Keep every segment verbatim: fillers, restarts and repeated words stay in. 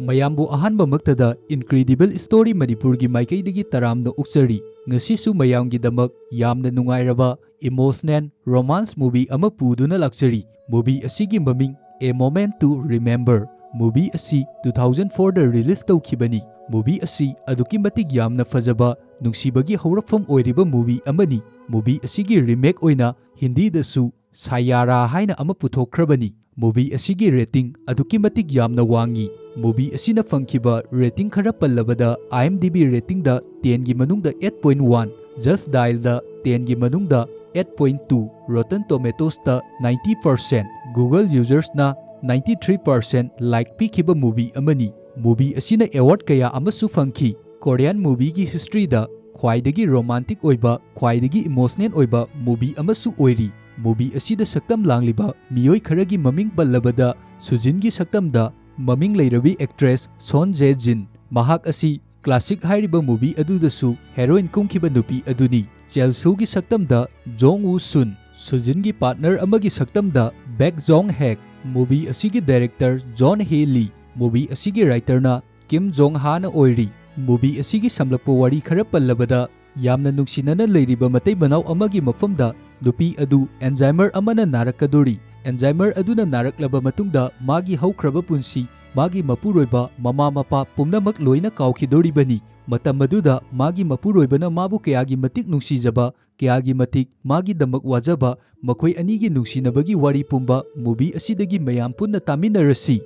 ꯃꯌꯥꯝꯕꯨ ꯑꯍꯥꯟꯕꯃꯛꯇꯗ Incredible Story ꯃꯅꯤꯄꯨꯔꯒꯤ ꯃꯥꯏꯀꯩꯗꯒꯤ ꯇꯔꯥꯝꯅ ꯑꯣꯛꯆꯔꯤ꯫ ꯉꯁꯤꯁꯨ ꯃꯌꯥꯝꯒꯤꯗꯃꯛ ꯌꯥꯝꯅ ꯅꯨꯡꯉꯥꯏꯔꯕ emotional romance movie ꯑꯃ ꯄꯨꯗꯨꯅ ꯂꯥꯛꯆꯔꯤ꯫ Movie ꯑꯁꯤꯒꯤ ꯃꯃꯤꯡ A Moment to Remember꯫ Movie ꯑꯁꯤ two thousand four ꯗ release ꯇꯧꯈꯤꯕꯅꯤ꯫ Movie ꯑꯁꯤ ꯑꯗꯨꯛꯀꯤ ꯃꯇꯤꯛ ꯌꯥꯝꯅ ꯐꯖꯕ, ꯅꯨꯡꯁꯤꯕꯒꯤ ꯍꯧꯔꯛꯐꯝ ꯑꯣꯏꯔꯤꯕ movie ꯑꯃꯅꯤ꯫ Movie ꯑꯁꯤꯒꯤ remake ꯑꯣꯏꯅ ꯍꯤꯟꯗꯤꯗꯁꯨ ꯁꯥꯌꯥꯔꯥ ꯍꯥꯏꯅ ꯑꯃ ꯄꯨꯊꯣꯛꯈ꯭ꯔꯕꯅꯤ꯫ Movie ꯑꯁꯤꯒꯤ rating ꯑꯗꯨꯛꯀꯤ ꯃꯇꯤꯛ ꯌꯥꯝꯅ ꯋꯥꯡꯉꯤ꯫ Movie ꯑꯁꯤꯅ ꯐꯪꯈꯤꯕ rating ꯈꯔ ꯄꯜꯂꯕꯗ, IMDb rating ꯗ ten ꯒꯤ ꯃꯅꯨꯡꯗ eight point one, Just Dial ꯗ ten ꯒꯤ ꯃꯅꯨꯡꯗ eight point two, Rotten Tomatoes ꯇ ninety percent, Google users ꯅ ninety three percent like ꯄꯤꯈꯤꯕ movie ꯑꯃꯅꯤ꯫ Movie ꯑꯁꯤꯅ award ꯀꯌꯥ ꯑꯃꯁꯨ ꯐꯪꯈꯤ꯫ Korean movie ꯒꯤ history ꯗ ꯈ꯭ꯋꯥꯏꯗꯒꯤ romantic ꯑꯣꯏꯕ, ꯈ꯭ꯋꯥꯏꯗꯒꯤ emotional ꯑꯣꯏꯕ movie ꯑꯃꯁꯨ ꯑꯣꯏꯔꯤ꯫ Movie ꯑꯁꯤꯗ ꯁꯛꯇꯝ ꯂꯥꯡꯂꯤꯕ ꯃꯤꯑꯣꯏ ꯈꯔꯒꯤ ꯃꯃꯤꯡ ꯄꯜꯂꯕꯗ, ꯁꯨꯖꯤꯟꯒꯤ ꯁꯛꯇꯝꯗ ꯃꯃꯤꯡ ꯂꯩꯔꯕꯤ actress ꯁꯣꯟ ꯖꯦ ꯖꯤꯟ, ꯃꯍꯥꯛ ꯑꯁꯤ Classic ꯍꯥꯏꯔꯤꯕ movie ꯑꯗꯨꯗꯁꯨ heroine ꯀꯨꯝꯈꯤꯕ ꯅꯨꯄꯤ ꯑꯗꯨꯅꯤ꯫ ꯆꯦꯜꯁꯨꯒꯤ ꯁꯛꯇꯝꯗ ꯖꯣꯡ ꯋꯨ ꯁꯨꯟ, ꯁꯨꯖꯤꯟꯒꯤ partner ꯑꯃꯒꯤ ꯁꯛꯇꯝꯗ ꯕꯦꯛ ꯖꯣꯡ ꯍꯦꯛ꯫ Movie ꯑꯁꯤꯒꯤ director ꯖꯣꯟ ꯍꯦ ꯂꯤ꯫ Movie ꯑꯁꯤꯒꯤ writer ꯅ ꯀꯤꯝ ꯖꯣꯡ ꯍꯥꯅ ꯑꯣꯏꯔꯤ꯫ Movie ꯑꯁꯤꯒꯤ ꯁꯝꯂꯞꯄ ꯋꯥꯔꯤ ꯈꯔ ꯄꯜꯂꯕꯗ, ꯌꯥꯝꯅ ꯅꯨꯡꯁꯤꯅꯅ ꯂꯩꯔꯤꯕ ꯃꯇꯩ ꯃꯅꯥꯎ ꯑꯃꯒꯤ ꯃꯐꯝꯗ ꯅꯨꯄꯤ ꯑꯗꯨ Alzheimer ꯑꯃꯅ ꯅꯥꯔꯛꯀꯗꯣꯔꯤ꯫ Alzheimer ꯑꯗꯨꯅ ꯅꯥꯔꯛꯂꯕ ꯃꯇꯨꯡꯗ ꯃꯥꯒꯤ ꯍꯧꯈ꯭ꯔꯕ ꯄꯨꯟꯁꯤ, ꯃꯥꯒꯤ ꯃꯄꯨꯔꯣꯏꯕ, ꯃꯃꯥ ꯃꯄꯥ ꯄꯨꯝꯅꯃꯛ ꯂꯣꯏꯅ ꯀꯥꯎꯈꯤꯗꯣꯔꯤꯕꯅꯤ꯫ ꯃꯇꯝ ꯑꯗꯨꯗ ꯃꯥꯒꯤ ꯃꯄꯨꯔꯣꯏꯕꯅ ꯃꯥꯕꯨ ꯀꯌꯥꯒꯤ ꯃꯇꯤꯛ ꯅꯨꯡꯁꯤꯖꯕ, ꯀꯌꯥꯒꯤ ꯃꯇꯤꯛ ꯃꯥꯒꯤꯗꯃꯛ ꯋꯥꯖꯕ, ꯃꯈꯣꯏ ꯑꯅꯤꯒꯤ ꯅꯨꯡꯁꯤꯅꯕꯒꯤ ꯋꯥꯔꯤ ꯄꯨꯝꯕ movie ꯑꯁꯤꯗꯒꯤ ꯃꯌꯥꯝ ꯄꯨꯟꯅ ꯇꯥꯃꯤꯟꯅꯔꯁꯤ꯫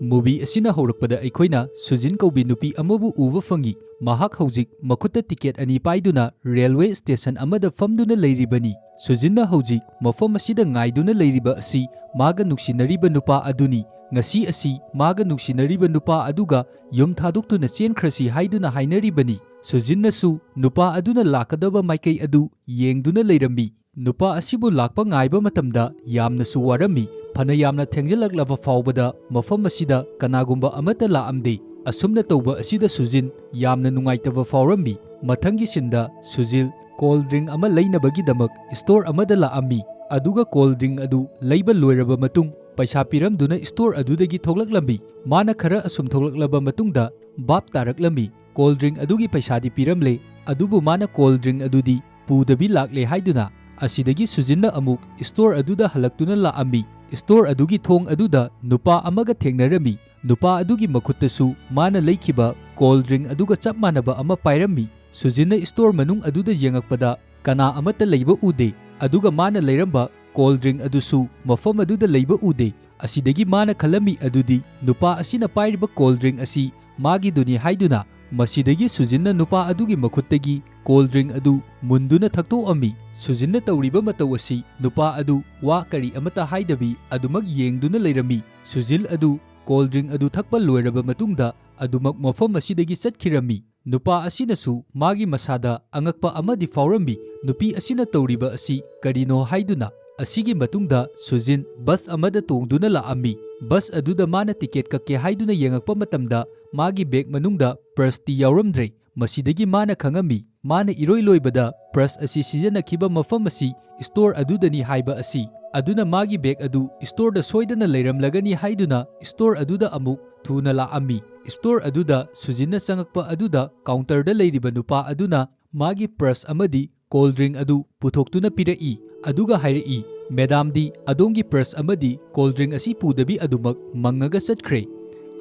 Movie ꯑꯁꯤꯅ ꯍꯧꯔꯛꯄꯗ ꯑꯩꯈꯣꯏꯅ ꯁꯨꯖꯤꯟ ꯀꯧꯕꯤ ꯅꯨꯄꯤ ꯑꯃꯕꯨ ꯎꯕ ꯐꯪꯏ꯫ ꯃꯍꯥꯛ ꯍꯧꯖꯤꯛ ꯃꯈꯨꯠꯇ ticket ꯑꯅꯤ ꯄꯥꯏꯗꯨꯅ railway station ꯑꯃꯗ ꯐꯝꯗꯨꯅ ꯂꯩꯔꯤꯕꯅꯤ꯫ ꯁꯨꯖꯤꯟꯅ ꯍꯧꯖꯤꯛ ꯃꯐꯝ ꯑꯁꯤꯗ ꯉꯥꯏꯗꯨꯅ ꯂꯩꯔꯤꯕ ꯑꯁꯤ ꯃꯥꯒ ꯅꯨꯡꯁꯤꯅꯔꯤꯕ ꯅꯨꯄꯥ ꯑꯗꯨꯅꯤ꯫ ꯉꯁꯤ ꯑꯁꯤ ꯃꯥꯒ ꯅꯨꯡꯁꯤꯅꯔꯤꯕ ꯅꯨꯄꯥ ꯑꯗꯨꯒ ꯌꯨꯝ ꯊꯥꯗꯣꯛꯇꯨꯅ ꯆꯦꯟꯈ꯭ꯔꯁꯤ ꯍꯥꯏꯗꯨꯅ ꯍꯥꯏꯅꯔꯤꯕꯅꯤ꯫ ꯁꯨꯖꯤꯟꯅꯁꯨ ꯅꯨꯄꯥ ꯑꯗꯨꯅ ꯂꯥꯛꯀꯗꯕ ꯃꯥꯏꯀꯩ ꯑꯗꯨ ꯌꯦꯡꯗꯨꯅ ꯂꯩꯔꯝꯃꯤ꯫ ꯅꯨꯄꯥ ꯑꯁꯤꯕꯨ ꯂꯥꯛꯄ ꯉꯥꯏꯕ ꯃꯇꯝꯗ ꯌꯥꯝꯅꯁꯨ ꯋꯥꯔꯝꯃꯤ꯫ ꯐꯅ ꯌꯥꯝꯅ ꯊꯦꯡꯖꯤꯜꯂꯛꯂꯕ ꯐꯥꯎꯕꯗ ꯃꯐꯝ ꯑꯁꯤꯗ ꯀꯅꯥꯒꯨꯝꯕ ꯑꯃꯠꯇ ꯂꯥꯛꯑꯝꯗꯦ꯫ ꯑꯁꯨꯝꯅ ꯇꯧꯕ ꯑꯁꯤꯗ ꯁꯨꯖꯤꯟ ꯌꯥꯝꯅ ꯅꯨꯡꯉꯥꯏꯇꯕ ꯐꯥꯎꯔꯝꯃꯤ꯫ ꯃꯊꯪꯒꯤ scene ꯗ ꯁꯨꯖꯤꯟ cold drink ꯑꯃ ꯂꯩꯅꯕꯒꯤꯗꯃꯛ store ꯑꯃꯗ ꯂꯥꯛꯑꯝꯃꯤ꯫ ꯑꯗꯨꯒ cold drink ꯑꯗꯨ ꯂꯩꯕ ꯂꯣꯏꯔꯕ ꯃꯇꯨꯡ, ꯄꯩꯁꯥ ꯄꯤꯔꯝꯗꯨꯅ ꯁ꯭ꯇꯣꯔ ꯑꯗꯨꯗꯒꯤ ꯊꯣꯛꯂꯛꯂꯝꯃꯤ꯫ ꯃꯥꯅ ꯈꯔ ꯑꯁꯨꯝ ꯊꯣꯛꯂꯛꯂꯕ ꯃꯇꯨꯡꯗ ꯚꯥꯞ ꯇꯥꯔꯛꯂꯝꯃꯤ꯫ ꯀꯣꯜ ꯗ꯭ꯔꯤꯡ ꯑꯗꯨꯒꯤ ꯄꯩꯁꯥꯗꯤ ꯄꯤꯔꯝꯂꯦ, ꯑꯗꯨꯕꯨ ꯃꯥꯅ ꯀꯣꯜ ꯗ꯭ꯔꯤꯡ ꯑꯗꯨꯗꯤ ꯄꯨꯗꯕꯤ ꯂꯥꯛꯂꯦ ꯍꯥꯏꯗꯨꯅ꯫ ꯑꯁꯤꯗꯒꯤ ꯁꯨꯖꯤꯟꯅ ꯑꯃꯨꯛ ꯁ꯭ꯇꯣꯔ ꯑꯗꯨꯗ ꯍꯜꯂꯛꯇꯨꯅ ꯂꯥꯛꯑꯝꯃꯤ꯫ ꯁ꯭ꯇꯣꯔ ꯑꯗꯨꯒꯤ ꯊꯣꯡ ꯑꯗꯨꯗ ꯅꯨꯄꯥ ꯑꯃꯒ ꯊꯦꯡꯅꯔꯝꯃꯤ꯫ ꯅꯨꯄꯥ ꯑꯗꯨꯒꯤ ꯃꯈꯨꯠꯇꯁꯨ ꯃꯥꯅ ꯂꯩꯈꯤꯕ ꯀꯣꯜ ꯗ꯭ꯔꯤꯡ ꯑꯗꯨꯒ ꯆꯞ ꯃꯥꯟꯅꯕ ꯑꯃ ꯄꯥꯏꯔꯝꯃꯤ꯫ ꯁꯨꯖꯤꯟꯅ ꯁ꯭ꯇꯣꯔ ꯃꯅꯨꯡ ꯑꯗꯨꯗ ꯌꯦꯡꯉꯛꯄꯗ ꯀꯅꯥ ꯑꯃꯠꯇ ꯂꯩꯕ ꯎꯗꯦ, ꯑꯗꯨꯒ ꯃꯥꯅ ꯂꯩꯔꯝꯕ ꯀꯣꯜ ꯗ꯭ꯔꯤꯡ ꯑꯗꯨꯁꯨ ꯃꯐꯝ ꯑꯗꯨꯗ ꯂꯩꯕ ꯎꯗꯦ꯫ ꯑꯁꯤꯗꯒꯤ ꯃꯥꯅ ꯈꯜꯂꯝꯃꯤ ꯑꯗꯨꯗꯤ ꯅꯨꯄꯥ ꯑꯁꯤꯅ ꯄꯥꯏꯔꯤꯕ ꯀꯣꯜ ꯗ꯭ꯔꯤꯡ ꯑꯁꯤ ꯃꯥꯒꯤꯗꯨꯅꯤ ꯍꯥꯏꯗꯨꯅ꯫ ꯃꯁꯤꯗꯒꯤ ꯁꯨꯖꯤꯟꯅ ꯅꯨꯄꯥ ꯑꯗꯨꯒꯤ ꯃꯈꯨꯠꯇꯒꯤ ꯀꯣꯜ ꯗ꯭ꯔꯤꯡ ꯑꯗꯨ ꯃꯨꯟꯗꯨꯅ ꯊꯛꯇꯣꯛꯑꯝꯃꯤ꯫ ꯁꯨꯖꯤꯟꯅ ꯇꯧꯔꯤꯕ ꯃꯇꯧ ꯑꯁꯤ ꯅꯨꯄꯥ ꯑꯗꯨ ꯋꯥ ꯀꯔꯤ ꯑꯃꯠꯇ ꯍꯥꯏꯗꯕꯤ ꯑꯗꯨꯃꯛ ꯌꯦꯡꯗꯨꯅ ꯂꯩꯔꯝꯃꯤ꯫ ꯁꯨꯖꯤꯜ ꯑꯗꯨ ꯀꯣꯜ ꯗ꯭ꯔꯤꯡ ꯑꯗꯨ ꯊꯛꯄ ꯂꯣꯏꯔꯕ ꯃꯇꯨꯡꯗ ꯑꯗꯨꯃꯛ ꯃꯐꯝ ꯑꯁꯤꯗꯒꯤ ꯆꯠꯈꯤꯔꯝꯃꯤ꯫ ꯅꯨꯄꯥ ꯑꯁꯤꯅꯁꯨ ꯃꯥꯒꯤ ꯃꯁꯥꯗ ꯑꯉꯛꯄ ꯑꯃꯗꯤ ꯐꯥꯎꯔꯝꯃꯤ, ꯅꯨꯄꯤ ꯑꯁꯤꯅ ꯇꯧꯔꯤꯕ ꯑꯁꯤ ꯀꯔꯤꯅꯣ ꯍꯥꯏꯗꯨꯅ꯫ ꯑꯁꯤꯒꯤ ꯃꯇꯨꯡꯗ ꯁꯨꯖꯤꯟ ꯕꯁ ꯑꯃꯗ ꯇꯣꯡꯗꯨꯅ ꯂꯥꯛꯑꯝꯃꯤ꯫ ꯕꯁ ꯑꯗꯨꯗ ꯃꯥꯅ ꯇꯤꯀꯦꯠ ꯀꯛꯀꯦ ꯍꯥꯏꯗꯨꯅ ꯌꯦꯡꯉꯛꯄ ꯃꯇꯝꯗ ꯃꯥꯒꯤ ꯕꯦꯒ ꯃꯅꯨꯡꯗ ꯄꯔꯁꯇꯤ ꯌꯥꯎꯔꯝꯗ꯭ꯔꯦ꯫ ꯃꯁꯤꯗꯒꯤ ꯃꯥꯅ ꯈꯪꯉꯝꯃꯤ, ꯃꯥꯅ ꯏꯔꯣꯏ ꯂꯣꯏꯕꯗ ꯄꯔꯁ ꯑꯁꯤ ꯁꯤꯖꯤꯟꯅꯈꯤꯕ ꯃꯐꯝ ꯑꯁꯤ ꯁ꯭ꯇꯣꯔ ꯑꯗꯨꯗꯅꯤ ꯍꯥꯏꯕ ꯑꯁꯤ꯫ ꯑꯗꯨꯅ ꯃꯥꯒꯤ ꯕꯦꯒ ꯑꯗꯨ ꯁ꯭ꯇꯣꯔꯗ ꯁꯣꯏꯗꯅ ꯂꯩꯔꯝꯂꯒꯅꯤ ꯍꯥꯏꯗꯨꯅ ꯁ꯭ꯇꯣꯔ ꯑꯗꯨꯗ ꯑꯃꯨꯛ ꯊꯨꯅ ꯂꯥꯛꯑꯝꯃꯤ꯫ ꯁ꯭ꯇꯣꯔ ꯑꯗꯨꯗ ꯁꯨꯖꯤꯟꯅ ꯆꯪꯉꯛꯄ ꯑꯗꯨꯗ ꯀꯥꯎꯟꯇꯔꯗ ꯂꯩꯔꯤꯕ ꯅꯨꯄꯥ ꯑꯗꯨꯅ ꯃꯥꯒꯤ ꯄꯔꯁ ꯑꯃꯗꯤ ꯀꯣꯜ ꯗ꯭ꯔꯤꯡ ꯑꯗꯨ ꯄꯨꯊꯣꯛꯇꯨꯅ ꯄꯤꯔꯛꯏ, ꯑꯗꯨꯒ ꯍꯥꯏꯔꯛꯏ, "ꯃꯦꯗꯥꯝꯗꯤ ꯑꯗꯣꯝꯒꯤ ꯄꯔꯁ ꯑꯃꯗꯤ ꯀꯣꯜ ꯗ꯭ꯔꯤꯡ ꯑꯁꯤ ꯄꯨꯗꯕꯤ ꯑꯗꯨꯃꯛ ꯃꯪꯉꯒ ꯆꯠꯈ꯭ꯔꯦ"꯫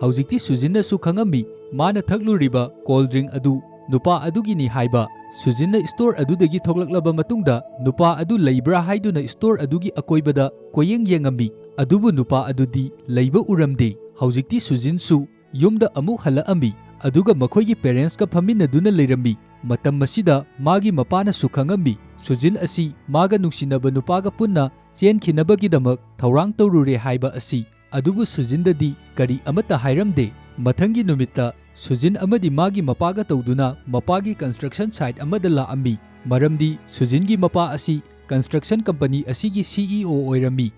ꯍꯧꯖꯤꯛꯇꯤ ꯁꯨꯖꯤꯟꯅꯁꯨ ꯈꯪꯉꯝꯃꯤ, ꯃꯥꯅ ꯊꯛꯂꯨꯔꯤꯕ ꯀꯣꯜ ꯗ꯭ꯔꯤꯡ ꯑꯗꯨ ꯅꯨꯄꯥ ꯑꯗꯨꯒꯤꯅꯤ ꯍꯥꯏꯕ꯫ ꯁꯨꯖꯤꯟꯅ ꯁ꯭ꯇꯣꯔ ꯑꯗꯨꯗꯒꯤ ꯊꯣꯛꯂꯛꯂꯕ ꯃꯇꯨꯡꯗ ꯅꯨꯄꯥ ꯑꯗꯨ ꯂꯩꯕ꯭ꯔꯥ ꯍꯥꯏꯗꯨꯅ ꯁ꯭ꯇꯣꯔ ꯑꯗꯨꯒꯤ ꯑꯀꯣꯏꯕꯗ ꯀꯣꯏꯌꯦꯡ ꯌꯦꯡꯉꯝꯃꯤ, ꯑꯗꯨꯕꯨ ꯅꯨꯄꯥ ꯑꯗꯨꯗꯤ ꯂꯩꯕ ꯎꯔꯝꯗꯦ꯫ ꯍꯧꯖꯤꯛꯇꯤ ꯁꯨꯖꯤꯟꯁꯨ ꯌꯨꯝꯗ ꯑꯃꯨꯛ ꯍꯜꯂꯛꯑꯝꯃꯤ, ꯑꯗꯨꯒ ꯃꯈꯣꯏꯒꯤ ꯄꯦꯔꯦꯟꯁꯀ ꯐꯝꯃꯤꯟꯅꯗꯨꯅ ꯂꯩꯔꯝꯃꯤ꯫ ꯃꯇꯝ ꯑꯁꯤꯗ ꯃꯥꯒꯤ ꯃꯄꯥꯅꯁꯨ ꯈꯪꯉꯝꯃꯤ, ꯁꯨꯖꯤꯟ ꯑꯁꯤ ꯃꯥꯒ ꯅꯨꯡꯁꯤꯅꯕ ꯅꯨꯄꯥꯒ ꯄꯨꯟꯅ ꯆꯦꯟꯈꯤꯅꯕꯒꯤꯗꯃꯛ ꯊꯧꯔꯥꯡ ꯇꯧꯔꯨꯔꯦ ꯍꯥꯏꯕ ꯑꯁꯤ꯫ ꯑꯗꯨꯕꯨ ꯁꯨꯖꯤꯟꯗꯗꯤ ꯀꯔꯤ ꯑꯃꯠꯇ ꯍꯥꯏꯔꯝꯗꯦ꯫ ꯃꯊꯪꯒꯤ ꯅꯨꯃꯤꯠꯇ ꯁꯨꯖꯤꯟ ꯑꯃꯗꯤ ꯃꯥꯒꯤ ꯃꯄꯥꯒ ꯇꯧꯗꯨꯅ ꯃꯄꯥꯒꯤ ꯀꯟꯁꯇ꯭ꯔꯛꯁꯟ ꯁꯥꯏꯠ ꯑꯃꯗ ꯂꯥꯛꯑꯝꯃꯤ, ꯃꯔꯝꯗꯤ ꯁꯨꯖꯤꯟꯒꯤ ꯃꯄꯥ ꯑꯁꯤ ꯀꯟꯁꯇ꯭ꯔꯛꯁꯟ ꯀꯝꯄꯅꯤ ꯑꯁꯤꯒꯤ ꯁꯤ ꯏ ꯑꯣ ꯑꯣꯏꯔꯝꯃꯤ꯫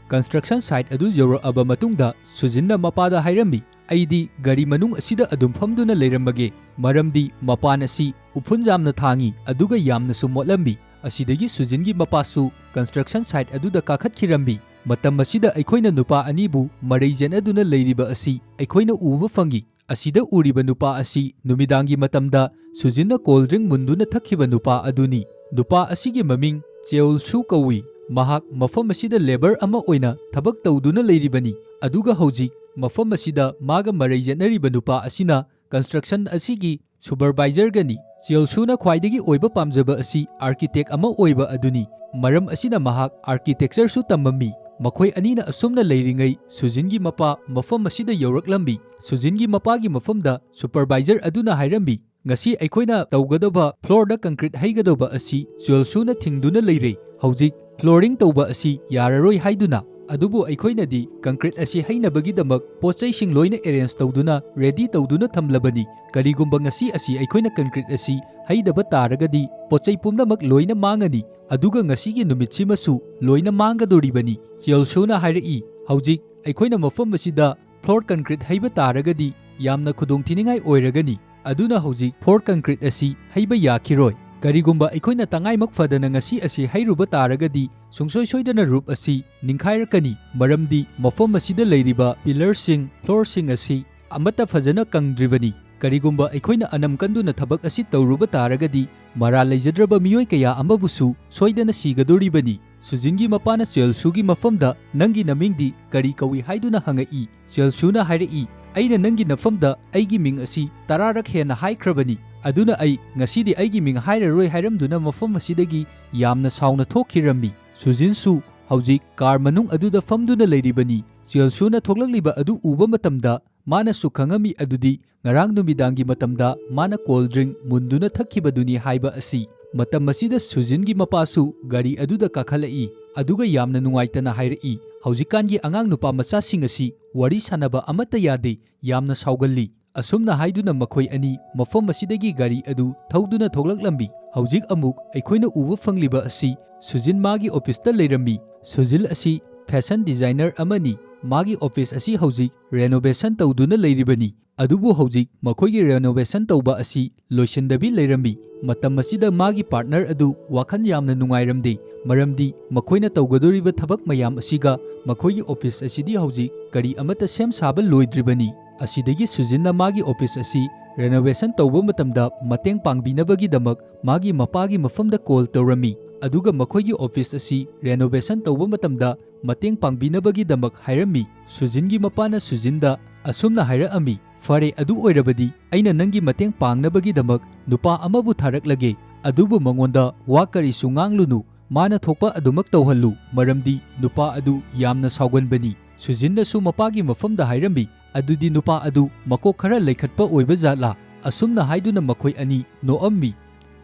ꯀꯟꯁꯇ꯭ꯔꯛꯁꯟ ꯁꯥꯏꯠ ꯑꯗꯨ ꯌꯧꯔꯛꯑꯕ ꯃꯇꯨꯡꯗ ꯁꯨꯖꯤꯟꯅ ꯃꯄꯥꯗ ꯍꯥꯏꯔꯝꯃꯤ, "ꯑꯩꯗꯤ ꯒꯥꯔꯤ ꯃꯅꯨꯡ ꯑꯁꯤꯗ ꯑꯗꯨꯝ ꯐꯝꯗꯨꯅ ꯂꯩꯔꯝꯃꯒꯦ, ꯃꯔꯝꯗꯤ ꯃꯄꯥꯟ ꯑꯁꯤ ꯎꯐꯨꯟ ꯌꯥꯝꯅ ꯊꯥꯡꯉꯤ, ꯑꯗꯨꯒ ꯌꯥꯝꯅꯁꯨ ꯃꯣꯠꯂꯝꯃꯤ"꯫ ꯑꯁꯤꯗꯒꯤ ꯁꯨꯖꯤꯟꯒꯤ ꯃꯄꯥꯁꯨ ꯀꯟꯁꯇ꯭ꯔꯛꯁꯟ ꯁꯥꯏꯠ ꯑꯗꯨꯗ ꯀꯥꯈꯠꯈꯤꯔꯝꯃꯤ꯫ ꯃꯇꯝ ꯑꯁꯤꯗ ꯑꯩꯈꯣꯏꯅ ꯅꯨꯄꯥ ꯑꯅꯤꯕꯨ ꯃꯔꯩ ꯌꯦꯠꯅꯗꯨꯅ ꯂꯩꯔꯤꯕ ꯑꯁꯤ ꯑꯩꯈꯣꯏꯅ ꯎꯕ ꯐꯪꯏ꯫ ꯑꯁꯤꯗ ꯎꯔꯤꯕ ꯅꯨꯄꯥ ꯑꯁꯤ ꯅꯨꯃꯤꯗꯥꯡꯒꯤ ꯃꯇꯝꯗ ꯁꯨꯖꯤꯟꯅ cold drink ꯃꯨꯟꯗꯨꯅ ꯊꯛꯈꯤꯕ ꯅꯨꯄꯥ ꯑꯗꯨꯅꯤ꯫ ꯅꯨꯄꯥ ꯑꯁꯤꯒꯤ ꯃꯃꯤꯡ ꯆꯦꯎꯜ ꯁꯨ ꯀꯧꯏ꯫ ꯃꯍꯥꯛ ꯃꯐꯝ ꯑꯁꯤꯗ labour ꯑꯃ ꯑꯣꯏꯅ ꯊꯕꯛ ꯇꯧꯗꯨꯅ ꯂꯩꯔꯤꯕꯅꯤ꯫ ꯑꯗꯨꯒ ꯍꯧꯖꯤꯛ ꯃꯐꯝ ꯑꯁꯤꯗ ꯃꯥꯒ ꯃꯔꯩ ꯌꯦꯠꯅꯔꯤꯕ ꯅꯨꯄꯥ ꯑꯁꯤꯅ construction ꯑꯁꯤꯒꯤ supervisorꯒꯅꯤ꯫ ꯆꯦꯎꯜ ꯁꯨꯅ ꯈ꯭ꯋꯥꯏꯗꯒꯤ ꯑꯣꯏꯕ ꯄꯥꯝꯖꯕ ꯑꯁꯤ architect ꯑꯃ ꯑꯣꯏꯕ ꯑꯗꯨꯅꯤ꯫ ꯃꯔꯝ ꯑꯁꯤꯅ ꯃꯍꯥꯛ architectureꯁꯨ ꯇꯝꯃꯝꯃꯤ꯫ ꯃꯈꯣꯏ ꯑꯅꯤꯅ ꯑꯁꯨꯝꯅ ꯂꯩꯔꯤꯉꯩ ꯁꯨꯖꯤꯟꯒꯤ ꯃꯄꯥ ꯃꯐꯝ ꯑꯁꯤꯗ ꯌꯧꯔꯛꯂꯝꯃꯤ꯫ ꯁꯨꯖꯤꯟꯒꯤ ꯃꯄꯥꯒꯤ ꯃꯐꯝꯗ supervisor ꯑꯗꯨꯅ ꯍꯥꯏꯔꯝꯃꯤ, "ꯉꯁꯤ ꯑꯩꯈꯣꯏꯅ ꯇꯧꯒꯗꯕ floorꯗ concrete ꯍꯩꯒꯗꯧꯕ ꯑꯁꯤ ꯆꯦꯎꯜ ꯁꯨꯅ ꯊꯤꯡꯗꯨꯅ ꯂꯩꯔꯦ꯫ ꯍꯧꯖꯤꯛ flooring ꯇꯧꯕ ꯑꯁꯤ ꯌꯥꯔꯔꯣꯏ" ꯍꯥꯏꯗꯨꯅ꯫ ꯑꯗꯨꯕꯨ ꯑꯩꯈꯣꯏꯅꯗꯤ concrete ꯑꯁꯤ ꯍꯩꯅꯕꯒꯤꯗꯃꯛ ꯄꯣꯠ ꯆꯩꯁꯤꯡ ꯂꯣꯏꯅ arrange ꯇꯧꯗꯨꯅ ready ꯇꯧꯗꯨꯅ ꯊꯝꯂꯕꯅꯤ꯫ ꯀꯔꯤꯒꯨꯝꯕ ꯉꯁꯤ ꯑꯁꯤ ꯑꯩꯈꯣꯏꯅ concrete ꯑꯁꯤ ꯍꯩꯗꯕ ꯇꯥꯔꯒꯗꯤ ꯄꯣꯠ ꯆꯩ ꯄꯨꯝꯅꯃꯛ ꯂꯣꯏꯅ ꯃꯥꯡꯉꯅꯤ꯫ ꯑꯗꯨꯒ ꯉꯁꯤꯒꯤ ꯅꯨꯃꯤꯠꯁꯤꯃꯁꯨ ꯂꯣꯏꯅ ꯃꯥꯡꯒꯗꯧꯔꯤꯕꯅꯤ꯫ ꯆꯦꯎꯜ ꯁꯨꯅ ꯍꯥꯏꯔꯛꯏ, "ꯍꯧꯖꯤꯛ ꯑꯩꯈꯣꯏꯅ ꯃꯐꯝ ꯑꯁꯤꯗ floor concrete ꯍꯩꯕ ꯇꯥꯔꯒꯗꯤ ꯌꯥꯝꯅ ꯈꯨꯗꯣꯡꯊꯤꯅꯤꯡꯉꯥꯏ ꯑꯣꯏꯔꯒꯅꯤ꯫ ꯑꯗꯨꯅ ꯍꯧꯖꯤꯛ floor concrete ꯑꯁꯤ ꯍꯩꯕ ꯌꯥꯈꯤꯔꯣꯏ꯫ ꯀꯔꯤꯒꯨꯝꯕ ꯑꯩꯈꯣꯏꯅ ꯇꯉꯥꯏꯃꯛ ꯐꯗꯅ ꯉꯁꯤ ꯑꯁꯤ ꯍꯩꯔꯨꯕ ꯇꯥꯔꯒꯗꯤ ꯁꯨꯡꯁꯣꯏ ꯁꯣꯏꯗꯅ roof ꯑꯁꯤ ꯅꯤꯡꯈꯥꯏꯔꯛꯀꯅꯤ, ꯃꯔꯝꯗꯤ ꯃꯐꯝ ꯑꯁꯤꯗ ꯂꯩꯔꯤꯕ pillarꯁꯤꯡ, floorꯁꯤꯡ ꯑꯁꯤ ꯑꯃꯠꯇ ꯐꯖꯅ ꯀꯪꯗ꯭ꯔꯤꯕꯅꯤ꯫ ꯀꯔꯤꯒꯨꯝꯕ ꯑꯩꯈꯣꯏꯅ ꯑꯅꯝ ꯀꯟꯗꯨꯅ ꯊꯕꯛ ꯑꯁꯤ ꯇꯧꯔꯨꯕ ꯇꯥꯔꯒꯗꯤ ꯃꯔꯥꯜ ꯂꯩꯖꯗ꯭ꯔꯕ ꯃꯤꯑꯣꯏ ꯀꯌꯥ ꯑꯃꯕꯨꯁꯨ ꯁꯣꯏꯗꯅ ꯁꯤꯒꯗꯧꯔꯤꯕꯅꯤ"꯫ ꯁꯨꯖꯤꯟꯒꯤ ꯃꯄꯥꯅ ꯆꯦꯎꯜ ꯁꯨꯒꯤ ꯃꯐꯝꯗ, "ꯅꯪꯒꯤ ꯅꯃꯤꯡꯗꯤ ꯀꯔꯤ ꯀꯧꯏ?" ꯍꯥꯏꯗꯨꯅ ꯍꯪꯉꯛꯏ꯫ ꯆꯦꯎꯜ ꯁꯨꯅ ꯍꯥꯏꯔꯛꯏ, "ꯑꯩꯅ ꯅꯪꯒꯤ ꯅꯐꯝꯗ ꯑꯩꯒꯤ ꯃꯤꯡ ꯑꯁꯤ ꯇꯔꯥꯔꯛ ꯍꯦꯟꯅ ꯍꯥꯏꯈ꯭ꯔꯕꯅꯤ, ꯑꯗꯨꯅ ꯑꯩ ꯉꯁꯤꯗꯤ ꯑꯩꯒꯤ ꯃꯤꯡ ꯍꯥꯏꯔꯔꯣꯏ" ꯍꯥꯏꯔꯝꯗꯨꯅ ꯃꯐꯝ ꯑꯁꯤꯗꯒꯤ ꯌꯥꯝꯅ ꯁꯥꯎꯅ ꯊꯣꯛꯈꯤꯔꯝꯃꯤ꯫ ꯁꯨꯖꯤꯟꯁꯨ ꯍꯧꯖꯤꯛ car ꯃꯅꯨꯡ ꯑꯗꯨꯗ ꯐꯝꯗꯨꯅ ꯂꯩꯔꯤꯕꯅꯤ꯫ ꯆꯦꯎꯜ ꯁꯨꯅ ꯊꯣꯛꯂꯛꯂꯤꯕ ꯑꯗꯨ ꯎꯕ ꯃꯇꯝꯗ ꯃꯥꯅꯁꯨ ꯈꯪꯉꯝꯃꯤ ꯑꯗꯨꯗꯤ ꯉꯔꯥꯡ ꯅꯨꯃꯤꯗꯥꯡꯒꯤ ꯃꯇꯝꯗ ꯃꯥꯅ cold drink ꯃꯨꯟꯗꯨꯅ ꯊꯛꯈꯤꯕꯗꯨꯅꯤ ꯍꯥꯏꯕ ꯑꯁꯤ꯫ ꯃꯇꯝ ꯑꯁꯤꯗ ꯁꯨꯖꯤꯟꯒꯤ ꯃꯄꯥꯁꯨ ꯒꯥꯔꯤ ꯑꯗꯨꯗ ꯀꯥꯈꯠꯂꯛꯏ, ꯑꯗꯨꯒ ꯌꯥꯝꯅ ꯅꯨꯡꯉꯥꯏꯇꯅ ꯍꯥꯏꯔꯛꯏ, "ꯍꯧꯖꯤꯛꯀꯥꯟꯒꯤ ꯑꯉꯥꯡ ꯅꯨꯄꯥ ꯃꯆꯥꯁꯤꯡ ꯑꯁꯤ ꯋꯥꯔꯤ ꯁꯥꯟꯅꯕ ꯑꯃꯠꯇ ꯌꯥꯗꯦ, ꯌꯥꯝꯅ ꯁꯥꯎꯒꯜꯂꯤ"꯫ ꯑꯁꯨꯝꯅ ꯍꯥꯏꯗꯨꯅ ꯃꯈꯣꯏ ꯑꯅꯤ ꯃꯐꯝ ꯑꯁꯤꯗꯒꯤ ꯒꯥꯔꯤ ꯑꯗꯨ ꯊꯧꯗꯨꯅ ꯊꯣꯛꯂꯛꯂꯝꯃꯤ꯫ ꯍꯧꯖꯤꯛ ꯑꯃꯨꯛ ꯑꯩꯈꯣꯏꯅ ꯎꯕ ꯐꯪꯂꯤꯕ ꯑꯁꯤ ꯁꯨꯖꯤꯟ ꯃꯥꯒꯤ officeꯇ ꯂꯩꯔꯝꯃꯤ꯫ ꯁꯨꯖꯤꯟ ꯑꯁꯤ fashion designer ꯑꯃꯅꯤ꯫ ꯃꯥꯒꯤ office ꯑꯁꯤ ꯍꯧꯖꯤꯛ renovation ꯇꯧꯗꯨꯅ ꯂꯩꯔꯤꯕꯅꯤ꯫ ꯑꯗꯨꯕꯨ ꯍꯧꯖꯤꯛ ꯃꯈꯣꯏꯒꯤ renovation ꯇꯧꯕ ꯑꯁꯤ ꯂꯣꯏꯁꯤꯟꯗꯕꯤ ꯂꯩꯔꯝꯃꯤ꯫ ꯃꯇꯝ ꯑꯁꯤꯗ ꯃꯥꯒꯤ partner ꯑꯗꯨ ꯋꯥꯈꯜ ꯌꯥꯝꯅ ꯅꯨꯡꯉꯥꯏꯔꯝꯗꯦ, ꯃꯔꯝꯗꯤ ꯃꯈꯣꯏꯅ ꯇꯧꯒꯗꯧꯔꯤꯕ ꯊꯕꯛ ꯃꯌꯥꯝ ꯑꯁꯤꯒ ꯃꯈꯣꯏꯒꯤ office ꯑꯁꯤꯗꯤ ꯍꯧꯖꯤꯛ ꯀꯔꯤ ꯑꯃꯠꯇ ꯁꯦꯝ ꯁꯥꯕ ꯂꯣꯏꯗ꯭ꯔꯤꯕꯅꯤ꯫ ꯑꯁꯤꯗꯒꯤ ꯁꯨꯖꯤꯟꯅ ꯃꯥꯒꯤ office ꯑꯁꯤ renovation ꯇꯧꯕ ꯃꯇꯝꯗ ꯃꯇꯦꯡ ꯄꯥꯡꯕꯤꯅꯕꯒꯤꯗꯃꯛ ꯃꯥꯒꯤ ꯃꯄꯥꯒꯤ ꯃꯐꯝꯗ call ꯇꯧꯔꯝꯃꯤ, ꯑꯗꯨꯒ ꯃꯈꯣꯏꯒꯤ office ꯑꯁꯤ renovation ꯇꯧꯕ ꯃꯇꯝꯗ ꯃꯇꯦꯡ ꯄꯥꯡꯕꯤꯅꯕꯒꯤꯗꯃꯛ ꯍꯥꯏꯔꯝꯃꯤ꯫ ꯁꯨꯖꯤꯟꯒꯤ ꯃꯄꯥꯅ ꯁꯨꯖꯤꯟꯗ ꯑꯁꯨꯝꯅ ꯍꯥꯏꯔꯛꯑꯝꯃꯤ, "ꯐꯔꯦ, ꯑꯗꯨ ꯑꯣꯏꯔꯕꯗꯤ ꯑꯩꯅ ꯅꯪꯒꯤ ꯃꯇꯦꯡ ꯄꯥꯡꯅꯕꯒꯤꯗꯃꯛ ꯅꯨꯄꯥ ꯑꯃꯕꯨ ꯊꯥꯔꯛꯂꯒꯦ, ꯑꯗꯨꯕꯨ ꯃꯉꯣꯟꯗ ꯋꯥ ꯀꯔꯤꯁꯨ ꯉꯥꯡꯂꯨꯅꯨ, ꯃꯥꯅ ꯊꯣꯛꯄ ꯑꯗꯨꯃꯛ ꯇꯧꯍꯜꯂꯨ, ꯃꯔꯝꯗꯤ ꯅꯨꯄꯥ ꯑꯗꯨ ꯌꯥꯝꯅ ꯁꯥꯎꯒꯟꯕꯅꯤ"꯫ ꯁꯨꯖꯤꯟꯅꯁꯨ ꯃꯄꯥꯒꯤ ꯃꯐꯝꯗ ꯍꯥꯏꯔꯝꯃꯤ, "ꯑꯗꯨꯗꯤ ꯅꯨꯄꯥ ꯑꯗꯨ ꯃꯀꯣꯛ ꯈꯔ ꯂꯩꯈꯠꯄ ꯑꯣꯏꯕ ꯖꯥꯠꯂꯥ?" ꯑꯁꯨꯝꯅ ꯍꯥꯏꯗꯨꯅ ꯃꯈꯣꯏ ꯑꯅꯤ ꯅꯣꯛꯑꯝꯃꯤ꯫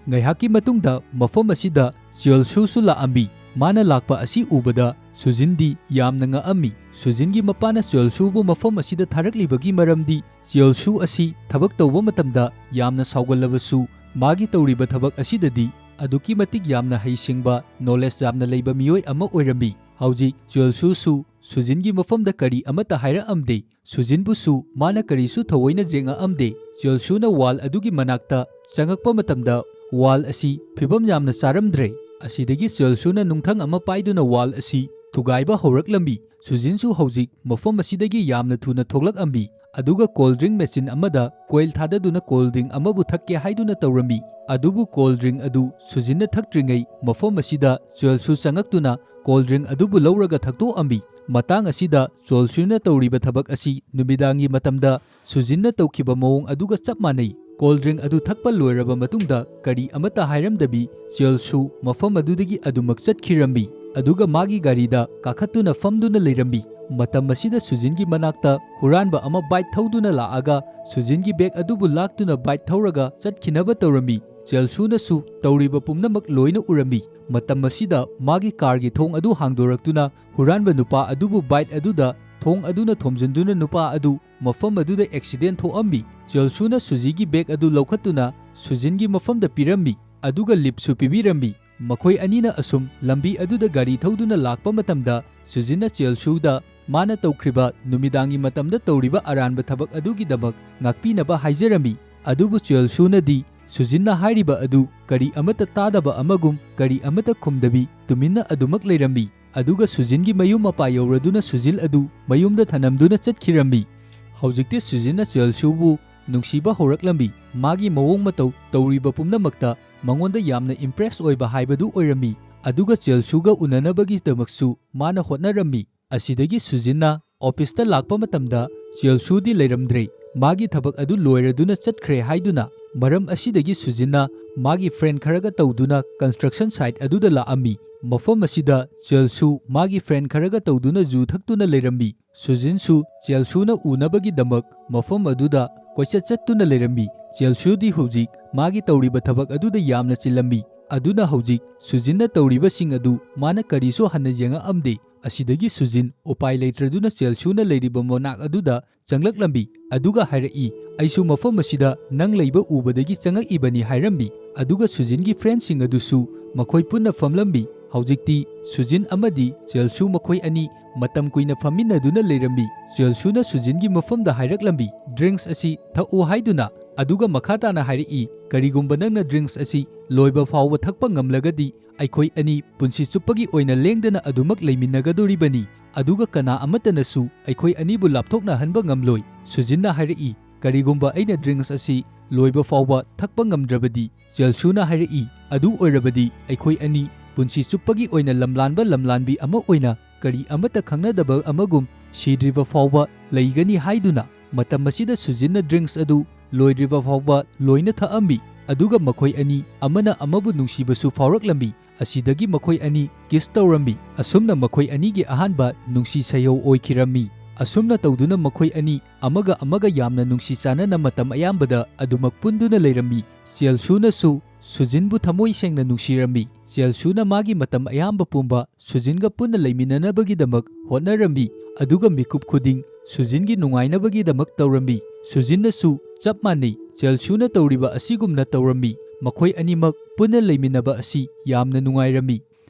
ꯉꯥꯏꯍꯥꯛꯀꯤ ꯃꯇꯨꯡꯗ ꯃꯐꯝ ꯑꯁꯤꯗ ꯆꯤꯌꯣꯜꯁꯨꯁꯨ ꯂꯥꯛꯑꯝꯃꯤ꯫ ꯃꯥꯅ ꯂꯥꯛꯄ ꯑꯁꯤ ꯎꯕꯗ ꯁꯨꯖꯤꯟꯗꯤ ꯌꯥꯝꯅ ꯉꯛꯑꯝꯃꯤ꯫ ꯁꯨꯖꯤꯟꯒꯤ ꯃꯄꯥꯅ ꯆꯤꯌꯣꯜꯁꯨꯕꯨ ꯃꯐꯝ ꯑꯁꯤꯗ ꯊꯥꯔꯛꯂꯤꯕꯒꯤ ꯃꯔꯝꯗꯤ ꯆꯤꯌꯣꯜꯁꯨ ꯑꯁꯤ ꯊꯕꯛ ꯇꯧꯕ ꯃꯇꯝꯗ ꯌꯥꯝꯅ ꯁꯥꯎꯒꯜꯂꯕꯁꯨ, ꯃꯥꯒꯤ ꯇꯧꯔꯤꯕ ꯊꯕꯛ ꯑꯁꯤꯗꯗꯤ ꯑꯗꯨꯛꯀꯤ ꯃꯇꯤꯛ ꯌꯥꯝꯅ ꯍꯩꯁꯤꯡꯕ, knowledge ꯌꯥꯝꯅ ꯂꯩꯕ ꯃꯤꯑꯣꯏ ꯑꯃ ꯑꯣꯏꯔꯝꯃꯤ꯫ ꯍꯧꯖꯤꯛ ꯆꯤꯌꯣꯜꯁꯨꯁꯨ ꯁꯨꯖꯤꯟꯒꯤ ꯃꯐꯝꯗ ꯀꯔꯤ ꯑꯃꯠꯇ ꯍꯥꯏꯔꯛꯑꯝꯗꯦ꯫ ꯁꯨꯖꯤꯟꯕꯨꯁꯨ ꯃꯥꯅ ꯀꯔꯤꯁꯨ ꯊꯑꯣꯏꯅ ꯌꯦꯡꯉꯛꯑꯝꯗꯦ꯫ ꯆꯤꯌꯣꯜꯁꯨꯅ wall ꯑꯗꯨꯒꯤ ꯃꯅꯥꯛꯇ ꯆꯪꯉꯛꯄ ꯃꯇꯝꯗ, wall ꯑꯁꯤ ꯐꯤꯕꯝ ꯌꯥꯝꯅ ꯆꯥꯔꯝꯗ꯭ꯔꯦ꯫ ꯑꯁꯤꯗꯒꯤ ꯆꯤꯌꯣꯜꯁꯨꯅ ꯅꯨꯡꯊꯪ ꯑꯃ ꯄꯥꯏꯗꯨꯅ wall ꯑꯁꯤ ꯊꯨꯒꯥꯏꯕ ꯍꯧꯔꯛꯂꯝꯃꯤ꯫ ꯁꯨꯖꯤꯟꯁꯨ ꯍꯧꯖꯤꯛ ꯃꯐꯝ ꯑꯁꯤꯗꯒꯤ ꯌꯥꯝꯅ ꯊꯨꯅ ꯊꯣꯛꯂꯛꯑꯝꯃꯤ, ꯑꯗꯨꯒ cold drink machine ꯑꯃꯗ coil ꯊꯥꯗꯗꯨꯅ cold drink ꯑꯃꯕꯨ ꯊꯛꯀꯦ ꯍꯥꯏꯗꯨꯅ ꯇꯧꯔꯝꯃꯤ꯫ ꯑꯗꯨꯕꯨ cold drink ꯑꯗꯨ ꯁꯨꯖꯤꯟꯅ ꯊꯛꯇ꯭ꯔꯤꯉꯩ ꯃꯐꯝ ꯑꯁꯤꯗ ꯆꯤꯌꯣꯜꯁꯨ ꯆꯪꯉꯛꯇꯨꯅ cold drink ꯑꯗꯨꯕꯨ ꯂꯧꯔꯒ ꯊꯛꯇꯣꯛꯑꯝꯃꯤ꯫ ꯃꯇꯥꯡ ꯑꯁꯤꯗ ꯆꯤꯌꯣꯜꯁꯨꯅ ꯇꯧꯔꯤꯕ ꯊꯕꯛ ꯑꯁꯤ ꯅꯨꯃꯤꯗꯥꯡꯒꯤ ꯃꯇꯝꯗ ꯁꯨꯖꯤꯟꯅ ꯇꯧꯈꯤꯕ ꯃꯑꯣꯡ ꯑꯗꯨꯒ ꯆꯞ ꯃꯥꯟꯅꯩ꯫ Cold drink ꯑꯗꯨ ꯊꯛꯄ ꯂꯣꯏꯔꯕ ꯃꯇꯨꯡꯗ ꯀꯔꯤ ꯑꯃꯠꯇ ꯍꯥꯏꯔꯝꯗꯕꯤ ꯆꯤꯌꯣꯜꯁꯨ ꯃꯐꯝ ꯑꯗꯨꯗꯒꯤ ꯑꯗꯨꯃꯛ ꯆꯠꯈꯤꯔꯝꯃꯤ, ꯑꯗꯨꯒ ꯃꯥꯒꯤ ꯒꯥꯔꯤꯗ ꯀꯥꯈꯠꯇꯨꯅ ꯐꯝꯗꯨꯅ ꯂꯩꯔꯝꯃꯤ꯫ ꯃꯇꯝ ꯑꯁꯤꯗ ꯁꯨꯖꯤꯟꯒꯤ ꯃꯅꯥꯛꯇ ꯍꯨꯔꯥꯟꯕ ꯑꯃ bike ꯊꯧꯗꯨꯅ ꯂꯥꯛꯑꯒ ꯁꯨꯖꯤꯟꯒꯤ bag ꯑꯗꯨꯕꯨ ꯂꯥꯛꯇꯨꯅ bike ꯊꯧꯔꯒ ꯆꯠꯈꯤꯅꯕ ꯇꯧꯔꯝꯃꯤ꯫ ꯆꯤꯌꯣꯜꯁꯨꯅꯁꯨ ꯇꯧꯔꯤꯕ ꯄꯨꯝꯅꯃꯛ ꯂꯣꯏꯅ ꯎꯔꯝꯃꯤ꯫ ꯃꯇꯝ ꯑꯁꯤꯗ ꯃꯥꯒꯤ carꯒꯤ ꯊꯣꯡ ꯑꯗꯨ ꯍꯥꯡꯗꯣꯔꯛꯇꯨꯅ ꯍꯨꯔꯥꯟꯕ ꯅꯨꯄꯥ ꯑꯗꯨꯕꯨ bike ꯑꯗꯨꯗ ꯊꯣꯡ ꯑꯗꯨꯅ ꯊꯣꯝꯖꯤꯟꯗꯨꯅ ꯅꯨꯄꯥ ꯑꯗꯨ ꯃꯐꯝ ꯑꯗꯨꯗ accident ꯊꯣꯛꯑꯝꯃꯤ꯫ ꯆꯤꯌꯣꯜꯁꯨꯅ ꯁꯨꯖꯤꯒꯤ bag ꯑꯗꯨ ꯂꯧꯈꯠꯇꯨꯅ ꯁꯨꯖꯤꯟꯒꯤ ꯃꯐꯝꯗ ꯄꯤꯔꯝꯃꯤ, ꯑꯗꯨꯒ liftꯁꯨ ꯄꯤꯕꯤꯔꯝꯃꯤ꯫ ꯃꯈꯣꯏ ꯑꯅꯤꯅ ꯑꯁꯨꯝ ꯂꯝꯕꯤ ꯑꯗꯨꯗ ꯒꯥꯔꯤ ꯊꯧꯗꯨꯅ ꯂꯥꯛꯄ ꯃꯇꯝꯗ ꯁꯨꯖꯤꯟꯅ ꯆꯤꯌꯣꯜꯁꯨꯗ ꯃꯥꯅ ꯇꯧꯈ꯭ꯔꯤꯕ ꯅꯨꯃꯤꯗꯥꯡꯒꯤ ꯃꯇꯝꯗ ꯇꯧꯔꯤꯕ ꯑꯔꯥꯟꯕ ꯊꯕꯛ ꯑꯗꯨꯒꯤꯗꯃꯛ ꯉꯥꯛꯄꯤꯅꯕ ꯍꯥꯏꯖꯔꯝꯃꯤ꯫ ꯑꯗꯨꯕꯨ ꯆꯦꯜꯁꯨꯅꯗꯤ ꯁꯨꯖꯤꯟꯅ ꯍꯥꯏꯔꯤꯕ ꯑꯗꯨ ꯀꯔꯤ ꯑꯃꯠꯇ ꯇꯥꯗꯕ ꯑꯃꯒꯨꯝ ꯀꯔꯤ ꯑꯃꯠꯇ ꯈꯨꯝꯗꯕꯤ ꯇꯨꯃꯤꯟꯅ ꯑꯗꯨꯃꯛ ꯂꯩꯔꯝꯃꯤ꯫ ꯑꯗꯨꯒ ꯁꯨꯖꯤꯟꯒꯤ ꯃꯌꯨꯝ ꯃꯄꯥ ꯌꯧꯔꯗꯨꯅ ꯁꯨꯖꯤꯟ ꯑꯗꯨ ꯃꯌꯨꯝꯗ ꯊꯅꯝꯗꯨꯅ ꯆꯠꯈꯤꯔꯝꯃꯤ꯫ ꯍꯧꯖꯤꯛꯇꯤ ꯁꯨꯖꯤꯟꯅ ꯆꯦꯜꯁꯨꯕꯨ ꯅꯨꯡꯁꯤꯕ ꯍꯧꯔꯛꯂꯝꯃꯤ꯫ ꯃꯥꯒꯤ ꯃꯑꯣꯡ ꯃꯇꯧ ꯇꯧꯔꯤꯕ ꯄꯨꯝꯅꯃꯛꯇ ꯃꯉꯣꯟꯗ ꯌꯥꯝꯅ ꯏꯝꯄ꯭ꯔꯦꯁ ꯑꯣꯏꯕ ꯍꯥꯏꯕꯗꯨ ꯑꯣꯏꯔꯝꯃꯤ꯫ ꯑꯗꯨꯒ ꯆꯦꯜꯁꯨꯒ ꯎꯅꯅꯕꯒꯤꯗꯃꯛꯁꯨ ꯃꯥꯅ ꯍꯣꯠꯅꯔꯝꯃꯤ꯫ ꯑꯁꯤꯗꯒꯤ ꯁꯨꯖꯤꯟꯅ ꯑꯣꯐꯤꯁꯇ ꯂꯥꯛꯄ ꯃꯇꯝꯗ ꯆꯦꯜꯁꯨꯗꯤ ꯂꯩꯔꯝꯗ꯭ꯔꯦ꯫ ꯃꯥꯒꯤ ꯊꯕꯛ ꯑꯗꯨ ꯂꯣꯏꯔꯗꯨꯅ ꯆꯠꯈ꯭ꯔꯦ ꯍꯥꯏꯗꯨꯅ꯫ ꯃꯔꯝ ꯑꯁꯤꯗꯒꯤ ꯁꯨꯖꯤꯟꯅ ꯃꯥꯒꯤ ꯐ꯭ꯔꯦꯟ ꯈꯔꯒ ꯇꯧꯗꯨꯅ ꯀꯟꯁꯇ꯭ꯔꯛꯁꯟ ꯁꯥꯏꯠ ꯑꯗꯨꯗ ꯂꯥꯛꯑꯝꯃꯤ꯫ ꯃꯐꯝ ꯑꯁꯤꯗ ꯆꯦꯜꯁꯨ ꯃꯥꯒꯤ ꯐ꯭ꯔꯦꯟ ꯈꯔꯒ ꯇꯧꯗꯨꯅ ꯖꯨ ꯊꯛꯇꯨꯅ ꯂꯩꯔꯝꯃꯤ꯫ ꯁꯨꯖꯤꯟꯁꯨ ꯆꯦꯜꯁꯨꯅ ꯎꯅꯕꯒꯤꯗꯃꯛ ꯃꯐꯝ ꯑꯗꯨꯗ ꯀꯣꯏꯆꯠ ꯆꯠꯇꯨꯅ ꯂꯩꯔꯝꯃꯤ꯫ ꯆꯦꯜꯁꯨꯗꯤ ꯍꯧꯖꯤꯛ ꯃꯥꯒꯤ ꯇꯧꯔꯤꯕ ꯊꯕꯛ ꯑꯗꯨꯗ ꯌꯥꯝꯅ ꯆꯤꯜꯂꯝꯃꯤ꯫ ꯑꯗꯨꯅ ꯍꯧꯖꯤꯛ ꯁꯨꯖꯤꯟꯅ ꯇꯧꯔꯤꯕꯁꯤꯡ ꯑꯗꯨ ꯃꯥꯅ ꯀꯔꯤꯁꯨ ꯍꯟꯅ ꯌꯦꯡꯉꯛꯑꯝꯗꯦ꯫ ꯑꯁꯤꯗꯒꯤ ꯁꯨꯖꯤꯟ ꯎꯄꯥꯏ ꯂꯩꯇ꯭ꯔꯗꯨꯅ ꯆꯦꯜꯁꯨꯅ ꯂꯩꯔꯤꯕ ꯃꯅꯥꯛ ꯑꯗꯨꯗ ꯆꯪꯂꯛꯂꯝꯃꯤ꯫ ꯑꯗꯨꯒ ꯍꯥꯏꯔꯛꯏ, "ꯑꯩꯁꯨ ꯃꯐꯝ ꯑꯁꯤꯗ ꯅꯪ ꯂꯩꯕ ꯎꯕꯗꯒꯤ ꯆꯪꯉꯛꯏꯕꯅꯤ" ꯍꯥꯏꯔꯝꯃꯤ꯫ ꯑꯗꯨꯒ ꯁꯨꯖꯤꯟꯒꯤ ꯐ꯭ꯔꯦꯟꯁꯤꯡ ꯑꯗꯨꯁꯨ ꯃꯈꯣꯏ ꯄꯨꯟꯅ ꯐꯝꯂꯝꯃꯤ꯫ ꯍꯧꯖꯤꯛꯇꯤ ꯁꯨꯖꯤꯟ ꯑꯃꯗꯤ ꯆꯦꯜꯁꯨ ꯃꯈꯣꯏ ꯑꯅꯤ ꯃꯇꯝ ꯀꯨꯏꯅ ꯐꯝꯃꯤꯟꯅꯗꯨꯅ ꯂꯩꯔꯝꯃꯤ꯫ ꯆꯦꯜꯁꯨꯅ ꯁꯨꯖꯤꯟꯒꯤ ꯃꯐꯝꯗ ꯍꯥꯏꯔꯛꯂꯝꯃꯤ, "ꯗ꯭ꯔꯤꯡꯛꯁ ꯑꯁꯤ ꯊꯛꯎ" ꯍꯥꯏꯗꯨꯅ꯫ ꯑꯗꯨꯒ ꯃꯈꯥ ꯇꯥꯅ ꯍꯥꯏꯔꯛꯏ, "ꯀꯔꯤꯒꯨꯝꯕ ꯅꯪꯅ ꯗ꯭ꯔꯤꯡꯛꯁ ꯑꯁꯤ ꯂꯣꯏꯕ ꯐꯥꯎꯕ ꯊꯛꯄ ꯉꯝꯂꯒꯗꯤ ꯑꯩꯈꯣꯏ ꯑꯅꯤ ꯄꯨꯟꯁꯤ ꯆꯨꯞꯄꯒꯤ ꯑꯣꯏꯅ ꯂꯦꯡꯗꯅ ꯑꯗꯨꯃꯛ ꯂꯩꯃꯤꯟꯅꯒꯗꯣꯔꯤꯕꯅꯤ꯫ ꯑꯗꯨꯒ ꯀꯅꯥ ꯑꯃꯠꯇꯅꯁꯨ ꯑꯩꯈꯣꯏ ꯑꯅꯤꯕꯨ ꯂꯥꯞꯊꯣꯛꯅꯍꯟꯕ ꯉꯝꯂꯣꯏ"꯫ ꯁꯨꯖꯤꯟꯅ ꯍꯥꯏꯔꯛꯏ, "ꯀꯔꯤꯒꯨꯝꯕ ꯑꯩꯅ ꯗ꯭ꯔꯤꯡꯛꯁ ꯑꯁꯤ ꯂꯣꯏꯕ ꯐꯥꯎꯕ ꯊꯛꯄ ꯉꯝꯗ꯭ꯔꯕꯗꯤ?" ꯆꯦꯜꯁꯨꯅ ꯍꯥꯏꯔꯛꯏ, "ꯑꯗꯨ ꯑꯣꯏꯔꯕꯗꯤ ꯑꯩꯈꯣꯏ ꯑꯅꯤ ꯄꯨꯟꯁꯤ ꯆꯨꯞꯄꯒꯤ ꯑꯣꯏꯅ ꯂꯝꯂꯥꯟꯕ ꯂꯝꯂꯥꯟꯕꯤ ꯑꯃ ꯑꯣꯏꯅ ꯀꯔꯤ ꯑꯃꯠꯇ ꯈꯪꯅꯗꯕ ꯑꯃꯒꯨꯝ ꯁꯤꯗ꯭ꯔꯤꯕ ꯐꯥꯎꯕ ꯂꯩꯒꯅꯤ" ꯍꯥꯏꯗꯨꯅ꯫ ꯃꯇꯝ ꯑꯁꯤꯗ ꯁꯨꯖꯤꯟꯅ ꯗ꯭ꯔꯤꯡꯛꯁ ꯑꯗꯨ ꯂꯣꯏꯗ꯭ꯔꯤꯕ ꯐꯥꯎꯕ ꯂꯣꯏꯅ ꯊꯛꯑꯝꯃꯤ꯫ ꯑꯗꯨꯒ ꯃꯈꯣꯏ ꯑꯅꯤ ꯑꯃꯅ ꯑꯃꯕꯨ ꯅꯨꯡꯁꯤꯕꯁꯨ ꯐꯥꯎꯔꯛꯂꯝꯃꯤ꯫ ꯑꯁꯤꯗꯒꯤ ꯃꯈꯣꯏ ꯑꯅꯤ ꯀꯤꯁ ꯇꯧꯔꯝꯃꯤ꯫ ꯑꯁꯨꯝꯅ ꯃꯈꯣꯏ ꯑꯅꯤꯒꯤ ꯑꯍꯥꯟꯕ ꯅꯨꯡꯁꯤ ꯁꯩꯍꯧ ꯑꯣꯏꯈꯤꯔꯝꯃꯤ꯫ ꯑꯁꯨꯝꯅ ꯇꯧꯗꯨꯅ ꯃꯈꯣꯏ ꯑꯅꯤ ꯑꯃꯒ ꯑꯃꯒ ꯌꯥꯝꯅ ꯅꯨꯡꯁꯤ ꯆꯥꯟꯅꯅ ꯃꯇꯝ ꯑꯌꯥꯝꯕꯗ ꯑꯗꯨꯃꯛ ꯄꯨꯟꯗꯨꯅ ꯂꯩꯔꯝꯃꯤ꯫ ꯆꯦꯜꯁꯨꯅꯁꯨ ꯁꯨꯖꯤꯟꯕꯨ ꯊꯃꯣꯏ ꯁꯦꯡꯅ ꯅꯨꯡꯁꯤꯔꯝꯃꯤ꯫ ꯆꯦꯜꯁꯨꯅ ꯃꯥꯒꯤ ꯃꯇꯝ ꯑꯌꯥꯝꯕ ꯄꯨꯝꯕ ꯁꯨꯖꯤꯟꯒ ꯄꯨꯟꯅ ꯂꯩꯃꯤꯟꯅꯅꯕꯒꯤꯗꯃꯛ ꯍꯣꯠꯅꯔꯝꯃꯤ, ꯑꯗꯨꯒ ꯃꯤꯀꯨꯞ ꯈꯨꯗꯤꯡ ꯁꯨꯖꯤꯟꯒꯤ ꯅꯨꯡꯉꯥꯏꯅꯕꯒꯤꯗꯃꯛ ꯇꯧꯔꯝꯃꯤ꯫ ꯁꯨꯖꯤꯟꯅꯁꯨ ꯆꯞ ꯃꯥꯟꯅꯩ, ꯆꯦꯜꯁꯨꯅ ꯇꯧꯔꯤꯕ ꯑꯁꯤꯒꯨꯝꯅ ꯇꯧꯔꯝꯃꯤ꯫ ꯃꯈꯣꯏ ꯑꯅꯤꯃꯛ ꯄꯨꯟꯅ ꯂꯩꯃꯤꯟꯅꯕ ꯑꯁꯤ ꯌꯥꯝꯅ ꯅꯨꯡꯉꯥꯏꯔꯝꯃꯤ꯫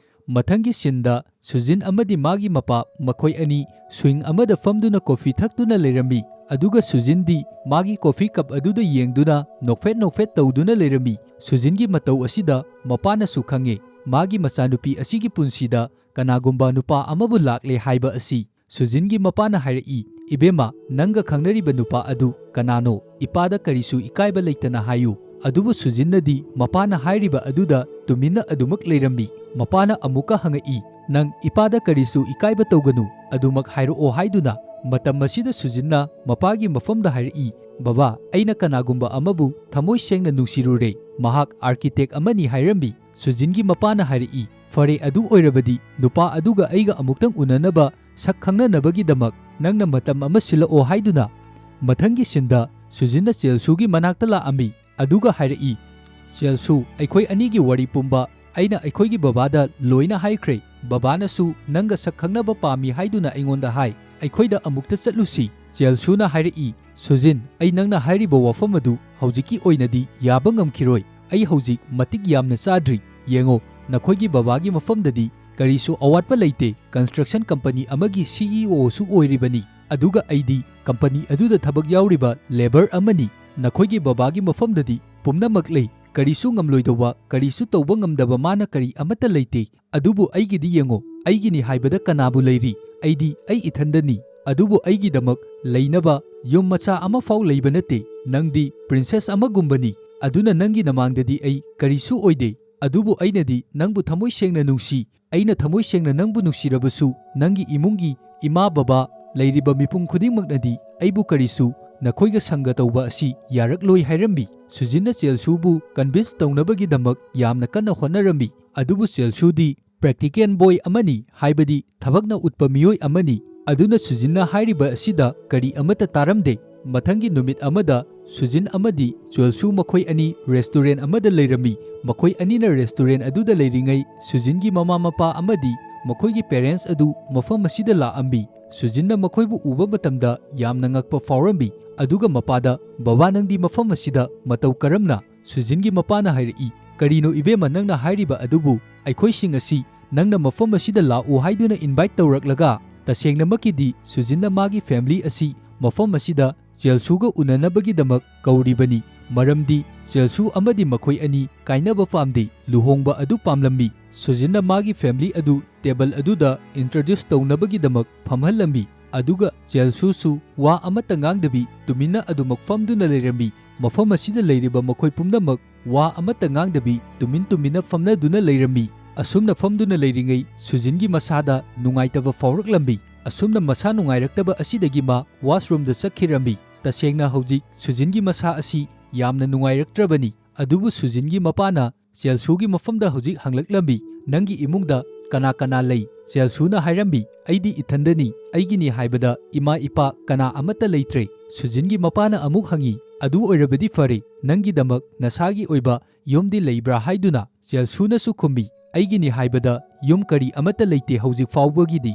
ꯃꯊꯪꯒꯤ ꯁꯤꯟꯗ ꯁꯨꯖꯤꯟ ꯑꯃꯗꯤ ꯃꯥꯒꯤ ꯃꯄꯥ ꯃꯈꯣꯏ ꯑꯅꯤ ꯁ꯭ꯋꯤꯡ ꯑꯃꯗ ꯐꯝꯗꯨꯅ ꯀꯣꯐꯤ ꯊꯛꯇꯨꯅ ꯂꯩꯔꯝꯃꯤ꯫ ꯑꯗꯨꯒ ꯁꯨꯖꯤꯟꯗꯤ ꯃꯥꯒꯤ ꯀꯣꯐꯤ ꯀꯞ ꯑꯗꯨꯗ ꯌꯦꯡꯗꯨꯅ ꯅꯣꯛꯐꯦꯠ ꯅꯣꯛꯐꯦꯠ ꯇꯧꯗꯨꯅ ꯂꯩꯔꯝꯃꯤ꯫ ꯁꯨꯖꯤꯟꯒꯤ ꯃꯇꯧ ꯑꯁꯤꯗ ꯃꯄꯥꯅꯁꯨ ꯈꯪꯉꯦ꯫ ꯃꯥꯒꯤ ꯃꯆꯥꯅꯨꯄꯤ ꯑꯁꯤꯒꯤ ꯄꯨꯟꯁꯤꯗ ꯀꯅꯥꯒꯨꯝꯕ ꯅꯨꯄꯥ ꯑꯃꯕꯨ ꯂꯥꯛꯂꯦ ꯍꯥꯏꯕ ꯑꯁꯤ꯫ ꯁꯨꯖꯤꯟꯒꯤ ꯃꯄꯥꯅ ꯍꯥꯏꯔꯛꯏ, "ꯏꯕꯦꯝꯃ, ꯅꯪꯒ ꯈꯪꯅꯔꯤꯕ ꯅꯨꯄꯥ ꯑꯗꯨ ꯀꯅꯥꯅꯣ? ꯏꯄꯥꯗ ꯀꯔꯤꯁꯨ ꯏꯀꯥꯏꯕ ꯂꯩꯇꯅ ꯍꯥꯏꯌꯨ"꯫ ꯑꯗꯨꯕꯨ ꯁꯨꯖꯤꯟꯅꯗꯤ ꯃꯄꯥꯅ ꯍꯥꯏꯔꯤꯕ ꯑꯗꯨꯗ ꯇꯨꯃꯤꯟꯅ ꯑꯗꯨꯃꯛ ꯂꯩꯔꯝꯃꯤ꯫ ꯃꯄꯥꯅ ꯑꯃꯨꯛꯀ ꯍꯪꯉꯛꯏ, "ꯅꯪ ꯏꯄꯥꯗ ꯀꯔꯤꯁꯨ ꯏꯀꯥꯏꯕ ꯇꯧꯒꯅꯨ, ꯑꯗꯨꯃꯛ ꯍꯥꯏꯔꯛꯑꯣ" ꯍꯥꯏꯗꯨꯅ꯫ ꯃꯇꯝ ꯑꯁꯤꯗ ꯁꯨꯖꯤꯟꯅ ꯃꯄꯥꯒꯤ ꯃꯐꯝꯗ ꯍꯥꯏꯔꯛꯏ, "ꯕꯕꯥ, ꯑꯩꯅ ꯀꯅꯥꯒꯨꯝꯕ ꯑꯃꯕꯨ ꯊꯃꯣꯏ ꯁꯦꯡꯅ ꯅꯨꯡꯁꯤꯔꯨꯔꯦ꯫ ꯃꯍꯥꯛ ꯑꯥꯔꯀꯤꯇꯦꯛ ꯑꯃꯅꯤ" ꯍꯥꯏꯔꯝꯃꯤ꯫ ꯁꯨꯖꯤꯟꯒꯤ ꯃꯄꯥꯅ ꯍꯥꯏꯔꯛꯏ, "ꯐꯔꯦ, ꯑꯗꯨ ꯑꯣꯏꯔꯕꯗꯤ ꯅꯨꯄꯥ ꯑꯗꯨꯒ ꯑꯩꯒ ꯑꯃꯨꯛꯇꯪ ꯎꯅꯅꯕ, ꯁꯛ ꯈꯪꯅꯅꯕꯒꯤꯗꯃꯛ ꯅꯪꯅ ꯃꯇꯝ ꯑꯃ ꯁꯤꯜꯂꯛꯑꯣ" ꯍꯥꯏꯗꯨꯅ꯫ ꯃꯊꯪꯒꯤ ꯁꯤꯟꯗ ꯁꯨꯖꯤꯟꯅ ꯆꯦꯜꯁꯨꯒꯤ ꯃꯅꯥꯛꯇ ꯂꯥꯛꯑꯝꯃꯤ꯫ ꯑꯗꯨꯒ ꯍꯥꯏꯔꯛꯏ, "ꯆꯦꯜꯁꯨ, ꯑꯩꯈꯣꯏ ꯑꯅꯤꯒꯤ ꯋꯥꯔꯤ ꯄꯨꯝꯕ ꯑꯩꯅ ꯑꯩꯈꯣꯏꯒꯤ ꯕꯕꯥꯗ ꯂꯣꯏꯅ ꯍꯥꯏꯈ꯭ꯔꯦ꯫ ꯕꯕꯥꯅꯁꯨ ꯅꯪꯒ ꯁꯛ ꯈꯪꯅꯕ ꯄꯥꯝꯃꯤ ꯍꯥꯏꯗꯨꯅ ꯑꯩꯉꯣꯟꯗ ꯍꯥꯏ꯫ ꯑꯩꯈꯣꯏꯗ ꯑꯃꯨꯛꯇ ꯆꯠꯂꯨꯁꯤ꯫" ꯆꯦꯜꯁꯨꯅ ꯍꯥꯏꯔꯛꯏ, "ꯁꯨꯖꯤꯟ, ꯑꯩ ꯅꯪꯅ ꯍꯥꯏꯔꯤꯕ ꯋꯥꯐꯝ ꯑꯗꯨ ꯍꯧꯖꯤꯛꯀꯤ ꯑꯣꯏꯅꯗꯤ ꯌꯥꯕ ꯉꯝꯈꯤꯔꯣꯏ꯫ ꯑꯩ ꯍꯧꯖꯤꯛ ꯃꯇꯤꯛ ꯌꯥꯝꯅ ꯆꯥꯗ꯭ꯔꯤ꯫ ꯌꯦꯡꯉꯣ, ꯅꯈꯣꯏꯒꯤ ꯕꯕꯥꯒꯤ ꯃꯐꯝꯗꯗꯤ ꯀꯔꯤꯁꯨ ꯑꯋꯥꯠꯄ ꯂꯩꯇꯦ꯫ ꯀꯟꯁꯇ꯭ꯔꯛꯁꯟ ꯀꯝꯄꯅꯤ ꯑꯃꯒꯤ ꯁꯤ ꯏ ꯑꯣꯁꯨ ꯑꯣꯏꯔꯤꯕꯅꯤ꯫ ꯑꯗꯨꯒ ꯑꯩꯗꯤ ꯀꯝꯄꯅꯤ ꯑꯗꯨꯗ ꯊꯕꯛ ꯌꯥꯎꯔꯤꯕ ꯂꯦꯕꯔ ꯑꯃꯅꯤ꯫ ꯅꯈꯣꯏꯒꯤ ꯕꯕꯥꯒꯤ ꯃꯐꯝꯗꯗꯤ ꯄꯨꯝꯅꯃꯛ ꯂꯩ꯫ ꯀꯔꯤꯁꯨ ꯉꯝꯂꯣꯏꯗꯧꯕ, ꯀꯔꯤꯁꯨ ꯇꯧꯕ ꯉꯝꯗꯕ ꯃꯥꯅ ꯀꯔꯤ ꯑꯃꯠꯇ ꯂꯩꯇꯦ꯫ ꯑꯗꯨꯕꯨ ꯑꯩꯒꯤꯗꯤ ꯌꯦꯡꯉꯣ, ꯑꯩꯒꯤꯅꯤ ꯍꯥꯏꯕꯗ ꯀꯅꯥꯕꯨ ꯂꯩꯔꯤ? ꯑꯩꯗꯤ ꯑꯩ ꯏꯊꯟꯗꯅꯤ꯫ ꯑꯗꯨꯕꯨ ꯑꯩꯒꯤꯗꯃꯛ ꯂꯩꯅꯕ ꯌꯨꯝ ꯃꯆꯥ ꯑꯃꯐꯥꯎ ꯂꯩꯕ ꯅꯠꯇꯦ꯫ ꯅꯪꯗꯤ ꯄ꯭ꯔꯤꯟꯁꯦꯁ ꯑꯃꯒꯨꯝꯕꯅꯤ꯫ ꯑꯗꯨꯅ ꯅꯪꯒꯤ ꯅꯃꯥꯡꯗꯗꯤ ꯑꯩ ꯀꯔꯤꯁꯨ ꯑꯣꯏꯗꯦ꯫ ꯑꯗꯨꯕꯨ ꯑꯩꯅꯗꯤ ꯅꯪꯕꯨ ꯊꯃꯣꯏ ꯁꯦꯡꯅ ꯅꯨꯡꯁꯤ꯫ ꯑꯩꯅ ꯊꯃꯣꯏ ꯁꯦꯡꯅ ꯅꯪꯕꯨ ꯅꯨꯡꯁꯤꯔꯕꯁꯨ, ꯅꯪꯒꯤ ꯏꯃꯨꯡꯒꯤ ꯏꯃꯥ ꯕꯕꯥ ꯂꯩꯔꯤꯕ ꯃꯤꯄꯨꯝ ꯈꯨꯗꯤꯡꯃꯛꯅꯗꯤ ꯑꯩꯕꯨ ꯀꯔꯤꯁꯨ ꯅꯈꯣꯏꯒ ꯁꯪꯒ ꯇꯧꯕ ꯑꯁꯤ ꯌꯥꯔꯛꯂꯣꯏ" ꯍꯥꯏꯔꯝꯃꯤ꯫ ꯁꯨꯖꯤꯟꯅ ꯆꯦꯜꯁꯨꯕꯨ ꯀꯟꯚꯤꯟꯁ ꯇꯧꯅꯕꯒꯤꯗꯃꯛ ꯌꯥꯝꯅ ꯀꯟꯅ ꯍꯣꯠꯅꯔꯝꯃꯤ꯫ ꯑꯗꯨꯕꯨ ꯆꯦꯜꯁꯨꯗꯤ ꯄ꯭ꯔꯦꯛꯇꯤꯀꯦꯜ ꯕꯣꯏ ꯑꯃꯅꯤ, ꯍꯥꯏꯕꯗꯤ ꯊꯕꯛꯅ ꯎꯠꯄ ꯃꯤꯑꯣꯏ ꯑꯃꯅꯤ꯫ ꯑꯗꯨꯅ ꯁꯨꯖꯤꯟꯅ ꯍꯥꯏꯔꯤꯕ ꯑꯁꯤꯗ ꯀꯔꯤ ꯑꯃꯠꯇ ꯇꯥꯔꯝꯗꯦ꯫ ꯃꯊꯪꯒꯤ ꯅꯨꯃꯤꯠ ꯑꯃꯗ ꯁꯨꯖꯤꯟ ꯑꯃꯗꯤ ꯆꯣꯜꯁꯨ ꯃꯈꯣꯏ ꯑꯅꯤ ꯔꯦꯁꯇꯨꯔꯦꯟ ꯑꯃꯗ ꯂꯩꯔꯝꯃꯤ꯫ ꯃꯈꯣꯏ ꯑꯅꯤꯅ ꯔꯦꯁꯇꯨꯔꯦꯟ ꯑꯗꯨꯗ ꯂꯩꯔꯤꯉꯩ ꯁꯨꯖꯤꯟꯒꯤ ꯃꯃꯥ ꯃꯄꯥ ꯑꯃꯗꯤ ꯃꯈꯣꯏꯒꯤ ꯄꯦꯔꯦꯟꯁ ꯑꯗꯨ ꯃꯐꯝ ꯑꯁꯤꯗ ꯂꯥꯛꯑꯝꯃꯤ꯫ ꯁꯨꯖꯤꯟꯅ ꯃꯈꯣꯏꯕꯨ ꯎꯕ ꯃꯇꯝꯗ ꯌꯥꯝꯅ ꯉꯛꯄ ꯐꯥꯎꯔꯝꯃꯤ꯫ ꯑꯗꯨꯒ ꯃꯄꯥꯗ, "ꯕꯕꯥ, ꯅꯪꯗꯤ ꯃꯐꯝ ꯑꯁꯤꯗ ꯃꯇꯧ ꯀꯔꯝꯅ?" ꯁꯨꯖꯤꯟꯒꯤ ꯃꯄꯥꯅ ꯍꯥꯏꯔꯛꯏ, "ꯀꯔꯤꯅꯣ ꯏꯕꯦꯝꯃ ꯅꯪꯅ ꯍꯥꯏꯔꯤꯕ ꯑꯗꯨꯕꯨ? ꯑꯩꯈꯣꯏꯁꯤꯡ ꯑꯁꯤ ꯅꯪꯅ ꯃꯐꯝ ꯑꯁꯤꯗ ꯂꯥꯛꯎ ꯍꯥꯏꯗꯨꯅ invite ꯇꯧꯔꯛꯂꯒ, ꯇꯁꯦꯡꯅꯃꯛꯀꯤꯗꯤ ꯁꯨꯖꯤꯟꯅ ꯃꯥꯒꯤ family ꯑꯁꯤ ꯃꯐꯝ ꯑꯁꯤꯗ ꯆꯦꯜꯁꯨꯒ ꯎꯅꯅꯕꯒꯤꯗꯃꯛ ꯀꯧꯔꯤꯕꯅꯤ, ꯃꯔꯝꯗꯤ ꯆꯦꯜꯁꯨ ꯑꯃꯗꯤ ꯃꯈꯣꯏ ꯑꯅꯤ ꯀꯥꯏꯅꯕ ꯄꯥꯝꯗꯦ, ꯂꯨꯍꯣꯡꯕ ꯑꯗꯨ ꯄꯥꯝꯂꯝꯃꯤ꯫ ꯁꯨꯖꯤꯟꯅ ꯃꯥꯒꯤ family ꯑꯗꯨ table ꯑꯗꯨꯗ introduce ꯇꯧꯅꯕꯒꯤꯗꯃꯛ ꯐꯝꯍꯜꯂꯝꯃꯤ, ꯑꯗꯨꯒ ꯆꯦꯜꯁꯨꯁꯨ ꯋꯥ ꯑꯃꯠꯇ ꯉꯥꯡꯗꯕꯤ ꯇꯨꯃꯤꯟꯅ ꯑꯗꯨꯃꯛ ꯐꯝꯗꯨꯅ ꯂꯩꯔꯝꯃꯤ꯫ ꯃꯐꯝ ꯑꯁꯤꯗ ꯂꯩꯔꯤꯕ ꯃꯈꯣꯏ ꯄꯨꯝꯅꯃꯛ ꯋꯥ ꯑꯃꯠꯇ ꯉꯥꯡꯗꯕꯤ ꯇꯨꯃꯤꯟ ꯇꯨꯃꯤꯟꯅ ꯐꯝꯅꯗꯨꯅ ꯂꯩꯔꯝꯃꯤ꯫ ꯑꯁꯨꯝꯅ ꯐꯝꯗꯨꯅ ꯂꯩꯔꯤꯉꯩ ꯁꯨꯖꯤꯟꯒꯤ ꯃꯁꯥꯗ ꯅꯨꯡꯉꯥꯏꯇꯕ ꯐꯥꯎꯔꯛꯂꯝꯃꯤ꯫ ꯑꯁꯨꯝꯅ ꯃꯁꯥ ꯅꯨꯡꯉꯥꯏꯔꯛꯇꯕ ꯑꯁꯤꯗꯒꯤ ꯃꯥ washroomꯗ ꯆꯠꯈꯤꯔꯝꯃꯤ꯫ ꯇꯁꯦꯡꯅ ꯍꯧꯖꯤꯛ ꯁꯨꯖꯤꯟꯒꯤ ꯃꯁꯥ ꯑꯁꯤ ꯌꯥꯝꯅ ꯅꯨꯡꯉꯥꯏꯔꯛꯇ꯭ꯔꯕꯅꯤ꯫ ꯑꯗꯨꯕꯨ ꯁꯨꯖꯤꯟꯒꯤ ꯃꯄꯥꯅ ꯆꯦꯜꯁꯨꯒꯤ ꯃꯐꯝꯗ ꯍꯧꯖꯤꯛ ꯍꯪꯂꯛꯂꯝꯃꯤ, "ꯅꯪꯒꯤ ꯏꯃꯨꯡꯗ ꯀꯅꯥ ꯀꯅꯥ ꯂꯩ?" ꯆꯦꯜꯁꯨꯅ ꯍꯥꯏꯔꯝꯃꯤ, "ꯑꯩꯗꯤ ꯏꯊꯟꯗꯅꯤ, ꯑꯩꯒꯤꯅꯤ" ꯍꯥꯏꯕꯗ ꯏꯃꯥ ꯏꯄꯥ ꯀꯅꯥ ꯑꯃꯠꯇ ꯂꯩꯇ꯭ꯔꯦ꯫ ꯁꯨꯖꯤꯟꯒꯤ ꯃꯄꯥꯅ ꯑꯃꯨꯛ ꯍꯪꯉꯤ, "ꯑꯗꯨ ꯑꯣꯏꯔꯕꯗꯤ ꯐꯔꯦ, ꯅꯪꯒꯤꯗꯃꯛ ꯅꯁꯥꯒꯤ ꯑꯣꯏꯕ ꯌꯨꯝꯗꯤ ꯂꯩꯕ꯭ꯔꯥ?" ꯍꯥꯏꯗꯨꯅ꯫ ꯆꯦꯜꯁꯨꯅꯁꯨ ꯈꯨꯝꯃꯤ, "ꯑꯩꯒꯤꯅꯤ" ꯍꯥꯏꯕꯗ ꯌꯨꯝ ꯀꯔꯤ ꯑꯃꯠꯇ ꯂꯩꯇꯦ ꯍꯧꯖꯤꯛ ꯐꯥꯎꯕꯒꯤꯗꯤ꯫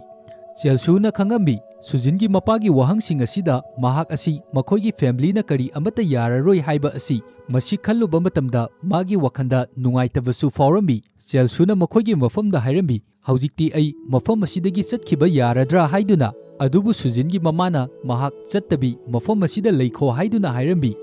ꯆꯦꯜꯁꯨꯅ ꯈꯪꯉꯝꯃꯤ, ꯁꯨꯖꯤꯟꯒꯤ ꯃꯄꯥꯒꯤ ꯋꯥꯍꯪꯁꯤꯡ ꯑꯁꯤꯗ ꯃꯍꯥꯛ ꯑꯁꯤ ꯃꯈꯣꯏꯒꯤ familyꯅ ꯀꯔꯤ ꯑꯃꯠꯇ ꯌꯥꯔꯔꯣꯏ ꯍꯥꯏꯕ ꯑꯁꯤ ꯃꯁꯤ ꯈꯜꯂꯨꯕ ꯃꯇꯝꯗ ꯃꯥꯒꯤ ꯋꯥꯈꯜꯗ ꯅꯨꯡꯉꯥꯏꯇꯕꯁꯨ ꯐꯥꯎꯔꯝꯃꯤ꯫ ꯆꯦꯜꯁꯨꯅ ꯃꯈꯣꯏꯒꯤ ꯃꯐꯝꯗ ꯍꯥꯏꯔꯝꯃꯤ, "ꯍꯧꯖꯤꯛꯇꯤ ꯑꯩ ꯃꯐꯝ ꯑꯁꯤꯗꯒꯤ ꯆꯠꯈꯤꯕ ꯌꯥꯔꯗ꯭ꯔꯥ?" ꯍꯥꯏꯗꯨꯅ꯫ ꯑꯗꯨꯕꯨ ꯁꯨꯖꯤꯟꯒꯤ ꯃꯃꯥꯅ ꯃꯍꯥꯛ ꯆꯠꯇꯕꯤ ꯃꯐꯝ ꯑꯁꯤꯗ ꯂꯩꯈꯣ ꯍꯥꯏꯗꯨꯅ ꯍꯥꯏꯔꯝꯃꯤ꯫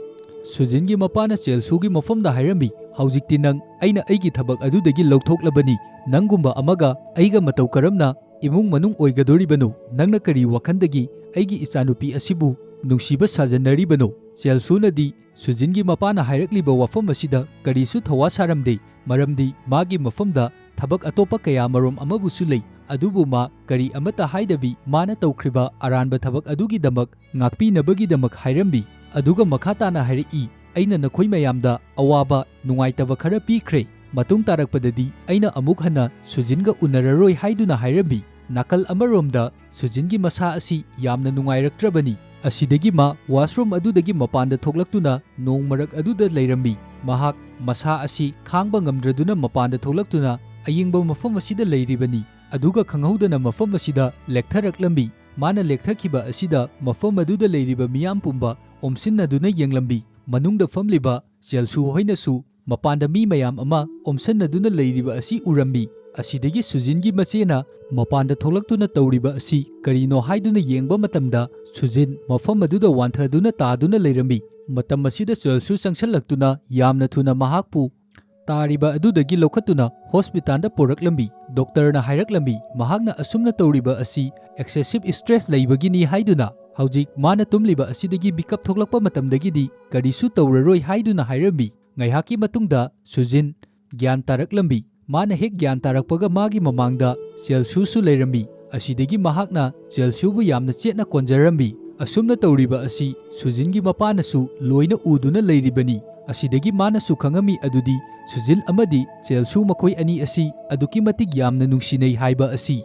ꯁꯨꯖꯤꯟꯒꯤ ꯃꯄꯥꯅ ꯆꯦꯜꯁꯨꯒꯤ ꯃꯐꯝꯗ ꯍꯥꯏꯔꯝꯃꯤ, "ꯍꯧꯖꯤꯛꯇꯤ ꯅꯪ ꯑꯩꯅ ꯑꯩꯒꯤ ꯊꯕꯛ ꯑꯗꯨꯗꯒꯤ ꯂꯧꯊꯣꯛꯂꯕꯅꯤ꯫ ꯅꯪꯒꯨꯝꯕ ꯑꯃꯒ ꯑꯩꯒ ꯃꯇꯧ ꯀꯔꯝꯅ ꯏꯃꯨꯡ ꯃꯅꯨꯡ ꯑꯣꯏꯒꯗꯣꯔꯤꯕꯅꯣ? ꯅꯪꯅ ꯀꯔꯤ ꯋꯥꯈꯜꯗꯒꯤ ꯑꯩꯒꯤ ꯏꯆꯥꯅꯨꯄꯤ ꯑꯁꯤꯕꯨ ꯅꯨꯡꯁꯤꯕ ꯁꯥꯖꯟꯅꯔꯤꯕꯅꯣ?" ꯆꯦꯜꯁꯨꯅꯗꯤ ꯁꯨꯖꯤꯟꯒꯤ ꯃꯄꯥꯅ ꯍꯥꯏꯔꯛꯂꯤꯕ ꯋꯥꯐꯝ ꯑꯁꯤꯗ ꯀꯔꯤꯁꯨ ꯊꯧꯋꯥ ꯁꯥꯔꯝꯗꯦ, ꯃꯔꯝꯗꯤ ꯃꯥꯒꯤ ꯃꯐꯝꯗ ꯊꯕꯛ ꯑꯇꯣꯞꯄ ꯀꯌꯥ ꯃꯔꯨꯝ ꯑꯃꯕꯨꯁꯨ ꯂꯩ꯫ ꯑꯗꯨꯕꯨ ꯃꯥ ꯀꯔꯤ ꯑꯃꯠꯇ ꯍꯥꯏꯗꯕꯤ ꯃꯥꯅ ꯇꯧꯈ꯭ꯔꯤꯕ ꯑꯔꯥꯟꯕ ꯊꯕꯛ ꯑꯗꯨꯒꯤꯗꯃꯛ ꯉꯥꯛꯄꯤꯅꯕꯒꯤꯗꯃꯛ ꯍꯥꯏꯔꯝꯃꯤ꯫ ꯑꯗꯨꯒ ꯃꯈꯥ ꯇꯥꯅ ꯍꯥꯏꯔꯛꯏ, "ꯑꯩꯅ ꯅꯈꯣꯏ ꯃꯌꯥꯝꯗ ꯑꯋꯥꯕ, ꯅꯨꯡꯉꯥꯏꯇꯕ ꯈꯔ ꯄꯤꯈ꯭ꯔꯦ꯫ ꯃꯇꯨꯡ ꯇꯥꯔꯛꯄꯗꯗꯤ ꯑꯩꯅ ꯑꯃꯨꯛ ꯍꯟꯅ ꯁꯨꯖꯤꯟꯒ ꯎꯅꯔꯔꯣꯏ" ꯍꯥꯏꯗꯨꯅ ꯍꯥꯏꯔꯝꯃꯤ꯫ ꯅꯥꯀꯜ ꯑꯃꯔꯣꯝꯗ ꯁꯨꯖꯤꯟꯒꯤ ꯃꯁꯥ ꯑꯁꯤ ꯌꯥꯝꯅ ꯅꯨꯡꯉꯥꯏꯔꯛꯇ꯭ꯔꯕꯅꯤ꯫ ꯑꯁꯤꯗꯒꯤ ꯃꯥ washroom ꯑꯗꯨꯗꯒꯤ ꯃꯄꯥꯟꯗ ꯊꯣꯛꯂꯛꯇꯨꯅ ꯅꯣꯡ ꯃꯔꯛ ꯑꯗꯨꯗ ꯂꯩꯔꯝꯃꯤ꯫ ꯃꯍꯥꯛ ꯃꯁꯥ ꯑꯁꯤ ꯈꯥꯡꯕ ꯉꯝꯗ꯭ꯔꯗꯨꯅ ꯃꯄꯥꯟꯗ ꯊꯣꯛꯂꯛꯇꯨꯅ ꯑꯌꯤꯡꯕ ꯃꯐꯝ ꯑꯁꯤꯗ ꯂꯩꯔꯤꯕꯅꯤ꯫ ꯑꯗꯨꯒ ꯈꯪꯍꯧꯗꯅ ꯃꯐꯝ ꯑꯁꯤꯗ ꯂꯦꯛꯊꯔꯛꯂꯝꯃꯤ꯫ ꯃꯥꯅ ꯂꯦꯛꯊꯈꯤꯕ ꯑꯁꯤꯗ ꯃꯐꯝ ꯑꯗꯨꯗ ꯂꯩꯔꯤꯕ ꯃꯤꯌꯥꯝ ꯄꯨꯝꯕ ꯑꯣꯝꯁꯤꯟꯅꯗꯨꯅ ꯌꯦꯡꯂꯝꯃꯤ꯫ ꯃꯅꯨꯡꯗ ꯐꯝꯂꯤꯕ ꯆꯦꯜꯁꯨ ꯍꯣꯏꯅꯁꯨ ꯃꯄꯥꯟꯗ ꯃꯤ ꯃꯌꯥꯝ ꯑꯃ ꯑꯣꯝꯁꯟꯅꯗꯨꯅ ꯂꯩꯔꯤꯕ ꯑꯁꯤ ꯎꯔꯝꯃꯤ꯫ ꯑꯁꯤꯗꯒꯤ ꯁꯨꯖꯤꯟꯒꯤ ꯃꯆꯦꯅ ꯃꯄꯥꯟꯗ ꯊꯣꯛꯂꯛꯇꯨꯅ ꯇꯧꯔꯤꯕ ꯑꯁꯤ ꯀꯔꯤꯅꯣ ꯍꯥꯏꯗꯨꯅ ꯌꯦꯡꯕ ꯃꯇꯝꯗ, ꯁꯨꯖꯤꯟ ꯃꯐꯝ ꯑꯗꯨꯗ ꯋꯥꯟꯊꯗꯨꯅ ꯇꯥꯗꯨꯅ ꯂꯩꯔꯝꯃꯤ꯫ ꯃꯇꯝ ꯑꯁꯤꯗ ꯆꯦꯜꯁꯨ ꯆꯪꯁꯤꯜꯂꯛꯇꯨꯅ ꯌꯥꯝꯅ ꯊꯨꯅ ꯃꯍꯥꯛꯄꯨ ꯇꯥꯔꯤꯕ ꯑꯗꯨꯗꯒꯤ ꯂꯧꯈꯠꯇꯨꯅ ꯍꯣꯁꯄꯤꯇꯥꯜꯗ ꯄꯨꯔꯛꯂꯝꯃꯤ꯫ ꯗꯣꯛꯇꯔꯅ ꯍꯥꯏꯔꯛꯂꯝꯃꯤ, ꯃꯍꯥꯛꯅ ꯑꯁꯨꯝꯅ ꯇꯧꯔꯤꯕ ꯑꯁꯤ excessive stress ꯂꯩꯕꯒꯤꯅꯤ ꯍꯥꯏꯗꯨꯅ꯫ ꯍꯧꯖꯤꯛ ꯃꯥꯅ ꯇꯨꯝꯂꯤꯕ ꯑꯁꯤꯗꯒꯤ ꯃꯤꯀꯞ ꯊꯣꯛꯂꯛꯄ ꯃꯇꯝꯗꯒꯤꯗꯤ ꯀꯔꯤꯁꯨ ꯇꯧꯔꯔꯣꯏ ꯍꯥꯏꯗꯨꯅ ꯍꯥꯏꯔꯝꯃꯤ꯫ ꯉꯥꯏꯍꯥꯛꯀꯤ ꯃꯇꯨꯡꯗ ꯁꯨꯖꯤꯟ ꯒ꯭ꯌꯥꯟ ꯇꯥꯔꯛꯂꯝꯃꯤ꯫ ꯃꯥꯅ ꯍꯦꯛ ꯒ꯭ꯌꯥꯟ ꯇꯥꯔꯛꯄꯒ ꯃꯥꯒꯤ ꯃꯃꯥꯡꯗ ꯆꯦꯜꯁꯨꯁꯨ ꯂꯩꯔꯝꯃꯤ꯫ ꯑꯁꯤꯗꯒꯤ ꯃꯍꯥꯛꯅ ꯆꯦꯜꯁꯨꯕꯨ ꯌꯥꯝꯅ ꯆꯦꯠꯅ ꯀꯣꯟꯖꯔꯝꯃꯤ꯫ ꯑꯁꯨꯝꯅ ꯇꯧꯔꯤꯕ ꯑꯁꯤ ꯁꯨꯖꯤꯟꯒꯤ ꯃꯄꯥꯅꯁꯨ ꯂꯣꯏꯅ ꯎꯗꯨꯅ ꯂꯩꯔꯤꯕꯅꯤ꯫ ꯑꯁꯤꯗꯒꯤ ꯃꯥꯅꯁꯨ ꯈꯪꯉꯝꯃꯤ ꯑꯗꯨꯗꯤ ꯁꯨꯖꯤꯟ ꯑꯃꯗꯤ ꯆꯦꯜꯁꯨ ꯃꯈꯣꯏ ꯑꯅꯤ ꯑꯁꯤ ꯑꯗꯨꯛꯀꯤ ꯃꯇꯤꯛ ꯌꯥꯝꯅ ꯅꯨꯡꯁꯤꯅꯩ ꯍꯥꯏꯕ ꯑꯁꯤ꯫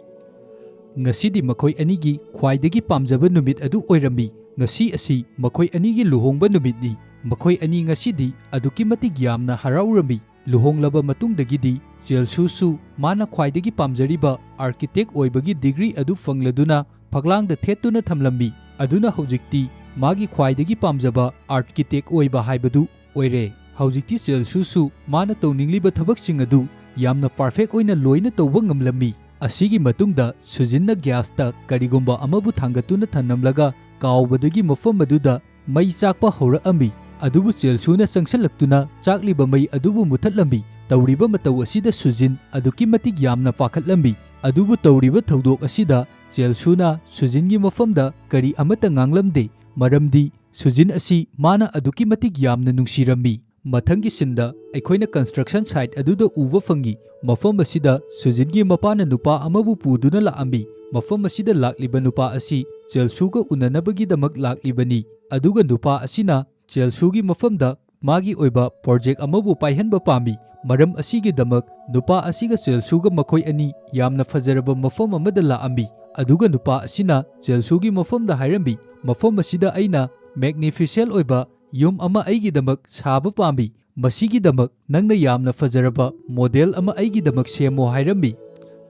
ꯉꯁꯤꯗꯤ ꯃꯈꯣꯏ ꯑꯅꯤꯒꯤ ꯈ꯭ꯋꯥꯏꯗꯒꯤ ꯄꯥꯝꯖꯕ ꯅꯨꯃꯤꯠ ꯑꯗꯨ ꯑꯣꯏꯔꯝꯃꯤ꯫ ꯉꯁꯤ ꯑꯁꯤ ꯃꯈꯣꯏ ꯑꯅꯤꯒꯤ ꯂꯨꯍꯣꯡꯕ ꯅꯨꯃꯤꯠꯅꯤ꯫ ꯃꯈꯣꯏ ꯑꯅꯤ ꯉꯁꯤꯗꯤ ꯑꯗꯨꯛꯀꯤ ꯃꯇꯤꯛ ꯌꯥꯝꯅ ꯍꯔꯥꯎꯔꯝꯃꯤ꯫ ꯂꯨꯍꯣꯡꯂꯕ ꯃꯇꯨꯡꯗꯒꯤꯗꯤ ꯆꯦꯜꯁꯨꯁꯨ ꯃꯥꯅ ꯈ꯭ꯋꯥꯏꯗꯒꯤ ꯄꯥꯝꯖꯔꯤꯕ architect ꯑꯣꯏꯕꯒꯤ degree ꯑꯗꯨ ꯐꯪꯂꯗꯨꯅ ꯐꯛꯂꯥꯡꯗ ꯊꯦꯠꯇꯨꯅ ꯊꯝꯂꯝꯃꯤ꯫ ꯑꯗꯨꯅ ꯍꯧꯖꯤꯛꯇꯤ ꯃꯥꯒꯤ ꯈ꯭ꯋꯥꯏꯗꯒꯤ ꯄꯥꯝꯖꯕ architect ꯑꯣꯏꯕ ꯍꯥꯏꯕꯗꯨ ꯑꯣꯏꯔꯦ꯫ ꯍꯧꯖꯤꯛꯇꯤ ꯆꯦꯜꯁꯨꯁꯨ ꯃꯥꯅ ꯇꯧꯅꯤꯡꯂꯤꯕ ꯊꯕꯛꯁꯤꯡ ꯑꯗꯨ ꯌꯥꯝꯅ perfect ꯑꯣꯏꯅ ꯂꯣꯏꯅ ꯇꯧꯕ ꯉꯝꯂꯝꯃꯤ꯫ ꯑꯁꯤꯒꯤ ꯃꯇꯨꯡꯗ ꯁꯨꯖꯤꯟꯅ gas ꯇ ꯀꯔꯤꯒꯨꯝꯕ ꯑꯃꯕꯨ ꯊꯥꯡꯒꯠꯇꯨꯅ ꯊꯝꯂꯝꯂꯒ ꯀꯥꯎꯕꯗꯒꯤ ꯃꯐꯝ ꯑꯗꯨꯗ ꯃꯩ ꯆꯥꯛꯄ ꯍꯧꯔꯛꯑꯝꯃꯤ꯫ ꯑꯗꯨꯕꯨ ꯆꯦꯜꯁꯨꯅ ꯆꯪꯁꯤꯜꯂꯛꯇꯨꯅ ꯆꯥꯛꯂꯤꯕ ꯃꯩ ꯑꯗꯨꯕꯨ ꯃꯨꯊꯠꯂꯝꯃꯤ꯫ ꯇꯧꯔꯤꯕ ꯃꯇꯧ ꯑꯁꯤꯗ ꯁꯨꯖꯤꯟ ꯑꯗꯨꯛꯀꯤ ꯃꯇꯤꯛ ꯌꯥꯝꯅ ꯄꯥꯈꯠꯂꯝꯃꯤ꯫ ꯑꯗꯨꯕꯨ ꯇꯧꯔꯤꯕ ꯊꯧꯗꯣꯛ ꯑꯁꯤꯗ ꯆꯦꯜꯁꯨꯅ ꯁꯨꯖꯤꯟꯒꯤ ꯃꯐꯝꯗ ꯀꯔꯤ ꯑꯃꯠꯇ ꯉꯥꯡꯂꯝꯗꯦ, ꯃꯔꯝꯗꯤ ꯁꯨꯖꯤꯟ ꯑꯁꯤ ꯃꯥꯅ ꯑꯗꯨꯛꯀꯤ ꯃꯇꯤꯛ ꯌꯥꯝꯅ ꯅꯨꯡꯁꯤꯔꯝꯃꯤ꯫ ꯃꯊꯪꯒꯤ scene ꯗ ꯑꯩꯈꯣꯏꯅ construction site ꯑꯗꯨꯗ ꯎꯕ ꯐꯪꯉꯤ꯫ ꯃꯐꯝ ꯑꯁꯤꯗ ꯁꯨꯖꯤꯟꯒꯤ ꯃꯄꯥꯅ ꯅꯨꯄꯥ ꯑꯃꯕꯨ ꯄꯨꯗꯨꯅ ꯂꯥꯛꯑꯝꯃꯤ꯫ ꯃꯐꯝ ꯑꯁꯤꯗ ꯂꯥꯛꯂꯤꯕ ꯅꯨꯄꯥ ꯑꯁꯤ ꯆꯦꯜꯁꯨꯒ ꯎꯅꯅꯕꯒꯤꯗꯃꯛ ꯂꯥꯛꯂꯤꯕꯅꯤ꯫ ꯑꯗꯨꯒ ꯅꯨꯄꯥ ꯑꯁꯤꯅ ꯆꯦꯜꯁꯨꯒꯤ ꯃꯐꯝꯗ ꯃꯥꯒꯤ ꯑꯣꯏꯕ project ꯑꯃꯕꯨ ꯄꯥꯏꯍꯟꯕ ꯄꯥꯝꯃꯤ꯫ ꯃꯔꯝ ꯑꯁꯤꯒꯤꯗꯃꯛ ꯅꯨꯄꯥ ꯑꯁꯤꯒ ꯆꯦꯜꯁꯨꯒ ꯃꯈꯣꯏ ꯑꯅꯤ ꯌꯥꯝꯅ ꯐꯖꯔꯕ ꯃꯐꯝ ꯑꯃꯗ ꯂꯥꯛꯑꯝꯃꯤ꯫ ꯑꯗꯨꯒ ꯅꯨꯄꯥ ꯑꯁꯤꯅ ꯆꯦꯜꯁꯨꯒꯤ ꯃꯐꯝꯗ ꯍꯥꯏꯔꯝꯃꯤ, "ꯃꯐꯝ ꯑꯁꯤꯗ ꯑꯩꯅ magnificent ꯑꯣꯏꯕ ꯌꯨꯝ ꯑꯃ ꯑꯩꯒꯤꯗꯃꯛ ꯁꯥꯕ ꯄꯥꯝꯃꯤ꯫ ꯃꯁꯤꯒꯤꯗꯃꯛ ꯅꯪꯅ ꯌꯥꯝꯅ ꯐꯖꯔꯕ model ꯑꯃ ꯑꯩꯒꯤꯗꯃꯛ ꯁꯦꯝꯃꯣ" ꯍꯥꯏꯔꯝꯃꯤ꯫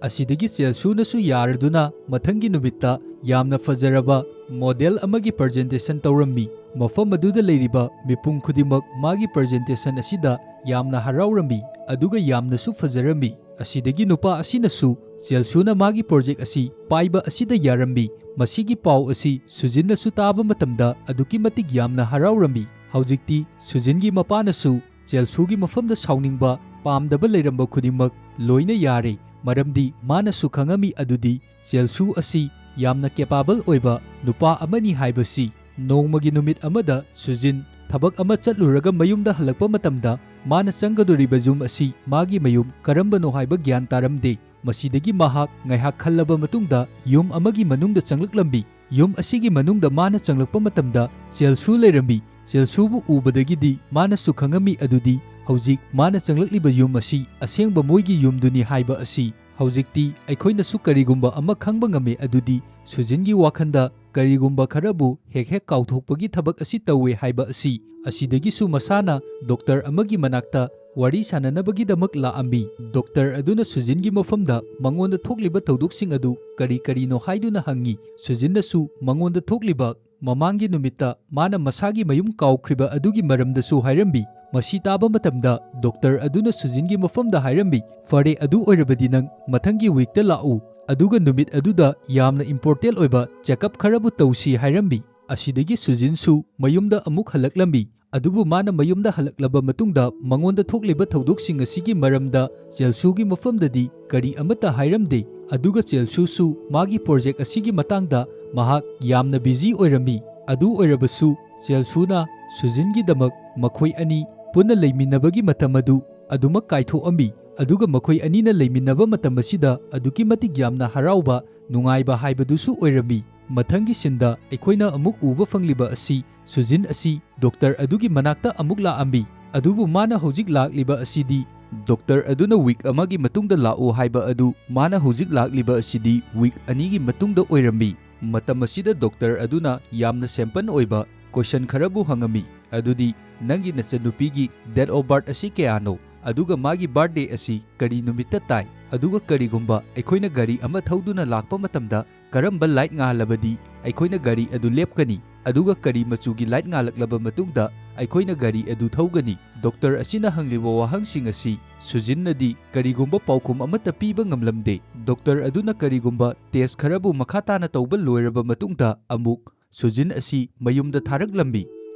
ꯑꯁꯤꯗꯒꯤ ꯆꯦꯜꯁꯨꯅꯁꯨ ꯌꯥꯔꯗꯨꯅ ꯃꯊꯪꯒꯤ ꯅꯨꯃꯤꯠꯇ ꯌꯥꯝꯅ ꯐꯖꯔꯕ model ꯑꯃꯒꯤ presentation ꯇꯧꯔꯝꯃꯤ꯫ ꯃꯐꯝ ꯑꯗꯨꯗ ꯂꯩꯔꯤꯕ ꯃꯤꯄꯨꯝ ꯈꯨꯗꯤꯡꯃꯛ ꯃꯥꯒꯤ presentation ꯑꯁꯤꯗ ꯌꯥꯝꯅ ꯍꯔꯥꯎꯔꯝꯃꯤ, ꯑꯗꯨꯒ ꯌꯥꯝꯅꯁꯨ ꯐꯖꯔꯝꯃꯤ꯫ ꯑꯁꯤꯗꯒꯤ ꯅꯨꯄꯥ ꯑꯁꯤꯅꯁꯨ ꯆꯦꯜꯁꯨꯅ ꯃꯥꯒꯤ ꯄ꯭ꯔꯣꯖꯦꯛ ꯑꯁꯤ ꯄꯥꯏꯕ ꯑꯁꯤꯗ ꯌꯥꯔꯝꯃꯤ꯫ ꯃꯁꯤꯒꯤ ꯄꯥꯎ ꯑꯁꯤ ꯁꯨꯖꯤꯟꯅꯁꯨ ꯇꯥꯕ ꯃꯇꯝꯗ ꯑꯗꯨꯛꯀꯤ ꯃꯇꯤꯛ ꯌꯥꯝꯅ ꯍꯔꯥꯎꯔꯝꯃꯤ꯫ ꯍꯧꯖꯤꯛꯇꯤ ꯁꯨꯖꯤꯟꯒꯤ ꯃꯄꯥꯅꯁꯨ ꯆꯦꯜꯁꯨꯒꯤ ꯃꯐꯝꯗ ꯁꯥꯎꯅꯤꯡꯕ, ꯄꯥꯝꯗꯕ ꯂꯩꯔꯝꯕ ꯈꯨꯗꯤꯡꯃꯛ ꯂꯣꯏꯅ ꯌꯥꯔꯦ, ꯃꯔꯝꯗꯤ ꯃꯥꯅꯁꯨ ꯈꯪꯉꯝꯃꯤ ꯑꯗꯨꯗꯤ ꯆꯦꯜꯁꯨ ꯑꯁꯤ ꯌꯥꯝꯅ ꯀꯦꯄꯥꯕꯜ ꯑꯣꯏꯕ ꯅꯨꯄꯥ ꯑꯃꯅꯤ ꯍꯥꯏꯕꯁꯤ꯫ ꯅꯣꯡꯃꯒꯤ ꯅꯨꯃꯤꯠ ꯑꯃꯗ ꯁꯨꯖꯤꯟ ꯊꯕꯛ ꯑꯃ ꯆꯠꯂꯨꯔꯒ ꯃꯌꯨꯝꯗ ꯍꯜꯂꯛꯄ ꯃꯇꯝꯗ ꯃꯥꯅ ꯆꯪꯒꯗꯧꯔꯤꯕ ꯌꯨꯝ ꯑꯁꯤ ꯃꯥꯒꯤ ꯃꯌꯨꯝ ꯀꯔꯝꯕꯅꯣ ꯍꯥꯏꯕ ꯒ꯭ꯌꯥꯟ ꯇꯥꯔꯝꯗꯦ꯫ ꯃꯁꯤꯗꯒꯤ ꯃꯍꯥꯛ ꯉꯥꯏꯍꯥꯛ ꯈꯜꯂꯕ ꯃꯇꯨꯡꯗ ꯌꯨꯝ ꯑꯃꯒꯤ ꯃꯅꯨꯡꯗ ꯆꯪꯂꯛꯂꯝꯃꯤ꯫ ꯌꯨꯝ ꯑꯁꯤꯒꯤ ꯃꯅꯨꯡꯗ ꯃꯥꯅ ꯆꯪꯂꯛꯄ ꯃꯇꯝꯗ ꯆꯦꯜꯁꯨ ꯂꯩꯔꯝꯃꯤ꯫ ꯆꯦꯜꯁꯨꯕꯨ ꯎꯕꯗꯒꯤꯗꯤ ꯃꯥꯅꯁꯨ ꯈꯪꯉꯝꯃꯤ ꯑꯗꯨꯗꯤ ꯍꯧꯖꯤꯛ ꯃꯥꯅ ꯆꯪꯂꯛꯂꯤꯕ ꯌꯨꯝ ꯑꯁꯤ ꯑꯁꯦꯡꯕ ꯃꯣꯏꯒꯤ ꯌꯨꯝꯗꯨꯅꯤ ꯍꯥꯏꯕ ꯑꯁꯤ꯫ ꯍꯧꯖꯤꯛꯇꯤ ꯑꯩꯈꯣꯏꯅꯁꯨ ꯀꯔꯤꯒꯨꯝꯕ ꯑꯃ ꯈꯪꯕ ꯉꯝꯃꯤ ꯑꯗꯨꯗꯤ ꯁꯨꯖꯤꯟꯒꯤ ꯋꯥꯈꯜꯗ ꯀꯔꯤꯒꯨꯝꯕ ꯈꯔꯕꯨ ꯍꯦꯛ ꯍꯦꯛ ꯀꯥꯎꯊꯣꯛꯄꯒꯤ ꯊꯕꯛ ꯑꯁꯤ ꯇꯧꯋꯦ ꯍꯥꯏꯕ ꯑꯁꯤ꯫ ꯑꯁꯤꯗꯒꯤꯁꯨ ꯃꯁꯥꯅ ꯗꯣꯛꯇꯔ ꯑꯃꯒꯤ ꯃꯅꯥꯛꯇ ꯋꯥꯔꯤ ꯁꯥꯟꯅꯅꯕꯒꯤꯗꯃꯛ ꯂꯥꯛꯑꯝꯃꯤ꯫ ꯗꯣꯛꯇꯔ ꯑꯗꯨꯅ ꯁꯨꯖꯤꯟꯒꯤ ꯃꯐꯝꯗ ꯃꯉꯣꯟꯗ ꯊꯣꯛꯂꯤꯕ ꯊꯧꯗꯣꯛꯁꯤꯡ ꯑꯗꯨ ꯀꯔꯤ ꯀꯔꯤꯅꯣ ꯍꯥꯏꯗꯨꯅ ꯍꯪꯉꯤ꯫ ꯁꯨꯖꯤꯟꯅꯁꯨ ꯃꯉꯣꯟꯗ ꯊꯣꯛꯂꯤꯕ ꯃꯃꯥꯡꯒꯤ ꯅꯨꯃꯤꯠꯇ ꯃꯥꯅ ꯃꯁꯥꯒꯤ ꯃꯌꯨꯝ ꯀꯥꯎꯈ꯭ꯔꯤꯕ ꯑꯗꯨꯒꯤ ꯃꯔꯝꯗꯁꯨ ꯍꯥꯏꯔꯝꯃꯤ꯫ ꯃꯁꯤ ꯇꯥꯕ ꯃꯇꯝꯗ ꯗꯣꯛꯇꯔ ꯑꯗꯨꯅ ꯁꯨꯖꯤꯟꯒꯤ ꯃꯐꯝꯗ ꯍꯥꯏꯔꯝꯃꯤ, "ꯐꯔꯦ, ꯑꯗꯨ ꯑꯣꯏꯔꯕꯗꯤ ꯅꯪ ꯃꯊꯪꯒꯤ ꯋꯤꯛꯇ ꯂꯥꯛꯎ, ꯑꯗꯨꯒ ꯅꯨꯃꯤꯠ ꯑꯗꯨꯗ ꯌꯥꯝꯅ ꯏꯝꯄꯣꯔꯇꯦꯟ ꯑꯣꯏꯕ ꯆꯦꯛꯑꯞ ꯈꯔꯕꯨ ꯇꯧꯁꯤ" ꯍꯥꯏꯔꯝꯃꯤ꯫ ꯑꯁꯤꯗꯒꯤ ꯁꯨꯖꯤꯟꯁꯨ ꯃꯌꯨꯝꯗ ꯑꯃꯨꯛ ꯍꯜꯂꯛꯂꯝꯃꯤ꯫ ꯑꯗꯨꯕꯨ ꯃꯥꯅ ꯃꯌꯨꯝꯗ ꯍꯜꯂꯛꯂꯕ ꯃꯇꯨꯡꯗ ꯃꯉꯣꯟꯗ ꯊꯣꯛꯂꯤꯕ ꯊꯧꯗꯣꯛꯁꯤꯡ ꯑꯁꯤꯒꯤ ꯃꯔꯝꯗ ꯆꯦꯜꯁꯨꯒꯤ ꯃꯐꯝꯗꯗꯤ ꯀꯔꯤ ꯑꯃꯠꯇ ꯍꯥꯏꯔꯝꯗꯦ꯫ ꯑꯗꯨꯒ ꯆꯦꯜꯁꯨꯁꯨ ꯃꯥꯒꯤ ꯄ꯭ꯔꯣꯖꯦꯛ ꯑꯁꯤꯒꯤ ꯃꯇꯥꯡꯗ ꯃꯍꯥꯛ ꯌꯥꯝꯅ ꯕꯤꯖꯤ ꯑꯣꯏꯔꯝꯃꯤ꯫ ꯑꯗꯨ ꯑꯣꯏꯔꯕꯁꯨ ꯆꯦꯜꯁꯨꯅ ꯁꯨꯖꯤꯟꯒꯤꯗꯃꯛ ꯃꯈꯣꯏ ꯑꯅꯤ ꯄꯨꯟꯅ ꯂꯩꯃꯤꯟꯅꯕꯒꯤ ꯃꯇꯝ ꯑꯗꯨ ꯑꯗꯨꯃꯛ ꯀꯥꯏꯊꯣꯛꯑꯝꯃꯤ꯫ ꯑꯗꯨꯒ ꯃꯈꯣꯏ ꯑꯅꯤꯅ ꯂꯩꯃꯤꯟꯅꯕ ꯃꯇꯝ ꯑꯁꯤꯗ ꯑꯗꯨꯛꯀꯤ ꯃꯇꯤꯛ ꯌꯥꯝꯅ ꯍꯔꯥꯎꯕ, ꯅꯨꯡꯉꯥꯏꯕ ꯍꯥꯏꯕꯗꯨꯁꯨ ꯑꯣꯏꯔꯝꯃꯤ꯫ ꯃꯊꯪꯒꯤ ꯁꯤꯟꯗ ꯑꯩꯈꯣꯏꯅ ꯑꯃꯨꯛ ꯎꯕ ꯐꯪꯂꯤꯕ ꯑꯁꯤ ꯁꯨꯖꯤꯟ ꯑꯁꯤ ꯗꯣꯛꯇꯔ ꯑꯗꯨꯒꯤ ꯃꯅꯥꯛꯇ ꯑꯃꯨꯛ ꯂꯥꯛꯑꯝꯃꯤ꯫ ꯑꯗꯨꯕꯨ ꯃꯥꯅ ꯍꯧꯖꯤꯛ ꯂꯥꯛꯂꯤꯕ ꯑꯁꯤꯗꯤ ꯗꯣꯛꯇꯔ ꯑꯗꯨꯅ ꯋꯤꯛ ꯑꯃꯒꯤ ꯃꯇꯨꯡꯗ ꯂꯥꯛꯎ ꯍꯥꯏꯕ ꯑꯗꯨ ꯃꯥꯅ ꯍꯧꯖꯤꯛ ꯂꯥꯛꯂꯤꯕ ꯑꯁꯤꯗꯤ ꯋꯤꯛ ꯑꯅꯤꯒꯤ ꯃꯇꯨꯡꯗ ꯑꯣꯏꯔꯝꯃꯤ꯫ ꯃꯇꯝ ꯑꯁꯤꯗ ꯗꯣꯛꯇꯔ ꯑꯗꯨꯅ ꯌꯥꯝꯅ ꯁꯦꯝꯄꯟ ꯑꯣꯏꯕ ꯀꯣꯏꯁꯟ ꯈꯔꯕꯨ ꯍꯪꯉꯝꯃꯤ, ꯑꯗꯨꯗꯤ, "ꯅꯪꯒꯤ ꯅꯆꯟꯅꯨꯄꯤꯒꯤ date of birth ꯑꯁꯤ ꯀꯌꯥꯅꯣ?" ꯑꯗꯨꯒ ꯃꯥꯒꯤ ꯕꯥꯔꯊꯗꯦ ꯑꯁꯤ ꯀꯔꯤ ꯅꯨꯃꯤꯠꯇ ꯇꯥꯏ, ꯑꯗꯨꯒ ꯀꯔꯤꯒꯨꯝꯕ ꯑꯩꯈꯣꯏꯅ ꯒꯥꯔꯤ ꯑꯃ ꯊꯧꯗꯨꯅ ꯂꯥꯛꯄ ꯃꯇꯝꯗ ꯀꯔꯝꯕ ꯂꯥꯏꯠ ꯉꯥꯜꯂꯕꯗꯤ ꯑꯩꯈꯣꯏꯅ ꯒꯥꯔꯤ ꯑꯗꯨ ꯂꯦꯞꯀꯅꯤ, ꯑꯗꯨꯒ ꯀꯔꯤ ꯃꯆꯨꯒꯤ ꯂꯥꯏꯠ ꯉꯥꯜꯂꯛꯂꯕ ꯃꯇꯨꯡꯗ ꯑꯩꯈꯣꯏꯅ ꯒꯥꯔꯤ ꯑꯗꯨ ꯊꯧꯒꯅꯤ? ꯗꯣꯛꯇꯔ ꯑꯁꯤꯅ ꯍꯪꯂꯤꯕ ꯋꯥꯍꯪꯁꯤꯡ ꯑꯁꯤ ꯁꯨꯖꯤꯟꯅꯗꯤ ꯀꯔꯤꯒꯨꯝꯕ ꯄꯥꯎꯈꯨꯝ ꯑꯃꯠꯇ ꯄꯤꯕ ꯉꯝꯂꯝꯗꯦ꯫ ꯗꯣꯛꯇꯔ ꯑꯗꯨꯅ ꯀꯔꯤꯒꯨꯝꯕ ꯇꯦꯁ ꯈꯔꯕꯨ ꯃꯈꯥ ꯇꯥꯅ ꯇꯧꯕ ꯂꯣꯏꯔꯕ ꯃꯇꯨꯡꯗ ꯑꯃꯨꯛ ꯁꯨꯖꯤꯟ ꯑꯁꯤ ꯃꯌꯨꯝꯗ ꯊꯥꯔꯛꯂꯝꯃꯤ꯫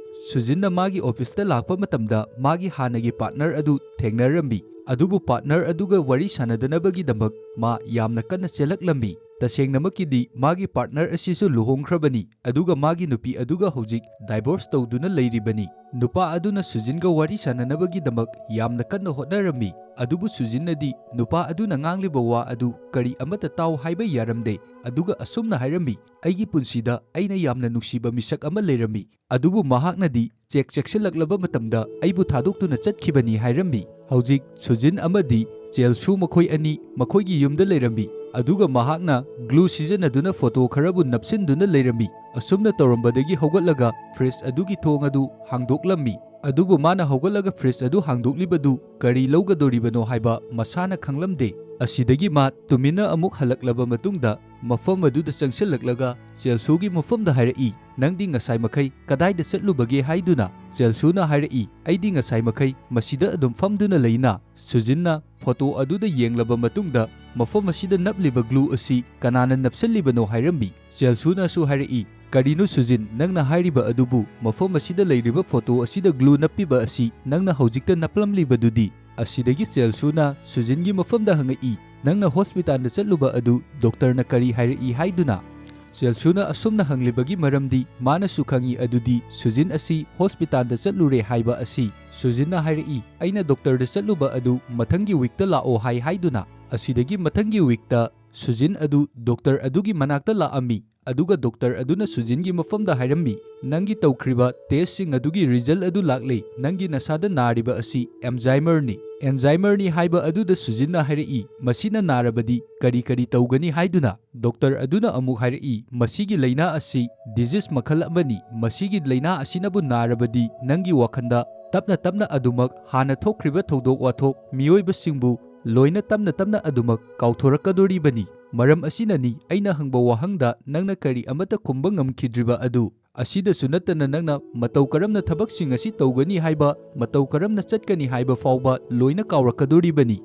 ꯁꯨꯖꯤꯟꯅ ꯃꯥꯒꯤ ꯑꯣꯐꯤꯁꯇ ꯂꯥꯛꯄ ꯃꯇꯝꯗ ꯃꯥꯒꯤ ꯍꯥꯟꯅꯒꯤ ꯄꯥꯔꯠꯅꯔ ꯑꯗꯨ ꯊꯦꯡꯅꯔꯝꯃꯤ, ꯑꯗꯨꯕꯨ ꯄꯥꯔꯠꯅꯔ ꯑꯗꯨꯒ ꯋꯥꯔꯤ ꯁꯥꯟꯅꯗꯅꯕꯒꯤꯗꯃꯛ ꯃꯥ ꯌꯥꯝꯅ ꯀꯟꯅ ꯆꯦꯜꯂꯛꯂꯝꯃꯤ꯫ ꯇꯁꯦꯡꯅꯃꯛꯀꯤꯗꯤ ꯃꯥꯒꯤ ꯄꯥꯔꯠꯅꯔ ꯑꯁꯤꯁꯨ ꯂꯨꯍꯣꯡꯈ꯭ꯔꯕꯅꯤ, ꯑꯗꯨꯒ ꯃꯥꯒꯤ ꯅꯨꯄꯤ ꯑꯗꯨꯒ ꯍꯧꯖꯤꯛ ꯗꯥꯏꯚꯣꯔꯁ ꯇꯧꯗꯨꯅ ꯂꯩꯔꯤꯕꯅꯤ꯫ ꯅꯨꯄꯥ ꯑꯗꯨꯅ ꯁꯨꯖꯤꯟꯒ ꯋꯥꯔꯤ ꯁꯥꯟꯅꯅꯕꯒꯤꯗꯃꯛ ꯌꯥꯝꯅ ꯀꯟꯅ ꯍꯣꯠꯅꯔꯝꯃꯤ, ꯑꯗꯨꯕꯨ ꯁꯨꯖꯤꯟꯅꯗꯤ ꯅꯨꯄꯥ ꯑꯗꯨꯅ ꯉꯥꯡꯂꯤꯕ ꯋꯥ ꯑꯗꯨ ꯀꯔꯤ ꯑꯃꯠꯇ ꯇꯥꯎ ꯍꯥꯏꯕ ꯌꯥꯔꯝꯗꯦ, ꯑꯗꯨꯒ ꯑꯁꯨꯝꯅ ꯍꯥꯏꯔꯝꯃꯤ, "ꯑꯩꯒꯤ ꯄꯨꯟꯁꯤꯗ ꯑꯩꯅ ꯌꯥꯝꯅ ꯅꯨꯡꯁꯤꯕ ꯃꯤꯁꯛ ꯑꯃ ꯂꯩꯔꯝꯃꯤ, ꯑꯗꯨꯕꯨ ꯃꯍꯥꯛꯅꯗꯤ ꯆꯦꯛ ꯆꯦꯛꯁꯤꯜꯂꯛꯂꯕ ꯃꯇꯝꯗ ꯑꯩꯕꯨ ꯊꯥꯗꯣꯛꯇꯨꯅ ꯆꯠꯈꯤꯕꯅꯤ" ꯍꯥꯏꯔꯝꯃꯤ꯫ ꯍꯧꯖꯤꯛ ꯁꯨꯖꯤꯟ ꯑꯃꯗꯤ ꯆꯦꯜꯁꯨ ꯃꯈꯣꯏ ꯑꯅꯤ ꯃꯈꯣꯏꯒꯤ ꯌꯨꯝꯗ ꯂꯩꯔꯝꯃꯤ, ꯑꯗꯨꯒ ꯃꯍꯥꯛꯅ ꯒ꯭ꯂꯨ ꯁꯤꯖꯤꯟꯅꯗꯨꯅ ꯐꯣꯇꯣ ꯈꯔꯕꯨ ꯅꯞꯁꯤꯟꯗꯨꯅ ꯂꯩꯔꯝꯃꯤ꯫ ꯑꯁꯨꯝꯅ ꯇꯧꯔꯝꯕꯗꯒꯤ ꯍꯧꯒꯠꯂꯒ ꯐ꯭ꯔꯤꯖ ꯑꯗꯨꯒꯤ ꯊꯣꯡ ꯑꯗꯨ ꯍꯥꯡꯗꯣꯛꯂꯝꯃꯤ꯫ ꯑꯗꯨꯕꯨ ꯃꯥꯅ ꯍꯧꯒꯠꯂꯒ ꯐ꯭ꯔꯤꯖ ꯑꯗꯨ ꯍꯥꯡꯗꯣꯛꯂꯤꯕꯗꯨ ꯀꯔꯤ ꯂꯧꯒꯗꯧꯔꯤꯕꯅꯣ ꯍꯥꯏꯕ ꯃꯁꯥꯅ ꯈꯪꯂꯝꯗꯦ꯫ ꯑꯁꯤꯗꯒꯤ ꯃꯥ ꯇꯨꯃꯤꯟꯅ ꯑꯃꯨꯛ ꯍꯜꯂꯛꯂꯕ ꯃꯇꯨꯡꯗ ꯃꯐꯝ ꯑꯗꯨꯗ ꯆꯪꯁꯤꯜꯂꯛꯂꯒ ꯆꯦꯜꯁꯨꯒꯤ ꯃꯐꯝꯗ ꯍꯥꯏꯔꯛꯏ, "ꯅꯪꯗꯤ ꯉꯁꯥꯏ ꯃꯈꯩ ꯀꯗꯥꯏꯗ ꯆꯠꯂꯨꯕꯒꯦ?" ꯍꯥꯏꯗꯨꯅ꯫ ꯆꯦꯜꯁꯨꯅ ꯍꯥꯏꯔꯛꯏ, "ꯑꯩꯗꯤ ꯉꯁꯥꯏ ꯃꯈꯩ ꯃꯁꯤꯗ ꯑꯗꯨꯝ ꯐꯝꯗꯨꯅ ꯂꯩꯅ꯫" ꯁꯨꯖꯤꯟꯅ ꯐꯣꯇꯣ ꯑꯗꯨꯗ ꯌꯦꯡꯂꯕ ꯃꯇꯨꯡꯗ, "ꯃꯐꯝ ꯑꯁꯤꯗ ꯅꯞꯂꯤꯕ ꯒ꯭ꯂꯨ ꯑꯁꯤ ꯀꯅꯥꯅ ꯅꯞꯁꯤꯜꯂꯤꯕꯅꯣ?" ꯍꯥꯏꯔꯝꯃꯤ꯫ ꯆꯦꯜꯁꯨꯅꯁꯨ ꯍꯥꯏꯔꯛꯏ, "ꯀꯔꯤꯅꯣ ꯁꯨꯖꯤꯟ, ꯅꯪꯅ ꯍꯥꯏꯔꯤꯕ ꯑꯗꯨꯕꯨ? ꯃꯐꯝ ꯑꯁꯤꯗ ꯂꯩꯔꯤꯕ ꯐꯣꯇꯣ ꯑꯁꯤꯗ ꯒ꯭ꯂꯨ ꯅꯞꯄꯤꯕ ꯑꯁꯤ ꯅꯪꯅ ꯍꯧꯖꯤꯛꯇ ꯅꯞꯂꯝꯂꯤꯕꯗꯨꯗꯤ?" ꯑꯁꯤꯗꯒꯤ ꯆꯦꯜꯁꯨꯅ ꯁꯨꯖꯤꯟꯒꯤ ꯃꯐꯝꯗ ꯍꯪꯉꯛꯏ, "ꯅꯪꯅ ꯍꯣꯁꯄꯤꯇꯥꯜꯗ ꯆꯠꯂꯨꯕ ꯑꯗꯨ ꯗꯣꯛꯇꯔꯅ ꯀꯔꯤ ꯍꯥꯏꯔꯛꯏ?" ꯍꯥꯏꯗꯨꯅ꯫ ꯆꯦꯜꯁꯨꯅ ꯑꯁꯨꯝꯅ ꯍꯪꯂꯤꯕꯒꯤ ꯃꯔꯝꯗꯤ ꯃꯥꯅꯁꯨ ꯈꯪꯏ, ꯑꯗꯨꯗꯤ ꯁꯨꯖꯤꯟ ꯑꯁꯤ ꯍꯣꯁꯄꯤꯇꯥꯜꯗ ꯆꯠꯂꯨꯔꯦ ꯍꯥꯏꯕ ꯑꯁꯤ꯫ ꯁꯨꯖꯤꯟꯅ ꯍꯥꯏꯔꯛꯏ, "ꯑꯩꯅ ꯗꯣꯛꯇꯔꯗ ꯆꯠꯂꯨꯕ ꯑꯗꯨ ꯃꯊꯪꯒꯤ ꯋꯤꯛꯇ ꯂꯥꯛꯑꯣ ꯍꯥꯏ" ꯍꯥꯏꯗꯨꯅ꯫ ꯑꯁꯤꯗꯒꯤ ꯃꯊꯪꯒꯤ ꯋꯤꯛꯇ ꯁꯨꯖꯤꯟ ꯑꯗꯨ ꯗꯣꯛꯇꯔ ꯑꯗꯨꯒꯤ ꯃꯅꯥꯛꯇ ꯂꯥꯛꯑꯝꯃꯤ, ꯑꯗꯨꯒ ꯗꯣꯛꯇꯔ ꯑꯗꯨꯅ ꯁꯨꯖꯤꯟꯒꯤ ꯃꯐꯝꯗ ꯍꯥꯏꯔꯝꯃꯤ, "ꯅꯪꯒꯤ ꯇꯧꯈ꯭ꯔꯤꯕ ꯇꯦꯁꯁꯤꯡ ꯑꯗꯨꯒꯤ ꯔꯤꯖꯜ ꯑꯗꯨ ꯂꯥꯛꯂꯦ, ꯅꯪꯒꯤ ꯅꯁꯥꯗ ꯅꯥꯔꯤꯕ ꯑꯁꯤ ꯑꯦꯝꯖꯥꯏꯃꯔꯅꯤ꯫" ꯑꯦꯝꯖꯥꯏꯃꯔꯅꯤ ꯍꯥꯏꯕ ꯑꯗꯨꯗ ꯁꯨꯖꯤꯟꯅ ꯍꯥꯏꯔꯛꯏ, "ꯃꯁꯤꯅ ꯅꯥꯔꯕꯗꯤ ꯀꯔꯤ ꯀꯔꯤ ꯇꯧꯒꯅꯤ?" ꯍꯥꯏꯗꯨꯅ꯫ ꯗꯣꯛꯇꯔ ꯑꯗꯨꯅ ꯑꯃꯨꯛ ꯍꯥꯏꯔꯛꯏ, "ꯃꯁꯤꯒꯤ ꯂꯥꯏꯅꯥ ꯑꯁꯤ ꯗꯤꯖꯤꯁ ꯃꯈꯜ ꯑꯃꯅꯤ꯫ ꯃꯁꯤꯒꯤ ꯂꯥꯏꯅꯥ ꯑꯁꯤꯅꯕꯨ ꯅꯥꯔꯕꯗꯤ ꯅꯪꯒꯤ ꯋꯥꯈꯜꯗ ꯇꯞꯅ ꯇꯞꯅ ꯑꯗꯨꯃꯛ ꯍꯥꯟꯅ ꯊꯣꯛꯈ꯭ꯔꯤꯕ ꯊꯧꯗꯣꯛ ꯋꯥꯊꯣꯛ, ꯃꯤꯑꯣꯏꯕꯁꯤꯡꯕꯨ ꯂꯣꯏꯅ ꯇꯞꯅ ꯇꯞꯅ ꯑꯗꯨꯃꯛ ꯀꯥꯎꯊꯣꯔꯛꯀꯗꯣꯔꯤꯕꯅꯤ꯫ ꯃꯔꯝ ꯑꯁꯤꯅꯅꯤ ꯑꯩꯅ ꯍꯪꯕ ꯋꯥꯍꯪꯗ ꯅꯪꯅ ꯀꯔꯤ ꯑꯃꯠꯇ ꯈꯨꯝꯕ ꯉꯝꯈꯤꯗ꯭ꯔꯤꯕ ꯑꯗꯨ꯫ ꯑꯁꯤꯗꯁꯨ ꯅꯠꯇꯅ ꯅꯪꯅ ꯃꯇꯧ ꯀꯔꯝꯅ ꯊꯕꯛꯁꯤꯡ ꯑꯁꯤ ꯇꯧꯒꯅꯤ ꯍꯥꯏꯕ, ꯃꯇꯧ ꯀꯔꯝꯅ ꯆꯠꯀꯅꯤ ꯍꯥꯏꯕ ꯐꯥꯎꯕ ꯂꯣꯏꯅ ꯀꯥꯎꯔꯛꯀꯗꯣꯔꯤꯕꯅꯤ꯫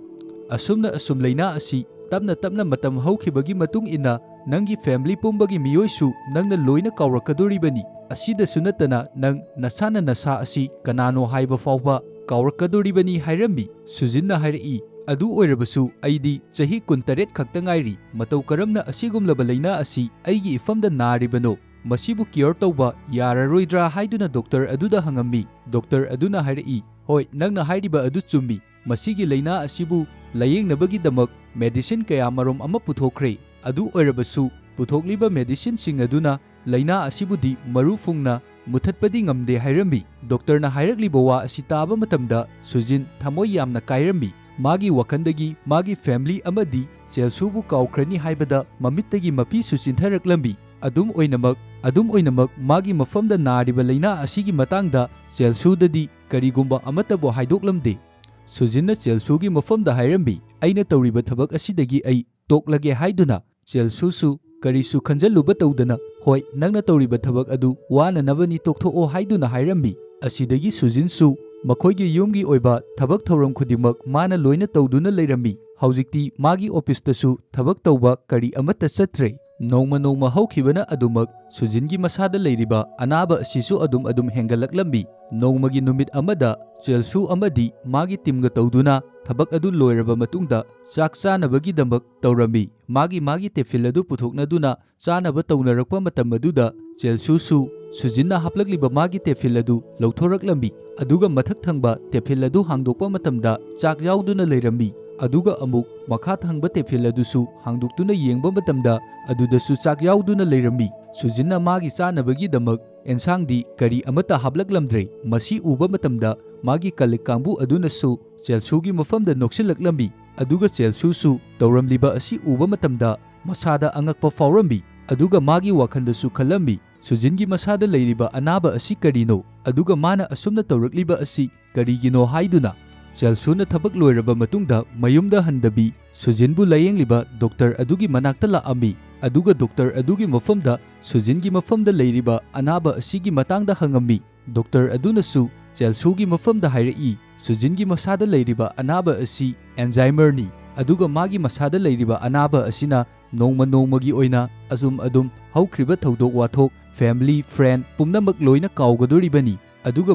ꯑꯁꯨꯝꯅ ꯑꯁꯨꯝ ꯂꯥꯏꯅꯥ ꯑꯁꯤ ꯇꯞꯅ ꯇꯞꯅ ꯃꯇꯝ ꯍꯧꯈꯤꯕꯒꯤ ꯃꯇꯨꯡ ꯏꯟꯅ ꯅꯪꯒꯤ family ꯄꯨꯝꯕꯒꯤ ꯃꯤꯑꯣꯏꯁꯨ ꯅꯪꯅ ꯂꯣꯏꯅ ꯀꯥꯎꯔꯛꯀꯗꯣꯔꯤꯕꯅꯤ꯫ ꯑꯁꯤꯗꯁꯨ ꯅꯠꯇꯅ ꯅꯪ ꯅꯁꯥꯅ ꯅꯁꯥ ꯑꯁꯤ ꯀꯅꯥꯅꯣ ꯍꯥꯏꯕ ꯐꯥꯎꯕ ꯀꯥꯎꯔꯛꯀꯗꯣꯔꯤꯕꯅꯤ ꯍꯥꯏꯔꯝꯃꯤ꯫ ꯁꯨꯖꯤꯟꯅ ꯍꯥꯏꯔꯛꯏ, "ꯑꯗꯨ ꯑꯣꯏꯔꯕꯁꯨ ꯑꯩꯗꯤ ꯆꯍꯤ ꯀꯨꯟꯇꯔꯦꯠ ꯈꯛꯇ ꯉꯥꯏꯔꯤ꯫ ꯃꯇꯧ ꯀꯔꯝꯅ ꯑꯁꯤꯒꯨꯝꯂꯕ ꯂꯥꯏꯅꯥ ꯑꯁꯤ ꯑꯩꯒꯤ ꯏꯐꯝꯗ ꯅꯥꯔꯤꯕꯅꯣ? ꯃꯁꯤꯕꯨ care ꯇꯧꯕ ꯌꯥꯔꯔꯣꯏꯗ꯭ꯔꯥ?" ꯍꯥꯏꯗꯨꯅ doctor ꯑꯗꯨꯗ ꯍꯪꯉꯝꯃꯤ꯫ Doctor ꯑꯗꯨꯅ ꯍꯥꯏꯔꯛꯏ, "ꯍꯣꯏ, ꯅꯪꯅ ꯍꯥꯏꯔꯤꯕ ꯑꯗꯨ ꯆꯨꯝꯃꯤ꯫ ꯃꯁꯤꯒꯤ ꯂꯥꯏꯅꯥ ꯑꯁꯤꯕꯨ ꯂꯥꯌꯦꯡꯅꯕꯒꯤꯗꯃꯛ medicine ꯀꯌꯥ ꯃꯔꯨꯝ ꯑꯃ ꯄꯨꯊꯣꯛꯈ꯭ꯔꯦ꯫ ꯑꯗꯨ ꯑꯣꯏꯔꯕꯁꯨ ꯄꯨꯊꯣꯛꯂꯤꯕ medicineꯁꯤꯡ ꯑꯗꯨꯅ ꯂꯥꯏꯅꯥ ꯑꯁꯤꯕꯨꯗꯤ ꯃꯔꯨ ꯐꯨꯡꯅ ꯃꯨꯊꯠꯄꯗꯤ ꯉꯝꯗꯦ" ꯍꯥꯏꯔꯝꯃꯤ꯫ Doctorꯅ ꯍꯥꯏꯔꯛꯂꯤꯕ ꯋꯥ ꯑꯁꯤ ꯇꯥꯕ ꯃꯇꯝꯗ ꯁꯨꯖꯤꯟ ꯊꯃꯣꯏ ꯌꯥꯝꯅ ꯀꯥꯏꯔꯝꯃꯤ꯫ ꯃꯥꯒꯤ ꯋꯥꯈꯜꯗꯒꯤ ꯃꯥꯒꯤ family ꯑꯃꯗꯤ ꯆꯦꯜꯁꯨꯕꯨ ꯀꯥꯎꯈ꯭ꯔꯅꯤ ꯍꯥꯏꯕꯗ ꯃꯃꯤꯠꯇꯒꯤ ꯃꯄꯤꯁꯨ ꯆꯤꯟꯊꯔꯛꯂꯝꯃꯤ꯫ ꯑꯗꯨꯝ ꯑꯣꯏꯅꯃꯛ, ꯑꯗꯨꯝ ꯑꯣꯏꯅꯃꯛ ꯃꯥꯒꯤ ꯃꯐꯝꯗ ꯅꯥꯔꯤꯕ ꯂꯥꯏꯅꯥ ꯑꯁꯤꯒꯤ ꯃꯇꯥꯡꯗ ꯆꯦꯜꯁꯨꯗꯗꯤ ꯀꯔꯤꯒꯨꯝꯕ ꯑꯃꯠꯇꯕꯨ ꯍꯥꯏꯗꯣꯛꯂꯝꯗꯦ꯫ ꯁꯨꯖꯤꯟꯅ ꯆꯦꯜꯁꯨꯒꯤ ꯃꯐꯝꯗ ꯍꯥꯏꯔꯝꯃꯤ, "ꯑꯩꯅ ꯇꯧꯔꯤꯕ ꯊꯕꯛ ꯑꯁꯤꯗꯒꯤ ꯑꯩ ꯇꯣꯛꯂꯒꯦ" ꯍꯥꯏꯗꯨꯅ꯫ ꯆꯦꯜꯁꯨꯁꯨ ꯀꯔꯤꯁꯨ ꯈꯟꯖꯜꯂꯨꯕ ꯇꯧꯗꯅ, "ꯍꯣꯏ, ꯅꯪꯅ ꯇꯧꯔꯤꯕ ꯊꯕꯛ ꯑꯗꯨ ꯋꯥꯅꯅꯕꯅꯤ, ꯇꯣꯛꯊꯣꯛꯑꯣ" ꯍꯥꯏꯗꯨꯅ ꯍꯥꯏꯔꯝꯃꯤ꯫ ꯑꯁꯤꯗꯒꯤ ꯁꯨꯖꯤꯟꯁꯨ ꯃꯈꯣꯏꯒꯤ ꯌꯨꯝꯒꯤ ꯑꯣꯏꯕ ꯊꯕꯛ ꯊꯧꯔꯝ ꯈꯨꯗꯤꯡꯃꯛ ꯃꯥꯅ ꯂꯣꯏꯅ ꯇꯧꯗꯨꯅ ꯂꯩꯔꯝꯃꯤ꯫ ꯍꯧꯖꯤꯛꯇꯤ ꯃꯥꯒꯤ officeꯇꯁꯨ ꯊꯕꯛ ꯇꯧꯕ ꯀꯔꯤ ꯑꯃꯠꯇ ꯆꯠꯇ꯭ꯔꯦ꯫ ꯅꯣꯡꯃ ꯅꯣꯡꯃ ꯍꯧꯈꯤꯕꯅ ꯑꯗꯨꯃꯛ ꯁꯨꯖꯤꯟꯒꯤ ꯃꯁꯥꯗ ꯂꯩꯔꯤꯕ ꯑꯅꯥꯕ ꯑꯁꯤꯁꯨ ꯑꯗꯨꯝ ꯑꯗꯨꯝ ꯍꯦꯟꯒꯠꯂꯛꯂꯝꯃꯤ꯫ ꯅꯣꯡꯃꯒꯤ ꯅꯨꯃꯤꯠ ꯑꯃꯗ ꯆꯦꯜꯁꯨ ꯑꯃꯗꯤ ꯃꯥꯒꯤ teamꯒ ꯇꯧꯗꯨꯅ ꯊꯕꯛ ꯑꯗꯨ ꯂꯣꯏꯔꯕ ꯃꯇꯨꯡꯗ ꯆꯥꯛ ꯆꯥꯅꯕꯒꯤꯗꯃꯛ ꯇꯧꯔꯝꯃꯤ꯫ ꯃꯥꯒꯤ ꯃꯥꯒꯤ tiffin ꯑꯗꯨ ꯄꯨꯊꯣꯛꯅꯗꯨꯅ ꯆꯥꯅꯕ ꯇꯧꯅꯔꯛꯄ ꯃꯇꯝ ꯑꯗꯨꯗ ꯆꯦꯜꯁꯨꯁꯨ ꯁꯨꯖꯤꯟꯅ ꯍꯥꯞꯂꯛꯂꯤꯕ ꯃꯥꯒꯤ tiffin ꯑꯗꯨ ꯂꯧꯊꯣꯔꯛꯂꯝꯃꯤ꯫ ꯑꯗꯨꯒ ꯃꯊꯛ ꯊꯪꯕ tiffin ꯑꯗꯨ ꯍꯥꯡꯗꯣꯛꯄ ꯃꯇꯝꯗ ꯆꯥꯛ ꯌꯥꯎꯗꯨꯅ ꯂꯩꯔꯝꯃꯤ꯫ ꯑꯗꯨꯒ ꯑꯃꯨꯛ ꯃꯈꯥ ꯊꯪꯕ tiffin ꯑꯗꯨꯁꯨ ꯍꯥꯡꯗꯣꯛꯇꯨꯅ ꯌꯦꯡꯕ ꯃꯇꯝꯗ ꯑꯗꯨꯗꯁꯨ ꯆꯥꯛ ꯌꯥꯎꯗꯨꯅ ꯂꯩꯔꯝꯃꯤ꯫ ꯁꯨꯖꯤꯟꯅ ꯃꯥꯒꯤ ꯆꯥꯅꯕꯒꯤꯗꯃꯛ ꯑꯦꯟꯁꯥꯡꯗꯤ ꯀꯔꯤ ꯑꯃꯠꯇ ꯍꯥꯞꯂꯛꯂꯝꯗ꯭ꯔꯦ꯫ ꯃꯁꯤ ꯎꯕ ꯃꯇꯝꯗ ꯃꯥꯒꯤ colleague ꯀꯥꯡꯕꯨ ꯑꯗꯨꯅꯁꯨ ꯆꯦꯜꯁꯨꯒꯤ ꯃꯐꯝꯗ ꯅꯣꯛꯁꯤꯜꯂꯛꯂꯝꯃꯤ꯫ ꯑꯗꯨꯒ ꯆꯦꯜꯁꯨꯁꯨ ꯇꯧꯔꯝꯂꯤꯕ ꯑꯁꯤ ꯎꯕ ꯃꯇꯝꯗ ꯃꯁꯥꯗ ꯑꯉꯛꯄ ꯐꯥꯎꯔꯝꯃꯤ꯫ ꯑꯗꯨꯒ ꯃꯥꯒꯤ ꯋꯥꯈꯜꯗꯁꯨ ꯈꯜꯂꯝꯃꯤ, ꯁꯨꯖꯤꯟꯒꯤ ꯃꯁꯥꯗ ꯂꯩꯔꯤꯕ ꯑꯅꯥꯕ ꯑꯁꯤ ꯀꯔꯤꯅꯣ, ꯑꯗꯨꯒ ꯃꯥꯅ ꯑꯁꯨꯝꯅ ꯇꯧꯔꯛꯂꯤꯕ ꯑꯁꯤ ꯀꯔꯤꯒꯤꯅꯣ ꯍꯥꯏꯗꯨꯅ꯫ ꯆꯦꯜꯁꯨꯅ ꯊꯕꯛ ꯂꯣꯏꯔꯕ ꯃꯇꯨꯡꯗ ꯃꯌꯨꯝꯗ ꯍꯟꯗꯕꯤ, ꯁꯨꯖꯤꯟꯕꯨ ꯂꯥꯌꯦꯡꯂꯤꯕ ꯗꯣꯛꯇꯔ ꯑꯗꯨꯒꯤ ꯃꯅꯥꯛꯇ ꯂꯥꯛꯑꯝꯃꯤ, ꯑꯗꯨꯒ ꯗꯣꯛꯇꯔ ꯑꯗꯨꯒꯤ ꯃꯐꯝꯗ ꯁꯨꯖꯤꯟꯒꯤ ꯃꯐꯝꯗ ꯂꯩꯔꯤꯕ ꯑꯅꯥꯕ ꯑꯁꯤꯒꯤ ꯃꯇꯥꯡꯗ ꯍꯪꯉꯝꯃꯤ꯫ ꯗꯣꯛꯇꯔ ꯑꯗꯨꯅꯁꯨ ꯆꯦꯜꯁꯨꯒꯤ ꯃꯐꯝꯗ ꯍꯥꯏꯔꯛꯏ, ꯁꯨꯖꯤꯟꯒꯤ ꯃꯁꯥꯗ ꯂꯩꯔꯤꯕ ꯑꯅꯥꯕ ꯑꯁꯤ ꯑꯦꯟꯖꯥꯏꯃꯔꯅꯤ, ꯑꯗꯨꯒ ꯃꯥꯒꯤ ꯃꯁꯥꯗ ꯂꯩꯔꯤꯕ ꯑꯅꯥꯕ ꯑꯁꯤꯅ ꯅꯣꯡꯃ ꯅꯣꯡꯃꯒꯤ ꯑꯣꯏꯅ ꯑꯁꯨꯝ ꯑꯗꯨꯝ ꯍꯧꯈ꯭ꯔꯤꯕ ꯊꯧꯗꯣꯛ ꯋꯥꯊꯣꯛ, ꯐꯦꯃꯤꯂꯤ, ꯐ꯭ꯔꯦꯟ ꯄꯨꯝꯅꯃꯛ ꯂꯣꯏꯅ ꯀꯥꯎꯒꯗꯣꯔꯤꯕꯅꯤ, ꯑꯗꯨꯒ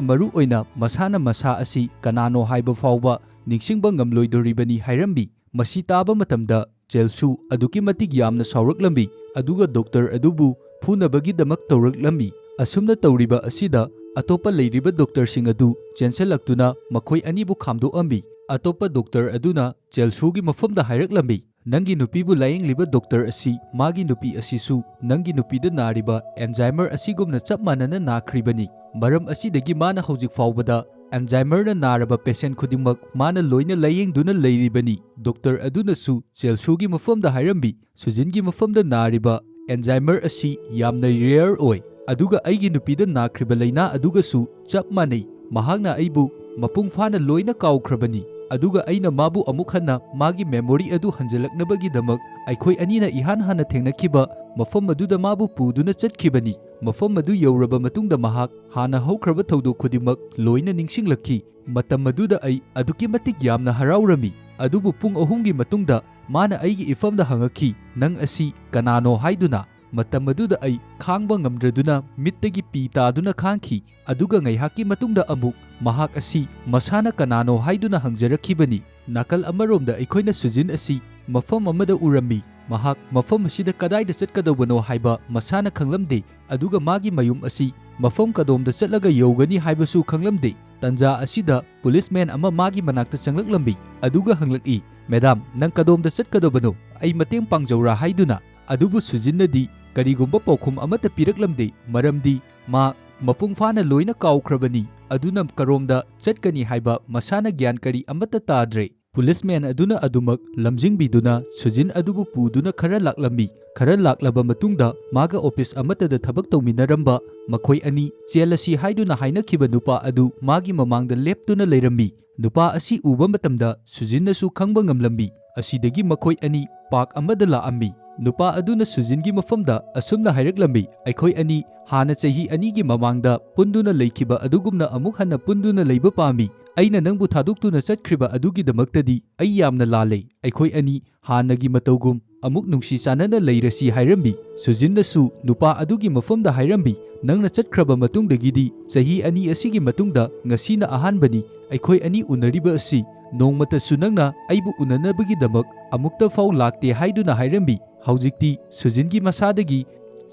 ꯃꯔꯨ ꯑꯣꯏꯅ ꯃꯁꯥꯅ ꯃꯁꯥ ꯑꯁꯤ ꯀꯅꯥꯅꯣ ꯍꯥꯏꯕ ꯐꯥꯎꯕ ꯅꯤꯡꯁꯤꯡꯕ ꯉꯝꯂꯣꯏꯗꯣꯔꯤꯕꯅꯤ ꯍꯥꯏꯔꯝꯃꯤ꯫ ꯃꯁꯤ ꯇꯥꯕ ꯃꯇꯝꯗ ꯆꯦꯜꯁꯨ ꯑꯗꯨꯛꯀꯤ ꯃꯇꯤꯛ ꯌꯥꯝꯅ ꯁꯥꯎꯔꯛꯂꯝꯃꯤ, ꯑꯗꯨꯒ ꯗꯣꯛꯇꯔ ꯑꯗꯨꯕꯨ ꯐꯨꯅꯕꯒꯤꯗꯃꯛ ꯇꯧꯔꯛꯂꯝꯃꯤ꯫ ꯑꯁꯨꯝꯅ ꯇꯧꯔꯤꯕ ꯑꯁꯤꯗ ꯑꯇꯣꯞꯄ ꯂꯩꯔꯤꯕ ꯗꯣꯛꯇꯔꯁꯤꯡ ꯑꯗꯨ ꯆꯦꯟꯁꯤꯜꯂꯛꯇꯨꯅ ꯃꯈꯣꯏ ꯑꯅꯤꯕꯨ ꯈꯥꯝꯗꯣꯛꯑꯝꯃꯤ꯫ ꯑꯇꯣꯞꯄ ꯗꯣꯛꯇꯔ ꯑꯗꯨꯅ ꯆꯦꯜꯁꯨꯒꯤ ꯃꯐꯝꯗ ꯍꯥꯏꯔꯛꯂꯝꯃꯤ, "ꯅꯪꯒꯤ ꯅꯨꯄꯤꯕꯨ ꯂꯥꯌꯦꯡꯂꯤꯕ ꯗꯣꯛꯇꯔ ꯑꯁꯤ ꯃꯥꯒꯤ ꯅꯨꯄꯤ ꯑꯁꯤꯁꯨ ꯅꯪꯒꯤ ꯅꯨꯄꯤꯗ ꯅꯥꯔꯤꯕ ꯑꯦꯟꯖꯥꯏꯃꯔ ꯑꯁꯤꯒꯨꯝꯅ ꯆꯞ ꯃꯥꯟꯅꯅ ꯅꯥꯈ꯭ꯔꯤꯕꯅꯤ꯫ ꯃꯔꯝ ꯑꯁꯤꯗꯒꯤ ꯃꯥꯅ ꯍꯧꯖꯤꯛ ꯐꯥꯎꯕꯗ ꯑꯦꯟꯖꯥꯏꯃꯔꯅ ꯅꯥꯔꯕ ꯄꯦꯁꯦꯟ ꯈꯨꯗꯤꯡꯃꯛ ꯃꯥꯅ ꯂꯣꯏꯅ ꯂꯥꯌꯦꯡꯗꯨꯅ ꯂꯩꯔꯤꯕꯅꯤ꯫" ꯗꯣꯛꯇꯔ ꯑꯗꯨꯅꯁꯨ ꯆꯦꯜꯁꯨꯒꯤ ꯃꯐꯝꯗ ꯍꯥꯏꯔꯝꯃꯤ, "ꯁꯨꯖꯤꯟꯒꯤ ꯃꯐꯝꯗ ꯅꯥꯔꯤꯕ ꯑꯦꯟꯖꯥꯏꯃꯔ ꯑꯁꯤ ꯌꯥꯝꯅ ꯔꯦꯌꯔ ꯑꯣꯏ, ꯑꯗꯨꯒ ꯑꯩꯒꯤ ꯅꯨꯄꯤꯗ ꯅꯥꯈ꯭ꯔꯤꯕ ꯂꯥꯏꯅꯥ ꯑꯗꯨꯒꯁꯨ ꯆꯞ ꯃꯥꯟꯅꯩ꯫ ꯃꯍꯥꯛꯅ ꯑꯩꯕꯨ ꯃꯄꯨꯡ ꯐꯥꯅ ꯂꯣꯏꯅ ꯀꯥꯎꯈ꯭ꯔꯕꯅꯤ, ꯑꯗꯨꯒ ꯑꯩꯅ ꯃꯥꯕꯨ ꯑꯃꯨꯛ ꯍꯟꯅ ꯃꯥꯒꯤ ꯃꯦꯃꯣꯔꯤ ꯑꯗꯨ ꯍꯟꯖꯤꯜꯂꯛꯅꯕꯒꯤꯗꯃꯛ ꯑꯩꯈꯣꯏ ꯑꯅꯤꯅ ꯏꯍꯥꯟ ꯍꯥꯟꯅ ꯊꯦꯡꯅꯈꯤꯕ ꯃꯐꯝ ꯑꯗꯨꯗ ꯃꯥꯕꯨ ꯄꯨꯗꯨꯅ ꯆꯠꯈꯤꯕꯅꯤ꯫ ꯃꯐꯝ ꯑꯗꯨ ꯌꯧꯔꯕ ꯃꯇꯨꯡꯗ ꯃꯍꯥꯛ ꯍꯥꯟꯅ ꯍꯧꯈ꯭ꯔꯕ ꯊꯧꯗꯣꯛ ꯈꯨꯗꯤꯡꯃꯛ ꯂꯣꯏꯅ ꯅꯤꯡꯁꯤꯡꯂꯛꯈꯤ꯫ ꯃꯇꯝ ꯑꯗꯨꯗ ꯑꯩ ꯑꯗꯨꯛꯀꯤ ꯃꯇꯤꯛ ꯌꯥꯝꯅ ꯍꯔꯥꯎꯔꯝꯃꯤ, ꯑꯗꯨꯕꯨ ꯄꯨꯡ ꯑꯍꯨꯝꯒꯤ ꯃꯇꯨꯡꯗ ꯃꯥꯅ ꯑꯩꯒꯤ ꯏꯐꯝꯗ ꯍꯪꯉꯛꯈꯤ, 'ꯅꯪ ꯑꯁꯤ ꯀꯅꯥꯅꯣ?' ꯍꯥꯏꯗꯨꯅ꯫ ꯃꯇꯝ ꯑꯗꯨꯗ ꯑꯩ ꯈꯥꯡꯕ ꯉꯝꯗ꯭ꯔꯗꯨꯅ ꯃꯤꯠꯇꯒꯤ ꯄꯤ ꯇꯥꯗꯨꯅ ꯈꯥꯡꯈꯤ, ꯑꯗꯨꯒ ꯉꯥꯏꯍꯥꯛꯀꯤ ꯃꯇꯨꯡꯗ ꯑꯃꯨꯛ ꯃꯍꯥꯛ ꯑꯁꯤ ꯃꯁꯥꯅ ꯀꯅꯥꯅꯣ ꯍꯥꯏꯗꯨꯅ ꯍꯪꯖꯔꯛꯈꯤꯕꯅꯤ꯫ ꯅꯥꯀꯜ ꯑꯃꯔꯣꯝꯗ ꯑꯩꯈꯣꯏꯅ ꯁꯨꯖꯤꯟ ꯑꯁꯤ ꯃꯐꯝ ꯑꯃꯗ ꯎꯔꯝꯃꯤ꯫ ꯃꯍꯥꯛ ꯃꯐꯝ ꯑꯁꯤꯗ ꯀꯗꯥꯏꯗ ꯆꯠꯀꯗꯧꯕꯅꯣ ꯍꯥꯏꯕ ꯃꯁꯥꯅ ꯈꯪꯂꯝꯗꯦ, ꯑꯗꯨꯒ ꯃꯥꯒꯤ ꯃꯌꯨꯝ ꯑꯁꯤ ꯃꯐꯝ ꯀꯗꯣꯝꯗ ꯆꯠꯂꯒ ꯌꯧꯒꯅꯤ ꯍꯥꯏꯕꯁꯨ ꯈꯪꯂꯝꯗꯦ꯫ ꯇꯟꯖꯥ ꯑꯁꯤꯗ ꯄꯨꯂꯤꯁꯃꯦꯟ ꯑꯃ ꯃꯥꯒꯤ ꯃꯅꯥꯛꯇ ꯆꯪꯂꯛꯂꯝꯃꯤ, ꯑꯗꯨꯒ ꯍꯪꯂꯛꯏ, "ꯃꯦꯗꯥꯝ, ꯅꯪ ꯀꯗꯣꯝꯗ ꯆꯠꯀꯗꯕꯅꯣ? ꯑꯩ ꯃꯇꯦꯡ ꯄꯥꯡꯖꯧꯔꯥ?" ꯍꯥꯏꯗꯨꯅ꯫ ꯑꯗꯨꯕꯨ ꯁꯨꯖꯤꯟꯅꯗꯤ ꯀꯔꯤꯒꯨꯝꯕ ꯄꯥꯎꯈꯨꯝ ꯑꯃꯠꯇ ꯄꯤꯔꯛꯂꯝꯗꯦ, ꯃꯔꯝꯗꯤ ꯃꯥ ꯃꯄꯨꯡ ꯐꯥꯅ ꯂꯣꯏꯅ ꯀꯥꯎꯈ꯭ꯔꯕꯅꯤ, ꯑꯗꯨꯅ ꯀꯔꯣꯝꯗ ꯆꯠꯀꯅꯤ ꯍꯥꯏꯕ ꯃꯁꯥꯅ ꯒ꯭ꯌꯥꯟ ꯀꯔꯤ ꯑꯃꯠꯇ ꯇꯥꯗ꯭ꯔꯦ꯫ ꯄꯨꯂꯤꯁꯃꯦꯟ ꯑꯗꯨꯅ ꯑꯗꯨꯃꯛ ꯂꯝꯖꯤꯡꯕꯤꯗꯨꯅ ꯁꯨꯖꯤꯟ ꯑꯗꯨꯕꯨ ꯄꯨꯗꯨꯅ ꯈꯔ ꯂꯥꯛꯂꯝꯃꯤ꯫ ꯈꯔ ꯂꯥꯛꯂꯕ ꯃꯇꯨꯡꯗ ꯃꯥꯒ ꯑꯣꯐꯤꯁ ꯑꯃꯠꯇꯗ ꯊꯕꯛ ꯇꯧꯃꯤꯟꯅꯔꯝꯕ ꯃꯈꯣꯏ ꯑꯅꯤ ꯆꯦꯜꯂꯁꯤ ꯍꯥꯏꯗꯨꯅ ꯍꯥꯏꯅꯈꯤꯕ ꯅꯨꯄꯥ ꯑꯗꯨ ꯃꯥꯒꯤ ꯃꯃꯥꯡꯗ ꯂꯦꯞꯇꯨꯅ ꯂꯩꯔꯝꯃꯤ꯫ ꯅꯨꯄꯥ ꯑꯁꯤ ꯎꯕ ꯃꯇꯝꯗ ꯁꯨꯖꯤꯟꯅꯁꯨ ꯈꯪꯕ ꯉꯝꯂꯝꯃꯤ꯫ ꯑꯁꯤꯗꯒꯤ ꯃꯈꯣꯏ ꯑꯅꯤ ꯄꯥꯔꯛ ꯑꯃꯗ ꯂꯥꯛꯑꯝꯃꯤ꯫ ꯅꯨꯄꯥ ꯑꯗꯨꯅ ꯁꯨꯖꯤꯟꯒꯤ ꯃꯐꯝꯗ ꯑꯁꯨꯝꯅ ꯍꯥꯏꯔꯛꯂꯝꯃꯤ, "ꯑꯩꯈꯣꯏ ꯑꯅꯤ ꯍꯥꯟꯅ ꯆꯍꯤ ꯑꯅꯤꯒꯤ ꯃꯃꯥꯡꯗ ꯄꯨꯟꯗꯨꯅ ꯂꯩꯈꯤꯕ ꯑꯗꯨꯒꯨꯝꯅ ꯑꯃꯨꯛ ꯍꯟꯅ ꯄꯨꯟꯗꯨꯅ ꯂꯩꯕ ꯄꯥꯝꯃꯤ꯫ ꯑꯩꯅ ꯅꯪꯕꯨ ꯊꯥꯗꯣꯛꯇꯨꯅ ꯆꯠꯈ꯭ꯔꯤꯕ ꯑꯗꯨꯒꯤꯗꯃꯛꯇꯗꯤ ꯑꯩ ꯌꯥꯝꯅ ꯂꯥꯜꯂꯦ꯫ ꯑꯩꯈꯣꯏ ꯑꯅꯤ ꯍꯥꯟꯅꯒꯤ ꯃꯇꯧꯒꯨꯝ ꯑꯃꯨꯛ ꯅꯨꯡꯁꯤ ꯆꯥꯟꯅꯅ ꯂꯩꯔꯁꯤ" ꯍꯥꯏꯔꯝꯃꯤ꯫ ꯁꯨꯖꯤꯟꯅꯁꯨ ꯅꯨꯄꯥ ꯑꯗꯨꯒꯤ ꯃꯐꯝꯗ ꯍꯥꯏꯔꯝꯃꯤ, "ꯅꯪꯅ ꯆꯠꯈ꯭ꯔꯕ ꯃꯇꯨꯡꯗꯒꯤꯗꯤ ꯆꯍꯤ ꯑꯅꯤ ꯑꯁꯤꯒꯤ ꯃꯇꯨꯡꯗ ꯉꯁꯤꯅ ꯑꯍꯥꯟꯕꯅꯤ ꯑꯩꯈꯣꯏ ꯑꯅꯤ ꯎꯅꯔꯤꯕ ꯑꯁꯤ꯫ ꯅꯣꯡꯃꯇꯁꯨ ꯅꯪꯅ ꯑꯩꯕꯨ ꯎꯅꯅꯕꯒꯤꯗꯃꯛ ꯑꯃꯨꯛꯇ ꯐꯥꯎ ꯂꯥꯛꯇꯦ" ꯍꯥꯏꯗꯨꯅ ꯍꯥꯏꯔꯝꯃꯤ꯫ ꯍꯧꯖꯤꯛꯇꯤ ꯁꯨꯖꯤꯟꯒꯤ ꯃꯁꯥꯗꯒꯤ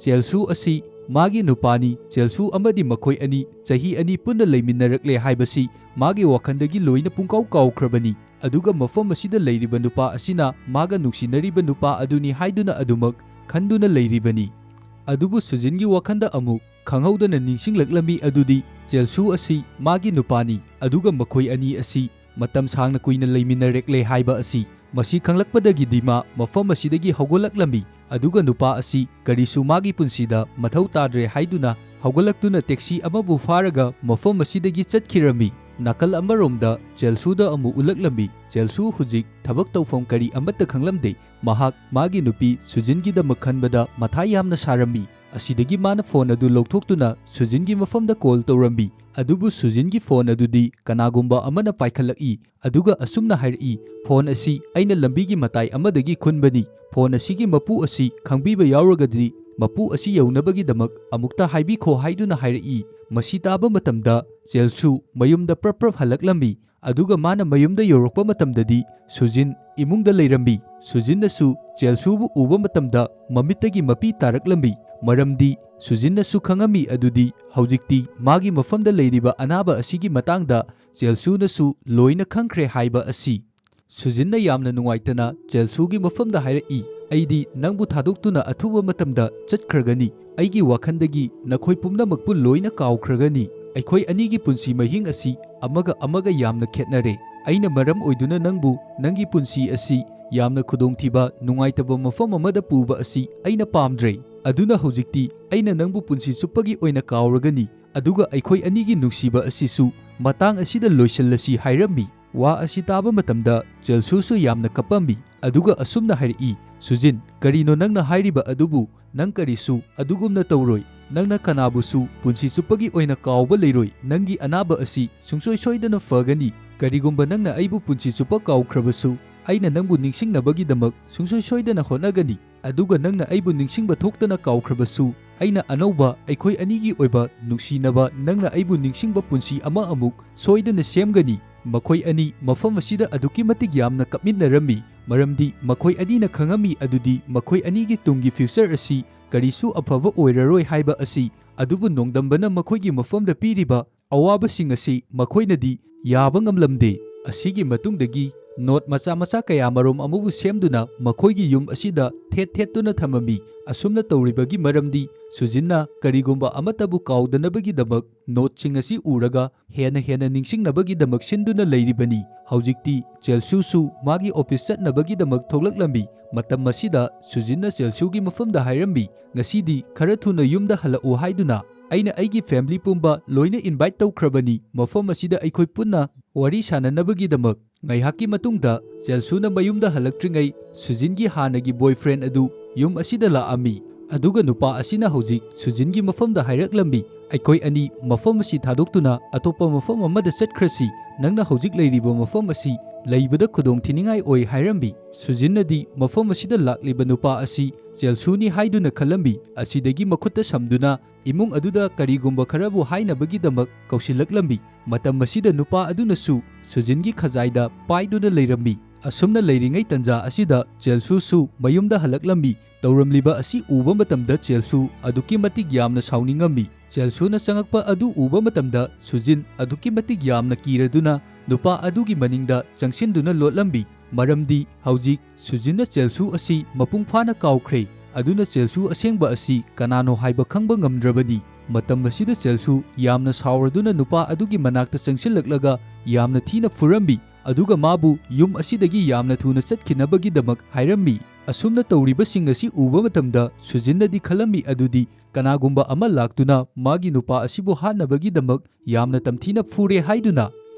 ꯆꯦꯜꯁꯨ ꯑꯁꯤ ꯃꯥꯒꯤ ꯅꯨꯄꯥꯅꯤ, ꯆꯦꯜꯁꯨ ꯑꯃꯗꯤ ꯃꯈꯣꯏ ꯑꯅꯤ ꯆꯍꯤ ꯑꯅꯤ ꯄꯨꯟꯅ ꯂꯩꯃꯤꯟꯅꯔꯛꯂꯦ ꯍꯥꯏꯕꯁꯤ ꯃꯥꯒꯤ ꯋꯥꯈꯜꯗꯒꯤ ꯂꯣꯏꯅ ꯄꯨꯡꯀꯥꯎ ꯀꯥꯎꯈ꯭ꯔꯕꯅꯤ꯫ ꯑꯗꯨꯒ ꯃꯐꯝ ꯑꯁꯤꯗ ꯂꯩꯔꯤꯕ ꯅꯨꯄꯥ ꯑꯁꯤꯅ ꯃꯥꯒ ꯅꯨꯡꯁꯤꯅꯔꯤꯕ ꯅꯨꯄꯥ ꯑꯗꯨꯅꯤ ꯍꯥꯏꯗꯨꯅ ꯑꯗꯨꯃꯛ ꯈꯟꯗꯨꯅ ꯂꯩꯔꯤꯕꯅꯤ꯫ ꯑꯗꯨꯕꯨ ꯁꯨꯖꯤꯟꯒꯤ ꯋꯥꯈꯜꯗ ꯑꯃꯨꯛ ꯈꯪꯍꯧꯗꯅ ꯅꯤꯡꯁꯤꯡꯂꯛꯂꯝꯃꯤ ꯑꯗꯨꯗꯤ ꯆꯦꯜꯁꯨ ꯑꯁꯤ ꯃꯥꯒꯤ ꯅꯨꯄꯥꯅꯤ, ꯑꯗꯨꯒ ꯃꯈꯣꯏ ꯑꯅꯤ ꯑꯁꯤ ꯃꯇꯝ ꯁꯥꯡꯅ ꯀꯨꯏꯅ ꯂꯩꯃꯤꯟꯅꯔꯛꯂꯦ ꯍꯥꯏꯕ ꯑꯁꯤ꯫ ꯃꯁꯤ ꯈꯪꯂꯛꯄꯗꯒꯤꯗꯤ ꯃꯥ ꯃꯐꯝ ꯑꯁꯤꯗꯒꯤ ꯍꯧꯒꯠꯂꯛꯂꯝꯃꯤ, ꯑꯗꯨꯒ ꯅꯨꯄꯥ ꯑꯁꯤ ꯀꯔꯤꯁꯨ ꯃꯥꯒꯤ ꯄꯨꯟꯁꯤꯗ ꯃꯊꯧ ꯇꯥꯗ꯭ꯔꯦ ꯍꯥꯏꯗꯨꯅ ꯍꯧꯒꯠꯂꯛꯇꯨꯅ ꯇꯦꯛꯁꯤ ꯑꯃꯕꯨ ꯐꯥꯔꯒ ꯃꯐꯝ ꯑꯁꯤꯗꯒꯤ ꯆꯠꯈꯤꯔꯝꯃꯤ꯫ ꯅꯥꯀꯜ ꯑꯃꯔꯣꯝꯗ ꯆꯦꯜꯁꯨꯗ ꯑꯃꯨꯛ ꯎꯠꯂꯛꯂꯝꯃꯤ꯫ ꯆꯦꯜꯁꯨ ꯍꯧꯖꯤꯛ ꯊꯕꯛ ꯇꯧꯐꯝ ꯀꯔꯤ ꯑꯃꯠꯇ ꯈꯪꯂꯝꯗꯦ꯫ ꯃꯍꯥꯛ ꯃꯥꯒꯤ ꯅꯨꯄꯤ ꯁꯨꯖꯤꯟꯒꯤꯗꯃꯛ ꯈꯟꯕꯗ ꯃꯊꯥ ꯌꯥꯝꯅ ꯁꯥꯔꯝꯃꯤ꯫ ꯑꯁꯤꯗꯒꯤ ꯃꯥꯅ ꯐꯣꯟ ꯑꯗꯨ ꯂꯧꯊꯣꯛꯇꯨꯅ ꯁꯨꯖꯤꯟꯒꯤ ꯃꯐꯝꯗ ꯀꯣꯜ ꯇꯧꯔꯝꯃꯤ꯫ ꯑꯗꯨꯕꯨ ꯁꯨꯖꯤꯟꯒꯤ ꯐꯣꯟ ꯑꯗꯨꯗꯤ ꯀꯅꯥꯒꯨꯝꯕ ꯑꯃꯅ ꯄꯥꯏꯈꯠꯂꯛꯏ, ꯑꯗꯨꯒ ꯑꯁꯨꯝꯅ ꯍꯥꯏꯔꯛꯏ, "ꯐꯣꯟ ꯑꯁꯤ ꯑꯩꯅ ꯂꯝꯕꯤꯒꯤ ꯃꯇꯥꯏ ꯑꯃꯗꯒꯤ ꯈꯨꯟꯕꯅꯤ꯫ ꯐꯣꯟ ꯑꯁꯤꯒꯤ ꯃꯄꯨ ꯑꯁꯤ ꯈꯪꯕꯤꯕ ꯌꯥꯎꯔꯒꯗꯤ ꯃꯄꯨ ꯑꯁꯤ ꯌꯧꯅꯕꯒꯤꯗꯃꯛ ꯑꯃꯨꯛꯇ ꯍꯥꯏꯕꯤꯈꯣ" ꯍꯥꯏꯗꯨꯅ ꯍꯥꯏꯔꯛꯏ꯫ ꯃꯁꯤ ꯇꯥꯕ ꯃꯇꯝꯗ ꯆꯦꯜꯁꯨ ꯃꯌꯨꯝꯗ ꯄ꯭ꯔꯞ ꯄ꯭ꯔꯞ ꯍꯜꯂꯛꯂꯝꯃꯤ꯫ ꯑꯗꯨꯒ ꯃꯥꯅ ꯃꯌꯨꯝꯗ ꯌꯧꯔꯛꯄ ꯃꯇꯝꯗꯗꯤ ꯁꯨꯖꯤꯟ ꯏꯃꯨꯡꯗ ꯂꯩꯔꯝꯃꯤ꯫ ꯁꯨꯖꯤꯟꯅꯁꯨ ꯆꯦꯜꯁꯨꯕꯨ ꯎꯕ ꯃꯇꯝꯗ ꯃꯃꯤꯠꯇꯒꯤ ꯃꯄꯤ ꯇꯥꯔꯛꯂꯝꯃꯤ꯫ ꯃꯔꯝꯗꯤ ꯁꯨꯖꯤꯟꯅꯁꯨ ꯈꯪꯉꯝꯃꯤ ꯑꯗꯨꯗꯤ ꯍꯧꯖꯤꯛꯇꯤ ꯃꯥꯒꯤ ꯃꯐꯝꯗ ꯂꯩꯔꯤꯕ ꯑꯅꯥꯕ ꯑꯁꯤꯒꯤ ꯃꯇꯥꯡꯗ ꯆꯦꯜꯁꯨꯅꯁꯨ ꯂꯣꯏꯅ ꯈꯪꯈ꯭ꯔꯦ ꯍꯥꯏꯕ ꯑꯁꯤ꯫ ꯁꯨꯖꯤꯟꯅ ꯌꯥꯝꯅ ꯅꯨꯡꯉꯥꯏꯇꯅ ꯆꯦꯜꯁꯨꯒꯤ ꯃꯐꯝꯗ ꯍꯥꯏꯔꯛꯏ, "ꯑꯩꯗꯤ ꯅꯪꯕꯨ ꯊꯥꯗꯣꯛꯇꯨꯅ ꯑꯊꯨꯕ ꯃꯇꯝꯗ ꯆꯠꯈ꯭ꯔꯒꯅꯤ꯫ ꯑꯩꯒꯤ ꯋꯥꯈꯜꯗꯒꯤ ꯅꯈꯣꯏ ꯄꯨꯝꯅꯃꯛꯄꯨ ꯂꯣꯏꯅ ꯀꯥꯎꯈ꯭ꯔꯒꯅꯤ꯫ ꯑꯩꯈꯣꯏ ꯑꯅꯤꯒꯤ ꯄꯨꯟꯁꯤ ꯃꯍꯤꯡ ꯑꯁꯤ ꯑꯃꯒ ꯑꯃꯒ ꯌꯥꯝꯅ ꯈꯦꯠꯅꯔꯦ꯫ ꯑꯩꯅ ꯃꯔꯝ ꯑꯣꯏꯗꯨꯅ ꯅꯪꯕꯨ ꯅꯪꯒꯤ ꯄꯨꯟꯁꯤ ꯑꯁꯤ ꯌꯥꯝꯅ ꯈꯨꯗꯣꯡꯊꯤꯕ, ꯅꯨꯡꯉꯥꯏꯇꯕ ꯃꯐꯝ ꯑꯃꯗ ꯄꯨꯕ ꯑꯁꯤ ꯑꯩꯅ ꯄꯥꯝꯗ꯭ꯔꯦ꯫ ꯑꯗꯨꯅ ꯍꯧꯖꯤꯛꯇꯤ ꯑꯩꯅ ꯅꯪꯕꯨ ꯄꯨꯟꯁꯤ ꯆꯨꯞꯄꯒꯤ ꯑꯣꯏꯅ ꯀꯥꯎꯔꯒꯅꯤ, ꯑꯗꯨꯒ ꯑꯩꯈꯣꯏ ꯑꯅꯤꯒꯤ ꯅꯨꯡꯁꯤꯕ ꯑꯁꯤꯁꯨ ꯃꯇꯥꯡ ꯑꯁꯤꯗ ꯂꯣꯏꯁꯤꯜꯂꯁꯤ" ꯍꯥꯏꯔꯝꯃꯤ꯫ ꯋꯥ ꯑꯁꯤ ꯇꯥꯕ ꯃꯇꯝꯗ ꯆꯦꯜꯁꯨꯁꯨ ꯌꯥꯝꯅ ꯀꯞꯄꯝꯃꯤ, ꯑꯗꯨꯒ ꯑꯁꯨꯝꯅ ꯍꯥꯏꯔꯛꯏ, "ꯁꯨꯖꯤꯟ, ꯀꯔꯤꯅꯣ ꯅꯪꯅ ꯍꯥꯏꯔꯤꯕ ꯑꯗꯨꯕꯨ? ꯅꯪ ꯀꯔꯤꯁꯨ ꯑꯗꯨꯒꯨꯝꯅ ꯇꯧꯔꯣꯏ꯫ ꯅꯪꯅ ꯀꯅꯥꯕꯨꯁꯨ ꯄꯨꯟꯁꯤ ꯆꯨꯞꯄꯒꯤ ꯑꯣꯏꯅ ꯀꯥꯎꯕ ꯂꯩꯔꯣꯏ꯫ ꯅꯪꯒꯤ ꯑꯅꯥꯕ ꯑꯁꯤ ꯁꯨꯡꯁꯣꯏ ꯁꯣꯏꯗꯅ ꯐꯒꯅꯤ꯫ ꯀꯔꯤꯒꯨꯝꯕ ꯅꯪꯅ ꯑꯩꯕꯨ ꯄꯨꯟꯁꯤ ꯆꯨꯞꯄ ꯀꯥꯎꯈ꯭ꯔꯕꯁꯨ, ꯑꯩꯅ ꯅꯪꯕꯨ ꯅꯤꯡꯁꯤꯡꯅꯕꯒꯤꯗꯃꯛ ꯁꯨꯡꯁꯣꯏ ꯁꯣꯏꯗꯅ ꯍꯣꯠꯅꯒꯅꯤ꯫ ꯑꯗꯨꯒ ꯅꯪꯅ ꯑꯩꯕꯨ ꯅꯤꯡꯁꯤꯡꯕ ꯊꯣꯛꯇꯅ ꯀꯥꯎꯈ꯭ꯔꯕꯁꯨ, ꯑꯩꯅ ꯑꯅꯧꯕ ꯑꯩꯈꯣꯏ ꯑꯅꯤꯒꯤ ꯑꯣꯏꯕ ꯅꯨꯡꯁꯤꯅꯕ, ꯅꯪꯅ ꯑꯩꯕꯨ ꯅꯤꯡꯁꯤꯡꯕ ꯄꯨꯟꯁꯤ ꯑꯃ ꯑꯃꯨꯛ ꯁꯣꯏꯗꯅ ꯁꯦꯝꯒꯅꯤ"꯫ ꯃꯈꯣꯏ ꯑꯅꯤ ꯃꯐꯝ ꯑꯁꯤꯗ ꯑꯗꯨꯛꯀꯤ ꯃꯇꯤꯛ ꯌꯥꯝꯅ ꯀꯞꯃꯤꯟꯅꯔꯝꯃꯤ, ꯃꯔꯝꯗꯤ ꯃꯈꯣꯏ ꯑꯅꯤꯅ ꯈꯪꯉꯝꯃꯤ ꯑꯗꯨꯗꯤ ꯃꯈꯣꯏ ꯑꯅꯤꯒꯤ ꯇꯨꯡꯒꯤ future ꯑꯁꯤ ꯀꯔꯤꯁꯨ ꯑꯐꯕ ꯑꯣꯏꯔꯔꯣꯏ ꯍꯥꯏꯕ ꯑꯁꯤ꯫ ꯑꯗꯨꯕꯨ ꯅꯣꯡꯗꯝꯕꯅ ꯃꯈꯣꯏꯒꯤ ꯃꯐꯝꯗ ꯄꯤꯔꯤꯕ ꯑꯋꯥꯕꯁꯤꯡ ꯑꯁꯤ ꯃꯈꯣꯏꯅꯗꯤ ꯌꯥꯕ ꯉꯝꯂꯝꯗꯦ꯫ ꯑꯁꯤꯒꯤ ꯃꯇꯨꯡꯗꯒꯤ note ꯃꯆꯥ ꯃꯆꯥ ꯀꯌꯥꯃꯔꯨꯝ ꯑꯃꯕꯨ ꯁꯦꯝꯗꯨꯅ ꯃꯈꯣꯏꯒꯤ ꯌꯨꯝ ꯑꯁꯤꯗ ꯊꯦꯠ ꯊꯦꯠꯇꯨꯅ ꯊꯝꯃꯝꯃꯤ꯫ ꯑꯁꯨꯝꯅ ꯇꯧꯔꯤꯕꯒꯤ ꯃꯔꯝꯗꯤ ꯁꯨꯖꯤꯟꯅ ꯀꯔꯤꯒꯨꯝꯕ ꯑꯃꯠꯇꯕꯨ ꯀꯥꯎꯗꯅꯕꯒꯤꯗꯃꯛ noteꯁꯤꯡ ꯑꯁꯤ ꯎꯔꯒ ꯍꯦꯟꯅ ꯍꯦꯟꯅ ꯅꯤꯡꯁꯤꯡꯅꯕꯒꯤꯗꯃꯛ ꯁꯤꯟꯗꯨꯅ ꯂꯩꯔꯤꯕꯅꯤ꯫ ꯍꯧꯖꯤꯛꯇꯤ ꯆꯦꯜꯁꯨꯁꯨ ꯃꯥꯒꯤ office ꯆꯠꯅꯕꯒꯤꯗꯃꯛ ꯊꯣꯛꯂꯛꯂꯝꯃꯤ꯫ ꯃꯇꯝ ꯑꯁꯤꯗ ꯁꯨꯖꯤꯟꯅ ꯆꯦꯜꯁꯨꯒꯤ ꯃꯐꯝꯗ ꯍꯥꯏꯔꯝꯃꯤ, "ꯉꯁꯤꯗꯤ ꯈꯔ ꯊꯨꯅ ꯌꯨꯝꯗ ꯍꯜꯂꯛꯎ ꯍꯥꯏꯗꯨꯅ꯫ ꯑꯩꯅ ꯑꯩꯒꯤ family ꯄꯨꯝꯕ ꯂꯣꯏꯅ invite ꯇꯧꯈ꯭ꯔꯕꯅꯤ ꯃꯐꯝ ꯑꯁꯤꯗ ꯑꯩꯈꯣꯏ ꯄꯨꯟꯅ ꯋꯥꯔꯤ ꯁꯥꯟꯅꯅꯕꯒꯤꯗꯃꯛ"꯫ ꯉꯥꯏꯍꯥꯛꯀꯤ ꯃꯇꯨꯡꯗ ꯆꯦꯜꯁꯨꯅ ꯃꯌꯨꯝꯗ ꯍꯜꯂꯛꯇ꯭ꯔꯤꯉꯩ ꯁꯨꯖꯤꯟꯒꯤ ꯍꯥꯟꯅꯒꯤ boyfriend ꯑꯗꯨ ꯌꯨꯝ ꯑꯁꯤꯗ ꯂꯥꯛꯑꯝꯃꯤ꯫ ꯑꯗꯨꯒ ꯅꯨꯄꯥ ꯑꯁꯤꯅ ꯍꯧꯖꯤꯛ ꯁꯨꯖꯤꯟꯒꯤ ꯃꯐꯝꯗ ꯍꯥꯏꯔꯛꯂꯝꯃꯤ, "ꯑꯩꯈꯣꯏ ꯑꯅꯤ ꯃꯐꯝ ꯑꯁꯤ ꯊꯥꯗꯣꯛꯇꯨꯅ ꯑꯇꯣꯞꯄ ꯃꯐꯝ ꯑꯃꯗ ꯆꯠꯈ꯭ꯔꯁꯤ꯫ ꯅꯪꯅ ꯍꯧꯖꯤꯛ ꯂꯩꯔꯤꯕ ꯃꯐꯝ ꯑꯁꯤ ꯂꯩꯕꯗ ꯈꯨꯗꯣꯡꯊꯤꯅꯤꯡꯉꯥꯏ ꯑꯣꯏ" ꯍꯥꯏꯔꯝꯃꯤ꯫ ꯁꯨꯖꯤꯟꯅꯗꯤ ꯃꯐꯝ ꯑꯁꯤꯗ ꯂꯥꯛꯂꯤꯕ ꯅꯨꯄꯥ ꯑꯁꯤ ꯆꯦꯜꯁꯨꯅꯤ ꯍꯥꯏꯗꯨꯅ ꯈꯜꯂꯝꯃꯤ꯫ ꯑꯁꯤꯗꯒꯤ ꯃꯈꯨꯠꯇ ꯁꯝꯗꯨꯅ ꯏꯃꯨꯡ ꯑꯗꯨꯗ ꯀꯔꯤꯒꯨꯝꯕ ꯈꯔꯕꯨ ꯍꯥꯏꯅꯕꯒꯤꯗꯃꯛ ꯀꯧꯁꯤꯜꯂꯛꯂꯝꯃꯤ꯫ ꯃꯇꯝ ꯑꯁꯤꯗ ꯅꯨꯄꯥ ꯑꯗꯨꯅꯁꯨ ꯁꯨꯖꯤꯟꯒꯤ ꯈꯖꯥꯏꯗ ꯄꯥꯏꯗꯨꯅ ꯂꯩꯔꯝꯃꯤ꯫ ꯑꯁꯨꯝꯅ ꯂꯩꯔꯤꯉꯩ ꯇꯟꯖꯥ ꯑꯁꯤꯗ ꯆꯦꯜꯁꯨꯁꯨ ꯃꯌꯨꯝꯗ ꯍꯜꯂꯛꯂꯝꯃꯤ꯫ ꯇꯧꯔꯝꯂꯤꯕ ꯑꯁꯤ ꯎꯕ ꯃꯇꯝꯗ ꯆꯦꯜꯁꯨ ꯑꯗꯨꯛꯀꯤ ꯃꯇꯤꯛ ꯌꯥꯝꯅ ꯁꯥꯎꯅꯤꯡꯉꯝꯃꯤ꯫ ꯆꯦꯜꯁꯨꯅ ꯆꯪꯉꯛꯄ ꯑꯗꯨ ꯎꯕ ꯃꯇꯝꯗ ꯁꯨꯖꯤꯟ ꯑꯗꯨꯛꯀꯤ ꯃꯇꯤꯛ ꯌꯥꯝꯅ ꯀꯤꯔꯗꯨꯅ ꯅꯨꯄꯥ ꯑꯗꯨꯒꯤ ꯃꯅꯤꯡꯗ ꯆꯪꯁꯤꯟꯗꯨꯅ ꯂꯣꯠꯂꯝꯃꯤ꯫ ꯃꯔꯝꯗꯤ ꯍꯧꯖꯤꯛ ꯁꯨꯖꯤꯟꯅ ꯆꯦꯜꯁꯨ ꯑꯁꯤ ꯃꯄꯨꯡ ꯐꯥꯅ ꯀꯥꯎꯈ꯭ꯔꯦ꯫ ꯑꯗꯨꯅ ꯆꯦꯜꯁꯨ ꯑꯁꯦꯡꯕ ꯑꯁꯤ ꯀꯅꯥꯅꯣ ꯍꯥꯏꯕ ꯈꯪꯕ ꯉꯝꯗ꯭ꯔꯕꯅꯤ꯫ ꯃꯇꯝ ꯑꯁꯤꯗ ꯆꯦꯜꯁꯨ ꯌꯥꯝꯅ ꯁꯥꯎꯔꯗꯨꯅ ꯅꯨꯄꯥ ꯑꯗꯨꯒꯤ ꯃꯅꯥꯛꯇ ꯆꯪꯁꯤꯜꯂꯛꯂꯒ ꯌꯥꯝꯅ ꯊꯤꯅ ꯐꯨꯔꯝꯃꯤ꯫ ꯑꯗꯨꯒ ꯃꯥꯕꯨ ꯌꯨꯝ ꯑꯁꯤꯗꯒꯤ ꯌꯥꯝꯅ ꯊꯨꯅ ꯆꯠꯈꯤꯅꯕꯒꯤꯗꯃꯛ ꯍꯥꯏꯔꯝꯃꯤ꯫ ꯑꯁꯨꯝꯅ ꯇꯧꯔꯤꯕꯁꯤꯡ ꯑꯁꯤ ꯎꯕ ꯃꯇꯝꯗ ꯁꯨꯖꯤꯟꯅꯗꯤ ꯈꯜꯂꯝꯃꯤ ꯑꯗꯨꯗꯤ ꯀꯅꯥꯒꯨꯝꯕ ꯑꯃ ꯂꯥꯛꯇꯨꯅ ꯃꯥꯒꯤ ꯅꯨꯄꯥ ꯑꯁꯤꯕꯨ ꯍꯥꯠꯅꯕꯒꯤꯗꯃꯛ ꯌꯥꯝꯅ ꯇꯝꯊꯤꯅ ꯐꯨꯔꯦ ꯍꯥꯏꯗꯨꯅ꯫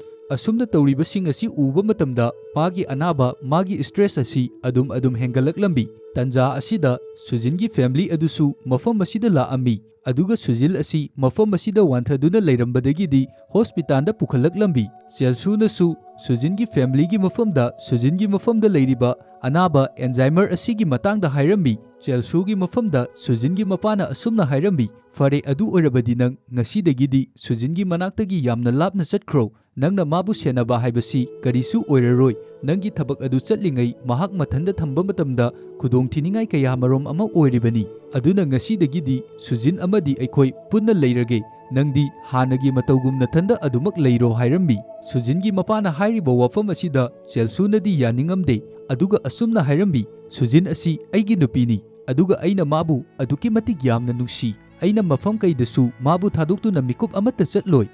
ꯑꯁꯨꯝꯅ ꯇꯧꯔꯤꯕꯁꯤꯡ ꯑꯁꯤ ꯎꯕ ꯃꯇꯝꯗ ꯃꯥꯒꯤ ꯑꯅꯥꯕ, ꯃꯥꯒꯤ stress ꯑꯁꯤ ꯑꯗꯨꯝ ꯑꯗꯨꯝ ꯍꯦꯟꯒꯠꯂꯛꯂꯝꯃꯤ꯫ ꯇꯟꯖꯥ ꯑꯁꯤꯗ ꯁꯨꯖꯤꯟꯒꯤ family ꯑꯗꯨꯁꯨ ꯃꯐꯝ ꯑꯁꯤꯗ ꯂꯥꯛꯑꯝꯃꯤ꯫ ꯑꯗꯨꯒ ꯁꯨꯖꯤꯟ ꯑꯁꯤ ꯃꯐꯝ ꯑꯁꯤꯗ ꯋꯥꯟꯊꯗꯨꯅ ꯂꯩꯔꯝꯕꯗꯒꯤꯗꯤ ꯍꯣꯁꯄꯤꯇꯥꯜꯗ ꯄꯨꯈꯠꯂꯛꯂꯝꯃꯤ꯫ ꯆꯦꯜꯁꯨꯅꯁꯨ ꯁꯨꯖꯤꯟꯒꯤ familyꯒꯤ ꯃꯐꯝꯗ ꯁꯨꯖꯤꯟꯒꯤ ꯃꯐꯝꯗ ꯂꯩꯔꯤꯕ ꯑꯅꯥꯕ Alzheimer ꯑꯁꯤꯒꯤ ꯃꯇꯥꯡꯗ ꯍꯥꯏꯔꯝꯃꯤ꯫ ꯆꯦꯜꯁꯨꯒꯤ ꯃꯐꯝꯗ ꯁꯨꯖꯤꯟꯒꯤ ꯃꯄꯥꯅ ꯑꯁꯨꯝꯅ ꯍꯥꯏꯔꯝꯃꯤ, "ꯐꯔꯦ, ꯑꯗꯨ ꯑꯣꯏꯔꯕꯗꯤ ꯅꯪ ꯉꯁꯤꯗꯒꯤꯗꯤ ꯁꯨꯖꯤꯟꯒꯤ ꯃꯅꯥꯛꯇꯒꯤ ꯌꯥꯝꯅ ꯂꯥꯞꯅ ꯆꯠꯈ꯭ꯔꯣ꯫ ꯅꯪꯅ ꯃꯥꯕꯨ ꯁꯦꯟꯅꯕ ꯍꯥꯏꯕꯁꯤ ꯀꯔꯤꯁꯨ ꯑꯣꯏꯔꯔꯣꯏ꯫ ꯅꯪꯒꯤ ꯊꯕꯛ ꯑꯗꯨ ꯆꯠꯂꯤꯉꯩ ꯃꯍꯥꯛ ꯃꯊꯟꯗ ꯊꯝꯕ ꯃꯇꯝꯗ ꯈꯨꯗꯣꯡꯊꯤꯅꯤꯡꯉꯥꯏ ꯀꯌꯥ ꯃꯔꯨꯝ ꯑꯃ ꯑꯣꯏꯔꯤꯕꯅꯤ꯫ ꯑꯗꯨꯅ ꯉꯁꯤꯗꯒꯤꯗꯤ ꯁꯨꯖꯤꯟ ꯑꯃꯗꯤ ꯑꯩꯈꯣꯏ ꯄꯨꯟꯅ ꯂꯩꯔꯒꯦ꯫ ꯅꯪꯗꯤ ꯍꯥꯟꯅꯒꯤ ꯃꯇꯧꯒꯨꯝ ꯅꯊꯟꯗ ꯑꯗꯨꯃꯛ ꯂꯩꯔꯣ" ꯍꯥꯏꯔꯝꯃꯤ꯫ ꯁꯨꯖꯤꯟꯒꯤ ꯃꯄꯥꯅ ꯍꯥꯏꯔꯤꯕ ꯋꯥꯐꯝ ꯑꯁꯤꯗ ꯆꯦꯜꯁꯨꯅꯗꯤ ꯌꯥꯅꯤꯡꯉꯝꯗꯦ꯫ ꯑꯗꯨꯒ ꯑꯁꯨꯝꯅ ꯍꯥꯏꯔꯝꯃꯤ, "ꯁꯨꯖꯤꯟ ꯑꯁꯤ ꯑꯩꯒꯤ ꯅꯨꯄꯤꯅꯤ, ꯑꯗꯨꯒ ꯑꯩꯅ ꯃꯥꯕꯨ ꯑꯗꯨꯛꯀꯤ ꯃꯇꯤꯛ ꯌꯥꯝꯅ ꯅꯨꯡꯁꯤ꯫ ꯑꯩꯅ ꯃꯐꯝ ꯀꯩꯗꯁꯨ ꯃꯥꯕꯨ ꯊꯥꯗꯣꯛꯇꯨꯅ ꯃꯤꯀꯨꯞ ꯑꯃꯠꯇ ꯆꯠꯂꯣꯏ꯫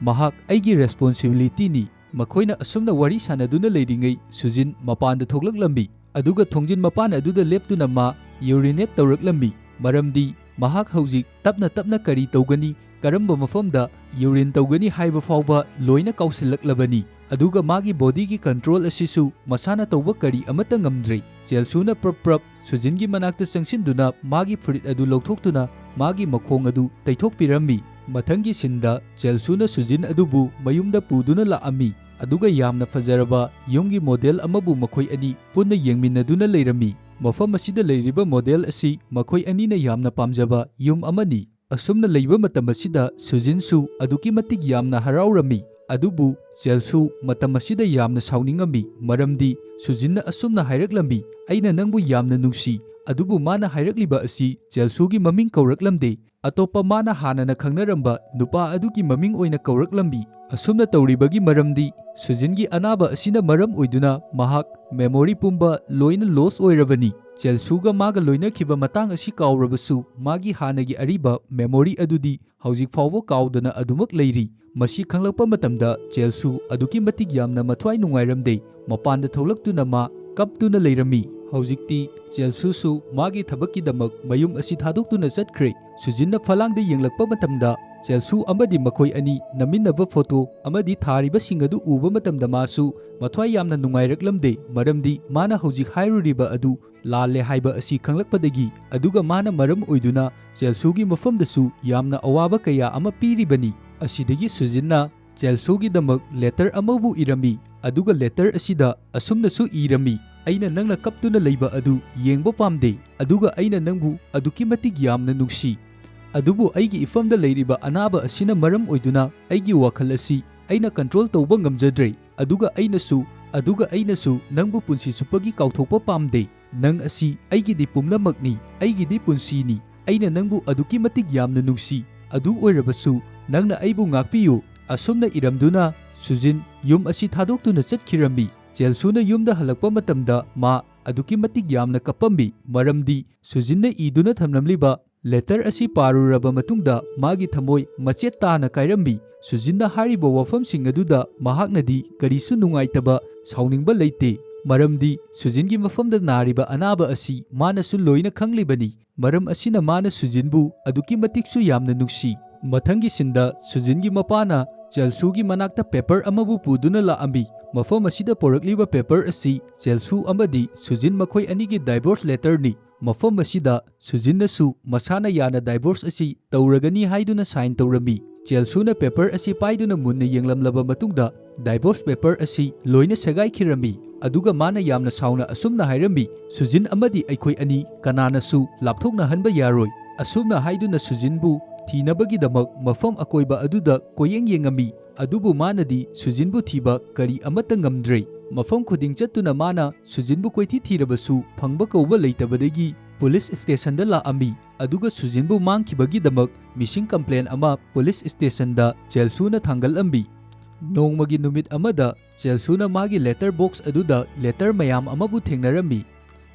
ꯃꯍꯥꯛ ꯑꯩꯒꯤ responsibilityꯅꯤ꯫" ꯃꯈꯣꯏꯅ ꯑꯁꯨꯝꯅ ꯋꯥꯔꯤ ꯁꯥꯟꯅꯗꯨꯅ ꯂꯩꯔꯤꯉꯩ ꯁꯨꯖꯤꯟ ꯃꯄꯥꯟꯗ ꯊꯣꯛꯂꯛꯂꯝꯃꯤ꯫ ꯑꯗꯨꯒ ꯊꯣꯡꯖꯤꯟ ꯃꯄꯥꯟ ꯑꯗꯨꯗ ꯂꯦꯞꯇꯨꯅ ꯃꯥ urinate ꯇꯧꯔꯛꯂꯝꯃꯤ꯫ ꯃꯔꯝꯗꯤ ꯃꯍꯥꯛ ꯍꯧꯖꯤꯛ ꯇꯞꯅ ꯇꯞꯅ ꯀꯔꯤ ꯇꯧꯒꯅꯤ, ꯀꯔꯝꯕ ꯃꯐꯝꯗ urine ꯇꯧꯒꯅꯤ ꯍꯥꯏꯕ ꯐꯥꯎꯕ ꯂꯣꯏꯅ ꯀꯥꯎꯁꯤꯜꯂꯛꯂꯕꯅꯤ꯫ ꯑꯗꯨꯒ ꯃꯥꯒꯤ bodyꯒꯤ control ꯑꯁꯤꯁꯨ ꯃꯁꯥꯅ ꯇꯧꯕ ꯀꯔꯤ ꯑꯃꯠꯇ ꯉꯝꯗ꯭ꯔꯦ꯫ ꯆꯦꯜꯁꯨꯅ ꯄ꯭ꯔꯞ ꯄ꯭ꯔꯞ ꯁꯨꯖꯤꯟꯒꯤ ꯃꯅꯥꯛꯇ ꯆꯪꯁꯤꯟꯗꯨꯅ ꯃꯥꯒꯤ ꯐꯨꯔꯤꯠ ꯑꯗꯨ ꯂꯧꯊꯣꯛꯇꯨꯅ ꯃꯥꯒꯤ ꯃꯈꯣꯡ ꯑꯗꯨ ꯇꯩꯊꯣꯛꯄꯤꯔꯝꯃꯤ꯫ ꯃꯊꯪꯒꯤ sceneꯗ ꯆꯦꯜꯁꯨꯅ ꯁꯨꯖꯤꯟ ꯑꯗꯨꯕꯨ ꯃꯌꯨꯝꯗ ꯄꯨꯗꯨꯅ ꯂꯥꯛꯑꯝꯃꯤ꯫ ꯑꯗꯨꯒ ꯌꯥꯝꯅ ꯐꯖꯔꯕ ꯌꯨꯝꯒꯤ model ꯑꯃꯕꯨ ꯃꯈꯣꯏ ꯑꯅꯤ ꯄꯨꯟꯅ ꯌꯦꯡꯃꯤꯟꯅꯗꯨꯅ ꯂꯩꯔꯝꯃꯤ꯫ ꯃꯐꯝ ꯑꯁꯤꯗ ꯂꯩꯔꯤꯕ model ꯑꯁꯤ ꯃꯈꯣꯏ ꯑꯅꯤꯅ ꯌꯥꯝꯅ ꯄꯥꯝꯖꯕ ꯌꯨꯝ ꯑꯃꯅꯤ꯫ ꯑꯁꯨꯝꯅ ꯂꯩꯕ ꯃꯇꯝ ꯑꯁꯤꯗ ꯁꯨꯖꯤꯟꯁꯨ ꯑꯗꯨꯛꯀꯤ ꯃꯇꯤꯛ ꯌꯥꯝꯅ ꯍꯔꯥꯎꯔꯝꯃꯤ꯫ ꯑꯗꯨꯕꯨ ꯆꯦꯜꯁꯨ ꯃꯇꯝ ꯑꯁꯤꯗ ꯌꯥꯝꯅ ꯁꯥꯎꯅꯤꯡꯉꯝꯃꯤ, ꯃꯔꯝꯗꯤ ꯁꯨꯖꯤꯟꯅ ꯑꯁꯨꯝꯅ ꯍꯥꯏꯔꯛꯂꯝꯃꯤ, "ꯑꯩꯅ ꯅꯪꯕꯨ ꯌꯥꯝꯅ ꯅꯨꯡꯁꯤ꯫" ꯑꯗꯨꯕꯨ ꯃꯥꯅ ꯍꯥꯏꯔꯛꯂꯤꯕ ꯑꯁꯤ ꯆꯦꯜꯁꯨꯒꯤ ꯃꯃꯤꯡ ꯀꯧꯔꯛꯂꯝꯗꯦ꯫ ꯑꯇꯣꯞꯄ ꯃꯥꯅ ꯍꯥꯟꯅꯅ ꯈꯪꯅꯔꯝꯕ ꯅꯨꯄꯥ ꯑꯗꯨꯒꯤ ꯃꯃꯤꯡ ꯑꯣꯏꯅ ꯀꯧꯔꯛꯂꯝꯃꯤ꯫ ꯑꯁꯨꯝꯅ ꯇꯧꯔꯤꯕꯒꯤ ꯃꯔꯝꯗꯤ ꯁꯨꯖꯤꯟꯒꯤ ꯑꯅꯥꯕ ꯑꯁꯤꯅ ꯃꯔꯝ ꯑꯣꯏꯗꯨꯅ ꯃꯍꯥꯛ memory ꯄꯨꯝꯕ ꯂꯣꯏꯅ loss ꯑꯣꯏꯔꯕꯅꯤ꯫ ꯆꯦꯜꯁꯨꯒ ꯃꯥꯒ ꯂꯣꯏꯅꯈꯤꯕ ꯃꯇꯥꯡ ꯑꯁꯤ ꯀꯥꯎꯔꯕꯁꯨ, ꯃꯥꯒꯤ ꯍꯥꯟꯅꯒꯤ ꯑꯔꯤꯕ memory ꯑꯗꯨꯗꯤ ꯍꯧꯖꯤꯛ ꯐꯥꯎꯕ ꯀꯥꯎꯗꯅ ꯑꯗꯨꯃꯛ ꯂꯩꯔꯤ꯫ ꯃꯁꯤ ꯈꯪꯂꯛꯄ ꯃꯇꯝꯗ ꯆꯦꯜꯁꯨ ꯑꯗꯨꯛꯀꯤ ꯃꯇꯤꯛ ꯌꯥꯝꯅ ꯃꯊ꯭ꯋꯥꯏ ꯅꯨꯡꯉꯥꯏꯔꯝꯗꯦ꯫ ꯃꯄꯥꯟꯗ ꯊꯣꯛꯂꯛꯇꯨꯅ ꯃꯥ ꯀꯞꯇꯨꯅ ꯂꯩꯔꯝꯃꯤ꯫ ꯍꯧꯖꯤꯛꯇꯤ ꯆꯦꯜꯁꯨꯁꯨ ꯃꯥꯒꯤ ꯊꯕꯛꯀꯤꯗꯃꯛ ꯃꯌꯨꯝ ꯑꯁꯤ ꯊꯥꯗꯣꯛꯇꯨꯅ ꯆꯠꯈ꯭ꯔꯦ꯫ ꯁꯨꯖꯤꯟꯅ ꯐꯂꯥꯡꯗ ꯌꯦꯡꯂꯛꯄ ꯃꯇꯝꯗ, ꯆꯦꯜꯁꯨ ꯑꯃꯗꯤ ꯃꯈꯣꯏ ꯑꯅꯤ ꯅꯝꯃꯤꯟꯅꯕ ꯐꯣꯇꯣ ꯑꯃꯗꯤ ꯊꯥꯔꯤꯕꯁꯤꯡ ꯑꯗꯨ ꯎꯕ ꯃꯇꯝꯗ ꯃꯥꯁꯨ ꯃꯊ꯭ꯋꯥꯏ ꯌꯥꯝꯅ ꯅꯨꯡꯉꯥꯏꯔꯛꯂꯝꯗꯦ, ꯃꯔꯝꯗꯤ ꯃꯥꯅ ꯍꯧꯖꯤꯛ ꯍꯥꯏꯔꯨꯔꯤꯕ ꯑꯗꯨ ꯂꯥꯜꯂꯦ ꯍꯥꯏꯕ ꯑꯁꯤ ꯈꯪꯂꯛꯄꯗꯒꯤ꯫ ꯑꯗꯨꯒ ꯃꯥꯅ ꯃꯔꯝ ꯑꯣꯏꯗꯨꯅ ꯆꯦꯜꯁꯨꯒꯤ ꯃꯐꯝꯗꯁꯨ ꯌꯥꯝꯅ ꯑꯋꯥꯕ ꯀꯌꯥ ꯑꯃ ꯄꯤꯔꯤꯕꯅꯤ꯫ ꯑꯁꯤꯗꯒꯤ ꯁꯨꯖꯤꯟꯅ ꯆꯦꯜꯁꯨꯒꯤꯗꯃꯛ letter ꯑꯃꯕꯨ ꯏꯔꯝꯃꯤ, ꯑꯗꯨꯒ letter ꯑꯁꯤꯗ ꯑꯁꯨꯝꯅꯁꯨ ꯏꯔꯝꯃꯤ, "ꯑꯩꯅ ꯅꯪꯅ ꯀꯞꯇꯨꯅ ꯂꯩꯕ ꯑꯗꯨ ꯌꯦꯡꯕ ꯄꯥꯝꯗꯦ, ꯑꯗꯨꯒ ꯑꯩꯅ ꯅꯪꯕꯨ ꯑꯗꯨꯛꯀꯤ ꯃꯇꯤꯛ ꯌꯥꯝꯅ ꯅꯨꯡꯁꯤ꯫ ꯑꯗꯨꯕꯨ ꯑꯩꯒꯤ ꯏꯐꯝꯗ ꯂꯩꯔꯤꯕ ꯑꯅꯥꯕ ꯑꯁꯤꯅ ꯃꯔꯝ ꯑꯣꯏꯗꯨꯅ ꯑꯩꯒꯤ ꯋꯥꯈꯜ ꯑꯁꯤ ꯑꯩꯅ control ꯇꯧꯕ ꯉꯝꯖꯗ꯭ꯔꯦ, ꯑꯗꯨꯒ ꯑꯩꯅꯁꯨ, ꯑꯗꯨꯒ ꯑꯩꯅꯁꯨ ꯅꯪꯕꯨ ꯄꯨꯟꯁꯤ ꯆꯨꯞꯄꯒꯤ ꯀꯥꯎꯊꯣꯛꯄ ꯄꯥꯝꯗꯦ꯫ ꯅꯪ ꯑꯁꯤ ꯑꯩꯒꯤꯗꯤ ꯄꯨꯝꯅꯃꯛꯅꯤ, ꯑꯩꯒꯤꯗꯤ ꯄꯨꯟꯁꯤꯅꯤ꯫ ꯑꯩꯅ ꯅꯪꯕꯨ ꯑꯗꯨꯛꯀꯤ ꯃꯇꯤꯛ ꯌꯥꯝꯅ ꯅꯨꯡꯁꯤ꯫ ꯑꯗꯨ ꯑꯣꯏꯔꯕꯁꯨ ꯅꯪꯅ ꯑꯩꯕꯨ ꯉꯥꯛꯄꯤꯌꯨ"꯫ ꯑꯁꯨꯝꯅ ꯏꯔꯝꯗꯨꯅ ꯁꯨꯖꯤꯟ ꯌꯨꯝ ꯑꯁꯤ ꯊꯥꯗꯣꯛꯇꯨꯅ ꯆꯠꯈꯤꯔꯝꯃꯤ꯫ ꯆꯦꯜꯁꯨꯅ ꯌꯨꯝꯗ ꯍꯜꯂꯛꯄ ꯃꯇꯝꯗ ꯃꯥ ꯑꯗꯨꯛꯀꯤ ꯃꯇꯤꯛ ꯌꯥꯝꯅ ꯀꯞꯄꯝꯃꯤ, ꯃꯔꯝꯗꯤ ꯁꯨꯖꯤꯟꯅ ꯏꯗꯨꯅ ꯊꯝꯂꯝꯂꯤꯕ letter ꯑꯁꯤ ꯄꯥꯔꯨꯔꯕ ꯃꯇꯨꯡꯗ ꯃꯥꯒꯤ ꯊꯃꯣꯏ ꯃꯆꯦꯠ ꯇꯥꯅ ꯀꯥꯏꯔꯝꯃꯤ꯫ ꯁꯨꯖꯤꯟꯅ ꯍꯥꯏꯔꯤꯕ ꯋꯥꯐꯝꯁꯤꯡ ꯑꯗꯨꯗ ꯃꯍꯥꯛꯅꯗꯤ ꯀꯔꯤꯁꯨ ꯅꯨꯡꯉꯥꯏꯇꯕ, ꯁꯥꯎꯅꯤꯡꯕ ꯂꯩꯇꯦ, ꯃꯔꯝꯗꯤ ꯁꯨꯖꯤꯟꯒꯤ ꯃꯐꯝꯗ ꯅꯥꯔꯤꯕ ꯑꯅꯥꯕ ꯑꯁꯤ ꯃꯥꯅꯁꯨ ꯂꯣꯏꯅ ꯈꯪꯂꯤꯕꯅꯤ꯫ ꯃꯔꯝ ꯑꯁꯤꯅ ꯃꯥꯅ ꯁꯨꯖꯤꯟꯕꯨ ꯑꯗꯨꯛꯀꯤ ꯃꯇꯤꯛꯁꯨ ꯌꯥꯝꯅ ꯅꯨꯡꯁꯤ꯫ ꯃꯊꯪꯒꯤ ꯁꯤꯟꯗ ꯁꯨꯖꯤꯟꯒꯤ ꯃꯄꯥꯅ ꯆꯦꯜꯁꯨꯒꯤ ꯃꯅꯥꯛꯇ paper ꯑꯃꯕꯨ ꯄꯨꯗꯨꯅ ꯂꯥꯛꯑꯝꯃꯤ꯫ ꯃꯐꯝ ꯑꯁꯤꯗ ꯄꯣꯔꯛꯂꯤꯕ paper ꯑꯁꯤ ꯆꯦꯜꯁꯨ ꯑꯃꯗꯤ ꯁꯨꯖꯤꯟ ꯃꯈꯣꯏ ꯑꯅꯤꯒꯤ divorce letterꯅꯤ꯫ ꯃꯐꯝ ꯑꯁꯤꯗ ꯁꯨꯖꯤꯟꯅꯁꯨ ꯃꯁꯥꯅ ꯌꯥꯅ divorce ꯑꯁꯤ ꯇꯧꯔꯒꯅꯤ ꯍꯥꯏꯗꯨꯅ sign ꯇꯧꯔꯝꯃꯤ꯫ ꯆꯦꯜꯁꯨꯅ paper ꯑꯁꯤ ꯄꯥꯏꯗꯨꯅ ꯃꯨꯟꯅ ꯌꯦꯡꯂꯝꯂꯕ ꯃꯇꯨꯡꯗ divorce paper ꯑꯁꯤ ꯂꯣꯏꯅ ꯁꯦꯒꯥꯏꯈꯤꯔꯝꯃꯤ꯫ ꯑꯗꯨꯒ ꯃꯥꯅ ꯌꯥꯝꯅ ꯁꯥꯎꯅ ꯑꯁꯨꯝꯅ ꯍꯥꯏꯔꯝꯃꯤ, "ꯁꯨꯖꯤꯟ ꯑꯃꯗꯤ ꯑꯩꯈꯣꯏ ꯑꯅꯤ ꯀꯅꯥꯅꯁꯨ ꯂꯥꯞꯊꯣꯛꯅꯍꯟꯕ ꯌꯥꯔꯣꯏ"꯫ ꯑꯁꯨꯝꯅ ꯍꯥꯏꯗꯨꯅ ꯁꯨꯖꯤꯟꯕꯨ ꯊꯤꯅꯕꯒꯤꯗꯃꯛ ꯃꯐꯝ ꯑꯀꯣꯏꯕ ꯑꯗꯨꯗ ꯀꯣꯏꯌꯦꯡ ꯌꯦꯡꯉꯝꯃꯤ꯫ ꯑꯗꯨꯕꯨ ꯃꯥꯅꯗꯤ ꯁꯨꯖꯤꯟꯕꯨ ꯊꯤꯕ ꯀꯔꯤ ꯑꯃꯠꯇ ꯉꯝꯗ꯭ꯔꯦ꯫ ꯃꯐꯝ ꯈꯨꯗꯤꯡ ꯆꯠꯇꯨꯅ ꯃꯥꯅ ꯁꯨꯖꯤꯟꯕꯨ ꯀꯣꯏꯊꯤ ꯊꯤꯔꯕꯁꯨ ꯐꯪꯕ ꯀꯧꯕ ꯂꯩꯇꯕꯗꯒꯤ police stationꯗ ꯂꯥꯛꯑꯝꯃꯤ꯫ ꯑꯗꯨꯒ ꯁꯨꯖꯤꯟꯕꯨ ꯃꯥꯡꯈꯤꯕꯒꯤꯗꯃꯛ missing complaint ꯑꯃ police stationꯗ ꯆꯦꯜꯁꯨꯅ ꯊꯥꯡꯒꯠꯂꯝꯃꯤ꯫ ꯅꯣꯡꯃꯒꯤ ꯅꯨꯃꯤꯠ ꯑꯃꯗ ꯆꯦꯜꯁꯨꯅ ꯃꯥꯒꯤ letter box ꯑꯗꯨꯗ letter ꯃꯌꯥꯝ ꯑꯃꯕꯨ ꯊꯦꯡꯅꯔꯝꯃꯤ꯫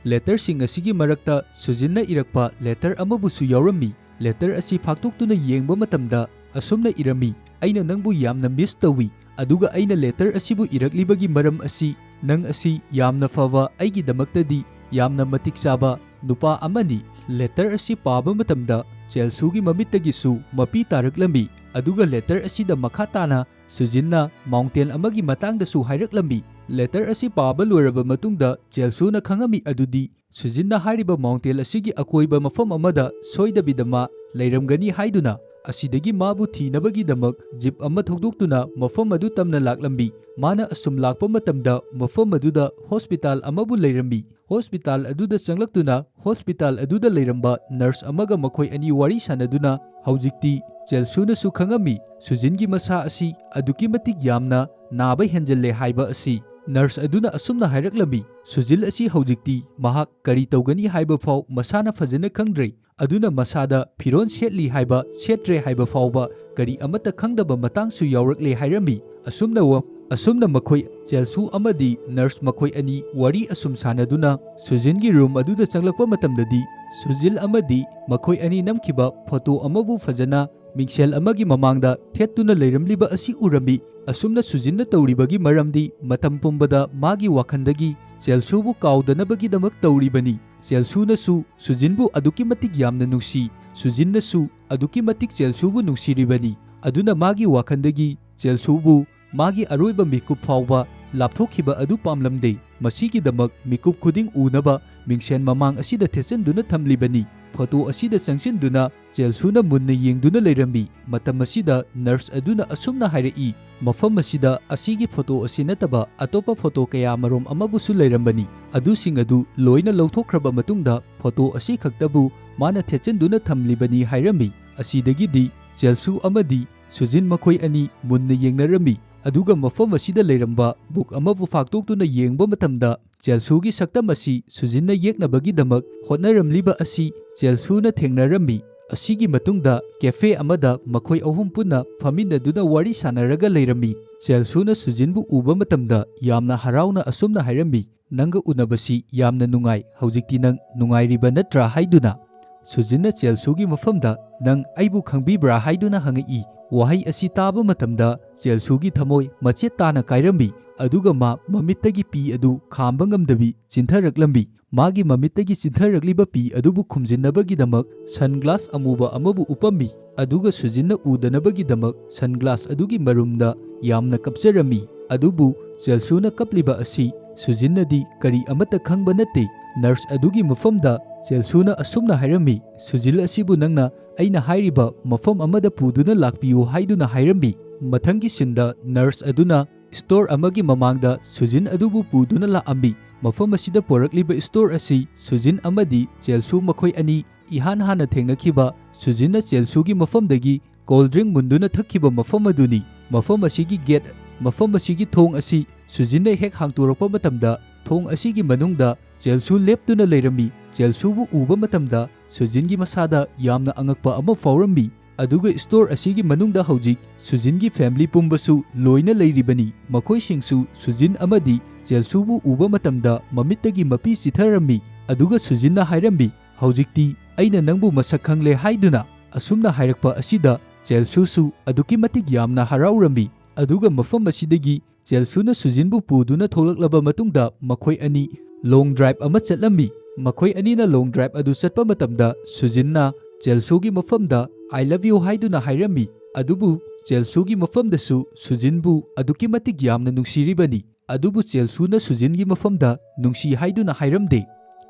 ꯂꯦꯇꯔꯁꯤꯡ ꯑꯁꯤꯒꯤ ꯃꯔꯛꯇ ꯁꯨꯖꯤꯟꯅ ꯏꯔꯛꯄ ꯂꯦꯇꯔ ꯑꯃꯕꯨꯁꯨ ꯌꯥꯎꯔꯝꯃꯤ꯫ ꯂꯦꯇꯔ ꯑꯁꯤ ꯐꯥꯛꯇꯣꯛꯇꯨꯅ ꯌꯦꯡꯕ ꯃꯇꯝꯗ ꯑꯁꯨꯝꯅ ꯏꯔꯝꯃꯤ, "ꯑꯩꯅ ꯅꯪꯕꯨ ꯌꯥꯝꯅ ꯃꯤꯁ ꯇꯧꯏ, ꯑꯗꯨꯒ ꯑꯩꯅ ꯂꯦꯇꯔ ꯑꯁꯤꯕꯨ ꯏꯔꯛꯂꯤꯕꯒꯤ ꯃꯔꯝ ꯑꯁꯤ ꯅꯪ ꯑꯁꯤ ꯌꯥꯝꯅ ꯐꯕ, ꯑꯩꯒꯤꯗꯃꯛꯇꯗꯤ ꯌꯥꯝꯅ ꯃꯇꯤꯛ ꯆꯥꯕ ꯅꯨꯄꯥ ꯑꯃꯅꯤ꯫" ꯂꯦꯇꯔ ꯑꯁꯤ ꯄꯥꯕ ꯃꯇꯝꯗ ꯆꯦꯜꯁꯨꯒꯤ ꯃꯃꯤꯠꯇꯒꯤꯁꯨ ꯃꯄꯤ ꯇꯥꯔꯛꯂꯝꯃꯤ, ꯑꯗꯨꯒ ꯂꯦꯇꯔ ꯑꯁꯤꯗ ꯃꯈꯥ ꯇꯥꯅ ꯁꯨꯖꯤꯟꯅ ꯃꯥꯎꯟꯇꯦꯟ ꯑꯃꯒꯤ ꯃꯇꯥꯡꯗꯁꯨ ꯍꯥꯏꯔꯛꯂꯝꯃꯤ꯫ ꯂꯦꯇꯔ ꯑꯁꯤ ꯄꯥꯕ ꯂꯣꯏꯔꯕ ꯃꯇꯨꯡꯗ ꯆꯦꯜꯁꯨꯅ ꯈꯪꯉꯝꯃꯤ ꯑꯗꯨꯗꯤ ꯁꯨꯖꯤꯟꯅ ꯍꯥꯏꯔꯤꯕ ꯃꯥꯎꯟꯇꯦꯟ ꯑꯁꯤꯒꯤ ꯑꯀꯣꯏꯕ ꯃꯐꯝ ꯑꯃꯗ ꯁꯣꯏꯗꯕꯤꯗ ꯃꯥ ꯂꯩꯔꯝꯒꯅꯤ ꯍꯥꯏꯗꯨꯅ꯫ ꯑꯁꯤꯗꯒꯤ ꯃꯥꯕꯨ ꯊꯤꯅꯕꯒꯤꯗꯃꯛ ꯖꯤꯞ ꯑꯃ ꯊꯧꯗꯣꯛꯇꯨꯅ ꯃꯐꯝ ꯑꯗꯨ ꯇꯝꯅ ꯂꯥꯛꯂꯝꯃꯤ꯫ ꯃꯥꯅ ꯑꯁꯨꯝ ꯂꯥꯛꯄ ꯃꯇꯝꯗ ꯃꯐꯝ ꯑꯗꯨꯗ ꯍꯣꯁꯄꯤꯇꯥꯜ ꯑꯃꯕꯨ ꯂꯩꯔꯝꯃꯤ꯫ ꯍꯣꯁꯄꯤꯇꯥꯜ ꯑꯗꯨꯗ ꯆꯪꯂꯛꯇꯨꯅ ꯍꯣꯁꯄꯤꯇꯥꯜ ꯑꯗꯨꯗ ꯂꯩꯔꯝꯕ ꯅꯔꯁ ꯑꯃꯒ ꯃꯈꯣꯏ ꯑꯅꯤ ꯋꯥꯔꯤ ꯁꯥꯟꯅꯗꯨꯅ, ꯍꯧꯖꯤꯛꯇꯤ ꯆꯦꯜꯁꯨꯅꯁꯨ ꯈꯪꯉꯝꯃꯤ ꯁꯨꯖꯤꯟꯒꯤ ꯃꯁꯥ ꯑꯁꯤ ꯑꯗꯨꯛꯀꯤ ꯃꯇꯤꯛ ꯌꯥꯝꯅ ꯅꯥꯕ ꯍꯦꯟꯖꯜꯂꯦ ꯍꯥꯏꯕ ꯑꯁꯤ꯫ ꯅꯔꯁ ꯑꯗꯨꯅ ꯑꯁꯨꯝꯅ ꯍꯥꯏꯔꯛꯂꯝꯃꯤ, "ꯁꯨꯖꯤꯜ ꯑꯁꯤ ꯍꯧꯖꯤꯛꯇꯤ ꯃꯍꯥꯛ ꯀꯔꯤ ꯇꯧꯒꯅꯤ ꯍꯥꯏꯕ ꯐꯥꯎ ꯃꯁꯥꯅ ꯐꯖꯅ ꯈꯪꯗ꯭ꯔꯦ, ꯑꯗꯨꯅ ꯃꯁꯥꯗ ꯐꯤꯔꯣꯜ ꯁꯦꯠꯂꯤ ꯍꯥꯏꯕ ꯁꯦꯠꯇ꯭ꯔꯦ ꯍꯥꯏꯕ ꯐꯥꯎꯕ ꯀꯔꯤ ꯑꯃꯠꯇ ꯈꯪꯗꯕ ꯃꯇꯥꯡꯁꯨ ꯌꯥꯎꯔꯛꯂꯦ" ꯍꯥꯏꯔꯝꯃꯤ꯫ ꯑꯁꯨꯝꯅ ꯋꯥ-, ꯑꯁꯨꯝꯅ ꯃꯈꯣꯏ ꯆꯦꯜꯁꯨ ꯑꯃꯗꯤ ꯅꯔꯁ ꯃꯈꯣꯏ ꯑꯅꯤ ꯋꯥꯔꯤ ꯑꯁꯨꯝ ꯁꯥꯟꯅꯗꯨꯅ ꯁꯨꯖꯤꯟꯒꯤ ꯔꯨꯝ ꯑꯗꯨꯗ ꯆꯪꯂꯛꯄ ꯃꯇꯝꯗꯗꯤ ꯁꯨꯖꯤꯜ ꯑꯃꯗꯤ ꯃꯈꯣꯏ ꯑꯅꯤ ꯅꯝꯈꯤꯕ ꯐꯣꯇꯣ ꯑꯃꯕꯨ ꯐꯖꯅ ꯃꯤꯡꯁꯦꯜ ꯑꯃꯒꯤ ꯃꯃꯥꯡꯗ ꯊꯦꯠꯇꯨꯅ ꯂꯩꯔꯝꯂꯤꯕ ꯑꯁꯤ ꯎꯔꯝꯃꯤ꯫ ꯑꯁꯨꯝꯅ ꯁꯨꯖꯤꯟꯅ ꯇꯧꯔꯤꯕꯒꯤ ꯃꯔꯝꯗꯤ ꯃꯇꯝ ꯄꯨꯝꯕꯗ ꯃꯥꯒꯤ ꯋꯥꯈꯜꯗꯒꯤ ꯆꯦꯜꯁꯨꯕꯨ ꯀꯥꯎꯗꯅꯕꯒꯤꯗꯃꯛ ꯇꯧꯔꯤꯕꯅꯤ꯫ ꯆꯦꯜꯁꯨꯅꯁꯨ ꯁꯨꯖꯤꯟꯕꯨ ꯑꯗꯨꯛꯀꯤ ꯃꯇꯤꯛ ꯌꯥꯝꯅ ꯅꯨꯡꯁꯤ, ꯁꯨꯖꯤꯟꯅꯁꯨ ꯑꯗꯨꯛꯀꯤ ꯃꯇꯤꯛ ꯆꯦꯜꯁꯨꯕꯨ ꯅꯨꯡꯁꯤꯔꯤꯕꯅꯤ꯫ ꯑꯗꯨꯅ ꯃꯥꯒꯤ ꯋꯥꯈꯜꯗꯒꯤ ꯆꯦꯜꯁꯨꯕꯨ ꯃꯥꯒꯤ ꯑꯔꯣꯏꯕ ꯃꯤꯀꯨꯞ ꯐꯥꯎꯕ ꯂꯥꯞꯊꯣꯛꯈꯤꯕ ꯑꯗꯨ ꯄꯥꯝꯂꯝꯗꯦ꯫ ꯃꯁꯤꯒꯤꯗꯃꯛ ꯃꯤꯀꯨꯞ ꯈꯨꯗꯤꯡ ꯎꯅꯕ ꯃꯤꯡꯁꯦꯟ ꯃꯃꯥꯡ ꯑꯁꯤꯗ ꯊꯦꯠꯆꯤꯟꯗꯨꯅ ꯊꯝꯂꯤꯕꯅꯤ꯫ ꯐꯣꯇꯣ ꯑꯁꯤꯗ ꯆꯪꯁꯤꯟꯗꯨꯅ ꯆꯦꯜꯁꯨꯅ ꯃꯨꯟꯅ ꯌꯦꯡꯗꯨꯅ ꯂꯩꯔꯝꯃꯤ꯫ ꯃꯇꯝ ꯑꯁꯤꯗ ꯅꯔꯁ ꯑꯗꯨꯅ ꯑꯁꯨꯝꯅ ꯍꯥꯏꯔꯛꯏ, "ꯃꯐꯝ ꯑꯁꯤꯗ ꯑꯁꯤꯒꯤ ꯐꯣꯇꯣ ꯑꯁꯤ ꯅꯠꯇꯕ ꯑꯇꯣꯞꯄ ꯐꯣꯇꯣ ꯀꯌꯥ ꯃꯔꯨꯝ ꯑꯃꯕꯨꯁꯨ ꯂꯩꯔꯝꯕꯅꯤ꯫ ꯑꯗꯨꯁꯤꯡ ꯑꯗꯨ ꯂꯣꯏꯅ ꯂꯧꯊꯣꯛꯈ꯭ꯔꯕ ꯃꯇꯨꯡꯗ ꯐꯣꯇꯣ ꯑꯁꯤ ꯈꯛꯇꯕꯨ ꯃꯥꯅ ꯊꯦꯠꯆꯤꯟꯗꯨꯅ ꯊꯝꯂꯤꯕꯅꯤ" ꯍꯥꯏꯔꯝꯃꯤ꯫ ꯑꯁꯤꯗꯒꯤꯗꯤ ꯆꯦꯜꯁꯨ ꯑꯃꯗꯤ ꯁꯨꯖꯤꯟ ꯃꯈꯣꯏ ꯑꯅꯤ ꯃꯨꯟꯅ ꯌꯦꯡꯅꯔꯝꯃꯤ꯫ ꯑꯗꯨꯒ ꯃꯐꯝ ꯑꯁꯤꯗ ꯂꯩꯔꯝꯕ ꯕꯨꯛ ꯑꯃꯕꯨ ꯐꯥꯛꯇꯣꯛꯇꯨꯅ ꯌꯦꯡꯕ ꯃꯇꯝꯗ ꯆꯦꯜꯁꯨꯒꯤ ꯁꯛꯇꯝ ꯑꯁꯤ ꯁꯨꯖꯤꯟꯅ ꯌꯦꯛꯅꯕꯒꯤꯗꯃꯛ ꯍꯣꯠꯅꯔꯝꯂꯤꯕ ꯑꯁꯤ ꯆꯦꯜꯁꯨꯅ ꯊꯦꯡꯅꯔꯝꯃꯤ꯫ ꯑꯁꯤꯒꯤ ꯃꯇꯨꯡꯗ ꯀꯦꯐꯦ ꯑꯃꯗ ꯃꯈꯣꯏ ꯑꯍꯨꯝ ꯄꯨꯟꯅ ꯐꯝꯃꯤꯟꯅꯗꯨꯅ ꯋꯥꯔꯤ ꯁꯥꯟꯅꯔꯒ ꯂꯩꯔꯝꯃꯤ꯫ ꯆꯦꯜꯁꯨꯅ ꯁꯨꯖꯤꯟꯕꯨ ꯎꯕ ꯃꯇꯝꯗ ꯌꯥꯝꯅ ꯍꯔꯥꯎꯅ ꯑꯁꯨꯝꯅ ꯍꯥꯏꯔꯝꯃꯤ, "ꯅꯪꯒ ꯎꯅꯕꯁꯤ ꯌꯥꯝꯅ ꯅꯨꯡꯉꯥꯏ꯫ ꯍꯧꯖꯤꯛꯇꯤ ꯅꯪ ꯅꯨꯡꯉꯥꯏꯔꯤꯕ ꯅꯠꯇ꯭ꯔꯥ?" ꯍꯥꯏꯗꯨꯅ꯫ ꯁꯨꯖꯤꯟꯅ ꯆꯦꯜꯁꯨꯒꯤ ꯃꯐꯝꯗ, "ꯅꯪ ꯑꯩꯕꯨ ꯈꯪꯕꯤꯕ꯭ꯔꯥ?" ꯍꯥꯏꯗꯨꯅ ꯍꯪꯉꯛꯏ꯫ ꯋꯥꯍꯩ ꯑꯁꯤ ꯇꯥꯕ ꯃꯇꯝꯗ ꯆꯦꯜꯁꯨꯒꯤ ꯊꯃꯣꯏ ꯃꯆꯦꯠ ꯇꯥꯅ ꯀꯥꯏꯔꯝꯃꯤ, ꯑꯗꯨꯒ ꯃꯥ ꯃꯃꯤꯠꯇꯒꯤ ꯄꯤ ꯑꯗꯨ ꯈꯥꯝꯕ ꯉꯝꯗꯕꯤ ꯆꯤꯟꯊꯔꯛꯂꯝꯃꯤ꯫ ꯃꯥꯒꯤ ꯃꯃꯤꯠꯇꯒꯤ ꯆꯤꯟꯊꯔꯛꯂꯤꯕ ꯄꯤ ꯑꯗꯨꯕꯨ ꯈꯨꯝꯖꯤꯟꯅꯕꯒꯤꯗꯃꯛ ꯁꯟꯒ꯭ꯂꯥꯁ ꯑꯃꯨꯕ ꯑꯃꯕꯨ ꯎꯞꯄꯝꯃꯤ, ꯑꯗꯨꯒ ꯁꯨꯖꯤꯟꯅ ꯎꯗꯅꯕꯒꯤꯗꯃꯛ ꯁꯟꯒ꯭ꯂꯥꯁ ꯑꯗꯨꯒꯤ ꯃꯔꯨꯝꯗ ꯌꯥꯝꯅ ꯀꯞꯆꯔꯝꯃꯤ꯫ ꯑꯗꯨꯕꯨ ꯆꯦꯜꯁꯨꯅ ꯀꯞꯂꯤꯕ ꯑꯁꯤ ꯁꯨꯖꯤꯟꯅꯗꯤ ꯀꯔꯤ ꯑꯃꯠꯇ ꯈꯪꯕ ꯅꯠꯇꯦ꯫ ꯅꯔꯁ ꯑꯗꯨꯒꯤ ꯃꯐꯝꯗ ꯆꯦꯜꯁꯨꯅ ꯑꯁꯨꯝꯅ ꯍꯥꯏꯔꯝꯃꯤ, "ꯁꯨꯖꯤꯜ ꯑꯁꯤꯕꯨ ꯅꯪꯅ ꯑꯩꯅ ꯍꯥꯏꯔꯤꯕ ꯃꯐꯝ ꯑꯃꯗ ꯄꯨꯗꯨꯅ ꯂꯥꯛꯄꯤꯌꯨ" ꯍꯥꯏꯗꯨꯅ ꯍꯥꯏꯔꯝꯃꯤ꯫ ꯃꯊꯪꯒꯤ ꯁꯤꯟꯗ ꯅꯔꯁ ꯑꯗꯨꯅ ꯁ꯭ꯇꯣꯔ ꯑꯃꯒꯤ ꯃꯃꯥꯡꯗ ꯁꯨꯖꯤꯟ ꯑꯗꯨꯕꯨ ꯄꯨꯗꯨꯅ ꯂꯥꯛꯑꯝꯃꯤ꯫ ꯃꯐꯝ ꯑꯁꯤꯗ ꯄꯣꯔꯛꯂꯤꯕ ꯁ꯭ꯇꯣꯔ ꯑꯁꯤ ꯁꯨꯖꯤꯟ ꯑꯃꯗꯤ ꯆꯦꯜꯁꯨ ꯃꯈꯣꯏ ꯑꯅꯤ ꯏꯍꯥꯟ ꯍꯥꯟꯅ ꯊꯦꯡꯅꯈꯤꯕ, ꯁꯨꯖꯤꯟꯅ ꯆꯦꯜꯁꯨꯒꯤ ꯃꯐꯝꯗꯒꯤ ꯀꯣꯜ ꯗ꯭ꯔꯤꯡ ꯃꯨꯟꯗꯨꯅ ꯊꯛꯈꯤꯕ ꯃꯐꯝ ꯑꯗꯨꯅꯤ꯫ ꯃꯐꯝ ꯑꯁꯤꯒꯤ ꯒꯦꯠ, ꯃꯐꯝ ꯑꯁꯤꯒꯤ ꯊꯣꯡ ꯑꯁꯤ ꯁꯨꯖꯤꯟꯅ ꯍꯦꯛ ꯍꯥꯡꯇꯣꯔꯛꯄ ꯃꯇꯝꯗ, ꯊꯣꯡ ꯑꯁꯤꯒꯤ ꯃꯅꯨꯡꯗ ꯆꯦꯜꯁꯨ ꯂꯦꯞꯇꯨꯅ ꯂꯩꯔꯝꯃꯤ꯫ ꯆꯦꯜꯁꯨꯕꯨ ꯎꯕ ꯃꯇꯝꯗ ꯁꯨꯖꯤꯟꯒꯤ ꯃꯁꯥꯗ ꯌꯥꯝꯅ ꯑꯉꯛꯄ ꯑꯃ ꯐꯥꯎꯔꯝꯃꯤ꯫ ꯑꯗꯨꯒ ꯁ꯭ꯇꯣꯔ ꯑꯁꯤꯒꯤ ꯃꯅꯨꯡꯗ ꯍꯧꯖꯤꯛ ꯁꯨꯖꯤꯟꯒꯤ ꯐꯦꯃꯤꯂꯤ ꯄꯨꯝꯕꯁꯨ ꯂꯣꯏꯅ ꯂꯩꯔꯤꯕꯅꯤ꯫ ꯃꯈꯣꯏꯁꯤꯡꯁꯨ ꯁꯨꯖꯤꯟ ꯑꯃꯗꯤ ꯆꯦꯜꯁꯨꯕꯨ ꯎꯕ ꯃꯇꯝꯗ ꯃꯃꯤꯠꯇꯒꯤ ꯃꯄꯤ ꯆꯤꯊꯔꯝꯃꯤ꯫ ꯑꯗꯨꯒ ꯁꯨꯖꯤꯟꯅ ꯍꯥꯏꯔꯝꯃꯤ, "ꯍꯧꯖꯤꯛꯇꯤ ꯑꯩꯅ ꯅꯪꯕꯨ ꯃꯁꯛ ꯈꯪꯂꯦ" ꯍꯥꯏꯗꯨꯅ꯫ ꯑꯁꯨꯝꯅ ꯍꯥꯏꯔꯛꯄ ꯑꯁꯤꯗ ꯆꯦꯜꯁꯨꯁꯨ ꯑꯗꯨꯛꯀꯤ ꯃꯇꯤꯛ ꯌꯥꯝꯅ ꯍꯔꯥꯎꯔꯝꯃꯤ꯫ ꯑꯗꯨꯒ ꯃꯐꯝ ꯑꯁꯤꯗꯒꯤ ꯆꯦꯜꯁꯨꯅ ꯁꯨꯖꯤꯟꯕꯨ ꯄꯨꯗꯨꯅ ꯊꯣꯛꯂꯛꯂꯕ ꯃꯇꯨꯡꯗ, ꯃꯈꯣꯏ ꯑꯅꯤ ꯂꯣꯡ ꯗ꯭ꯔꯥꯏꯚ ꯑꯃ ꯆꯠꯂꯝꯃꯤ꯫ ꯃꯈꯣꯏ ꯑꯅꯤꯅ ꯂꯣꯡ ꯗ꯭ꯔꯥꯏꯚ ꯑꯗꯨ ꯆꯠꯄ ꯃꯇꯝꯗ ꯁꯨꯖꯤꯟꯅ ꯆꯦꯜꯁꯨꯒꯤ ꯃꯐꯝꯗ "I love you" ꯍꯥꯏꯗꯨꯅ ꯍꯥꯏꯔꯝꯃꯤ꯫ ꯑꯗꯨꯕꯨ ꯆꯦꯜꯁꯨꯒꯤ ꯃꯐꯝꯗꯁꯨ ꯁꯨꯖꯤꯟꯕꯨ ꯑꯗꯨꯛꯀꯤ ꯃꯇꯤꯛ ꯌꯥꯝꯅ ꯅꯨꯡꯁꯤꯔꯤꯕꯅꯤ꯫ ꯑꯗꯨꯕꯨ ꯆꯦꯜꯁꯨꯅ ꯁꯨꯖꯤꯟꯒꯤ ꯃꯐꯝꯗ "ꯅꯨꯡꯁꯤ" ꯍꯥꯏꯗꯨꯅ ꯍꯥꯏꯔꯝꯗꯦ꯫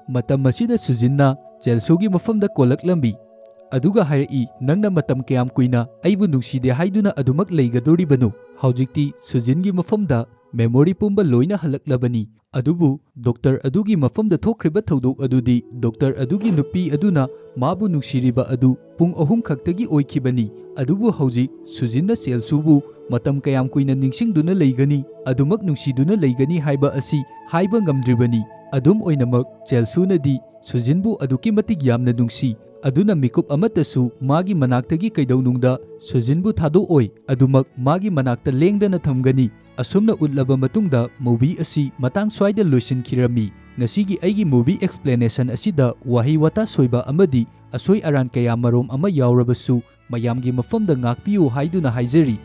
ꯃꯇꯝ ꯑꯁꯤꯗ ꯁꯨꯖꯤꯟꯅ ꯆꯦꯜꯁꯨꯒꯤ ꯃꯐꯝꯗ ꯀꯣꯜꯂꯛꯂꯝꯃꯤ꯫ ꯑꯗꯨꯒ ꯍꯥꯏꯔꯛꯏ, "ꯅꯪꯅ ꯃꯇꯝ ꯀꯌꯥꯝ ꯀꯨꯏꯅ ꯑꯩꯕꯨ ꯅꯨꯡꯁꯤꯗꯦ ꯍꯥꯏꯗꯨꯅ ꯑꯗꯨꯃꯛ ꯂꯩꯒꯗꯣꯔꯤꯕꯅꯣ?" ꯍꯧꯖꯤꯛꯇꯤ ꯁꯨꯖꯤꯟꯒꯤ ꯃꯐꯝꯗ ꯃꯦꯃꯣꯔꯤ ꯄꯨꯝꯕ ꯂꯣꯏꯅ ꯍꯜꯂꯛꯂꯕꯅꯤ꯫ ꯑꯗꯨꯕꯨ ꯗꯣꯛꯇꯔ ꯑꯗꯨꯒꯤ ꯃꯐꯝꯗ ꯊꯣꯛꯈ꯭ꯔꯤꯕ ꯊꯧꯗꯣꯛ ꯑꯗꯨꯗꯤ ꯗꯣꯛꯇꯔ ꯑꯗꯨꯒꯤ ꯅꯨꯄꯤ ꯑꯗꯨꯅ ꯃꯥꯕꯨ ꯅꯨꯡꯁꯤꯔꯤꯕ ꯑꯗꯨ ꯄꯨꯡ ꯑꯍꯨꯝ ꯈꯛꯇꯒꯤ ꯑꯣꯏꯈꯤꯕꯅꯤ꯫ ꯑꯗꯨꯕꯨ ꯍꯧꯖꯤꯛ ꯁꯨꯖꯤꯟꯅ ꯆꯦꯜꯁꯨꯕꯨ ꯃꯇꯝ ꯀꯌꯥꯝ ꯀꯨꯏꯅ ꯅꯤꯡꯁꯤꯡꯗꯨꯅ ꯂꯩꯒꯅꯤ, ꯑꯗꯨꯃꯛ ꯅꯨꯡꯁꯤꯗꯨꯅ ꯂꯩꯒꯅꯤ ꯍꯥꯏꯕ ꯑꯁꯤ ꯍꯥꯏꯕ ꯉꯝꯗ꯭ꯔꯤꯕꯅꯤ꯫ ꯑꯗꯨꯝ ꯑꯣꯏꯅꯃꯛ, ꯆꯦꯜꯁꯨꯅꯗꯤ ꯁꯨꯖꯤꯟꯕꯨ ꯑꯗꯨꯛꯀꯤ ꯃꯇꯤꯛ ꯌꯥꯝꯅ ꯅꯨꯡꯁꯤ꯫ ꯑꯗꯨꯅ ꯃꯤꯀꯨꯞ ꯑꯃꯠꯇꯁꯨ ꯃꯥꯒꯤ ꯃꯅꯥꯛꯇꯒꯤ ꯀꯩꯗꯧꯅꯨꯡꯗ ꯁꯨꯖꯤꯟꯕꯨ ꯊꯥꯗꯣꯛꯑꯣꯏ꯫ ꯑꯗꯨꯃꯛ ꯃꯥꯒꯤ ꯃꯅꯥꯛꯇ ꯂꯦꯡꯗꯅ ꯊꯝꯒꯅꯤ꯫ ꯑꯁꯨꯝꯅ ꯎꯠꯂꯕ ꯃꯇꯨꯡꯗ movie ꯑꯁꯤ ꯃꯇꯥꯡ ꯁ꯭ꯋꯥꯏꯗ ꯂꯣꯏꯁꯤꯟꯈꯤꯔꯝꯃꯤ꯫ ꯉꯁꯤꯒꯤ ꯑꯩꯒꯤ movie explanation ꯑꯁꯤꯗ ꯋꯥꯍꯩ ꯋꯥꯇꯥ ꯁꯣꯏꯕ ꯑꯃꯗꯤ ꯑꯁꯣꯏ ꯑꯔꯥꯟ ꯀꯌꯥ ꯃꯔꯣꯝ ꯑꯃ ꯌꯥꯎꯔꯕꯁꯨ ꯃꯌꯥꯝꯒꯤ ꯃꯐꯝꯗ ꯉꯥꯛꯄꯤꯌꯨ ꯍꯥꯏꯗꯨꯅ ꯍꯥꯏꯖꯔꯤ꯫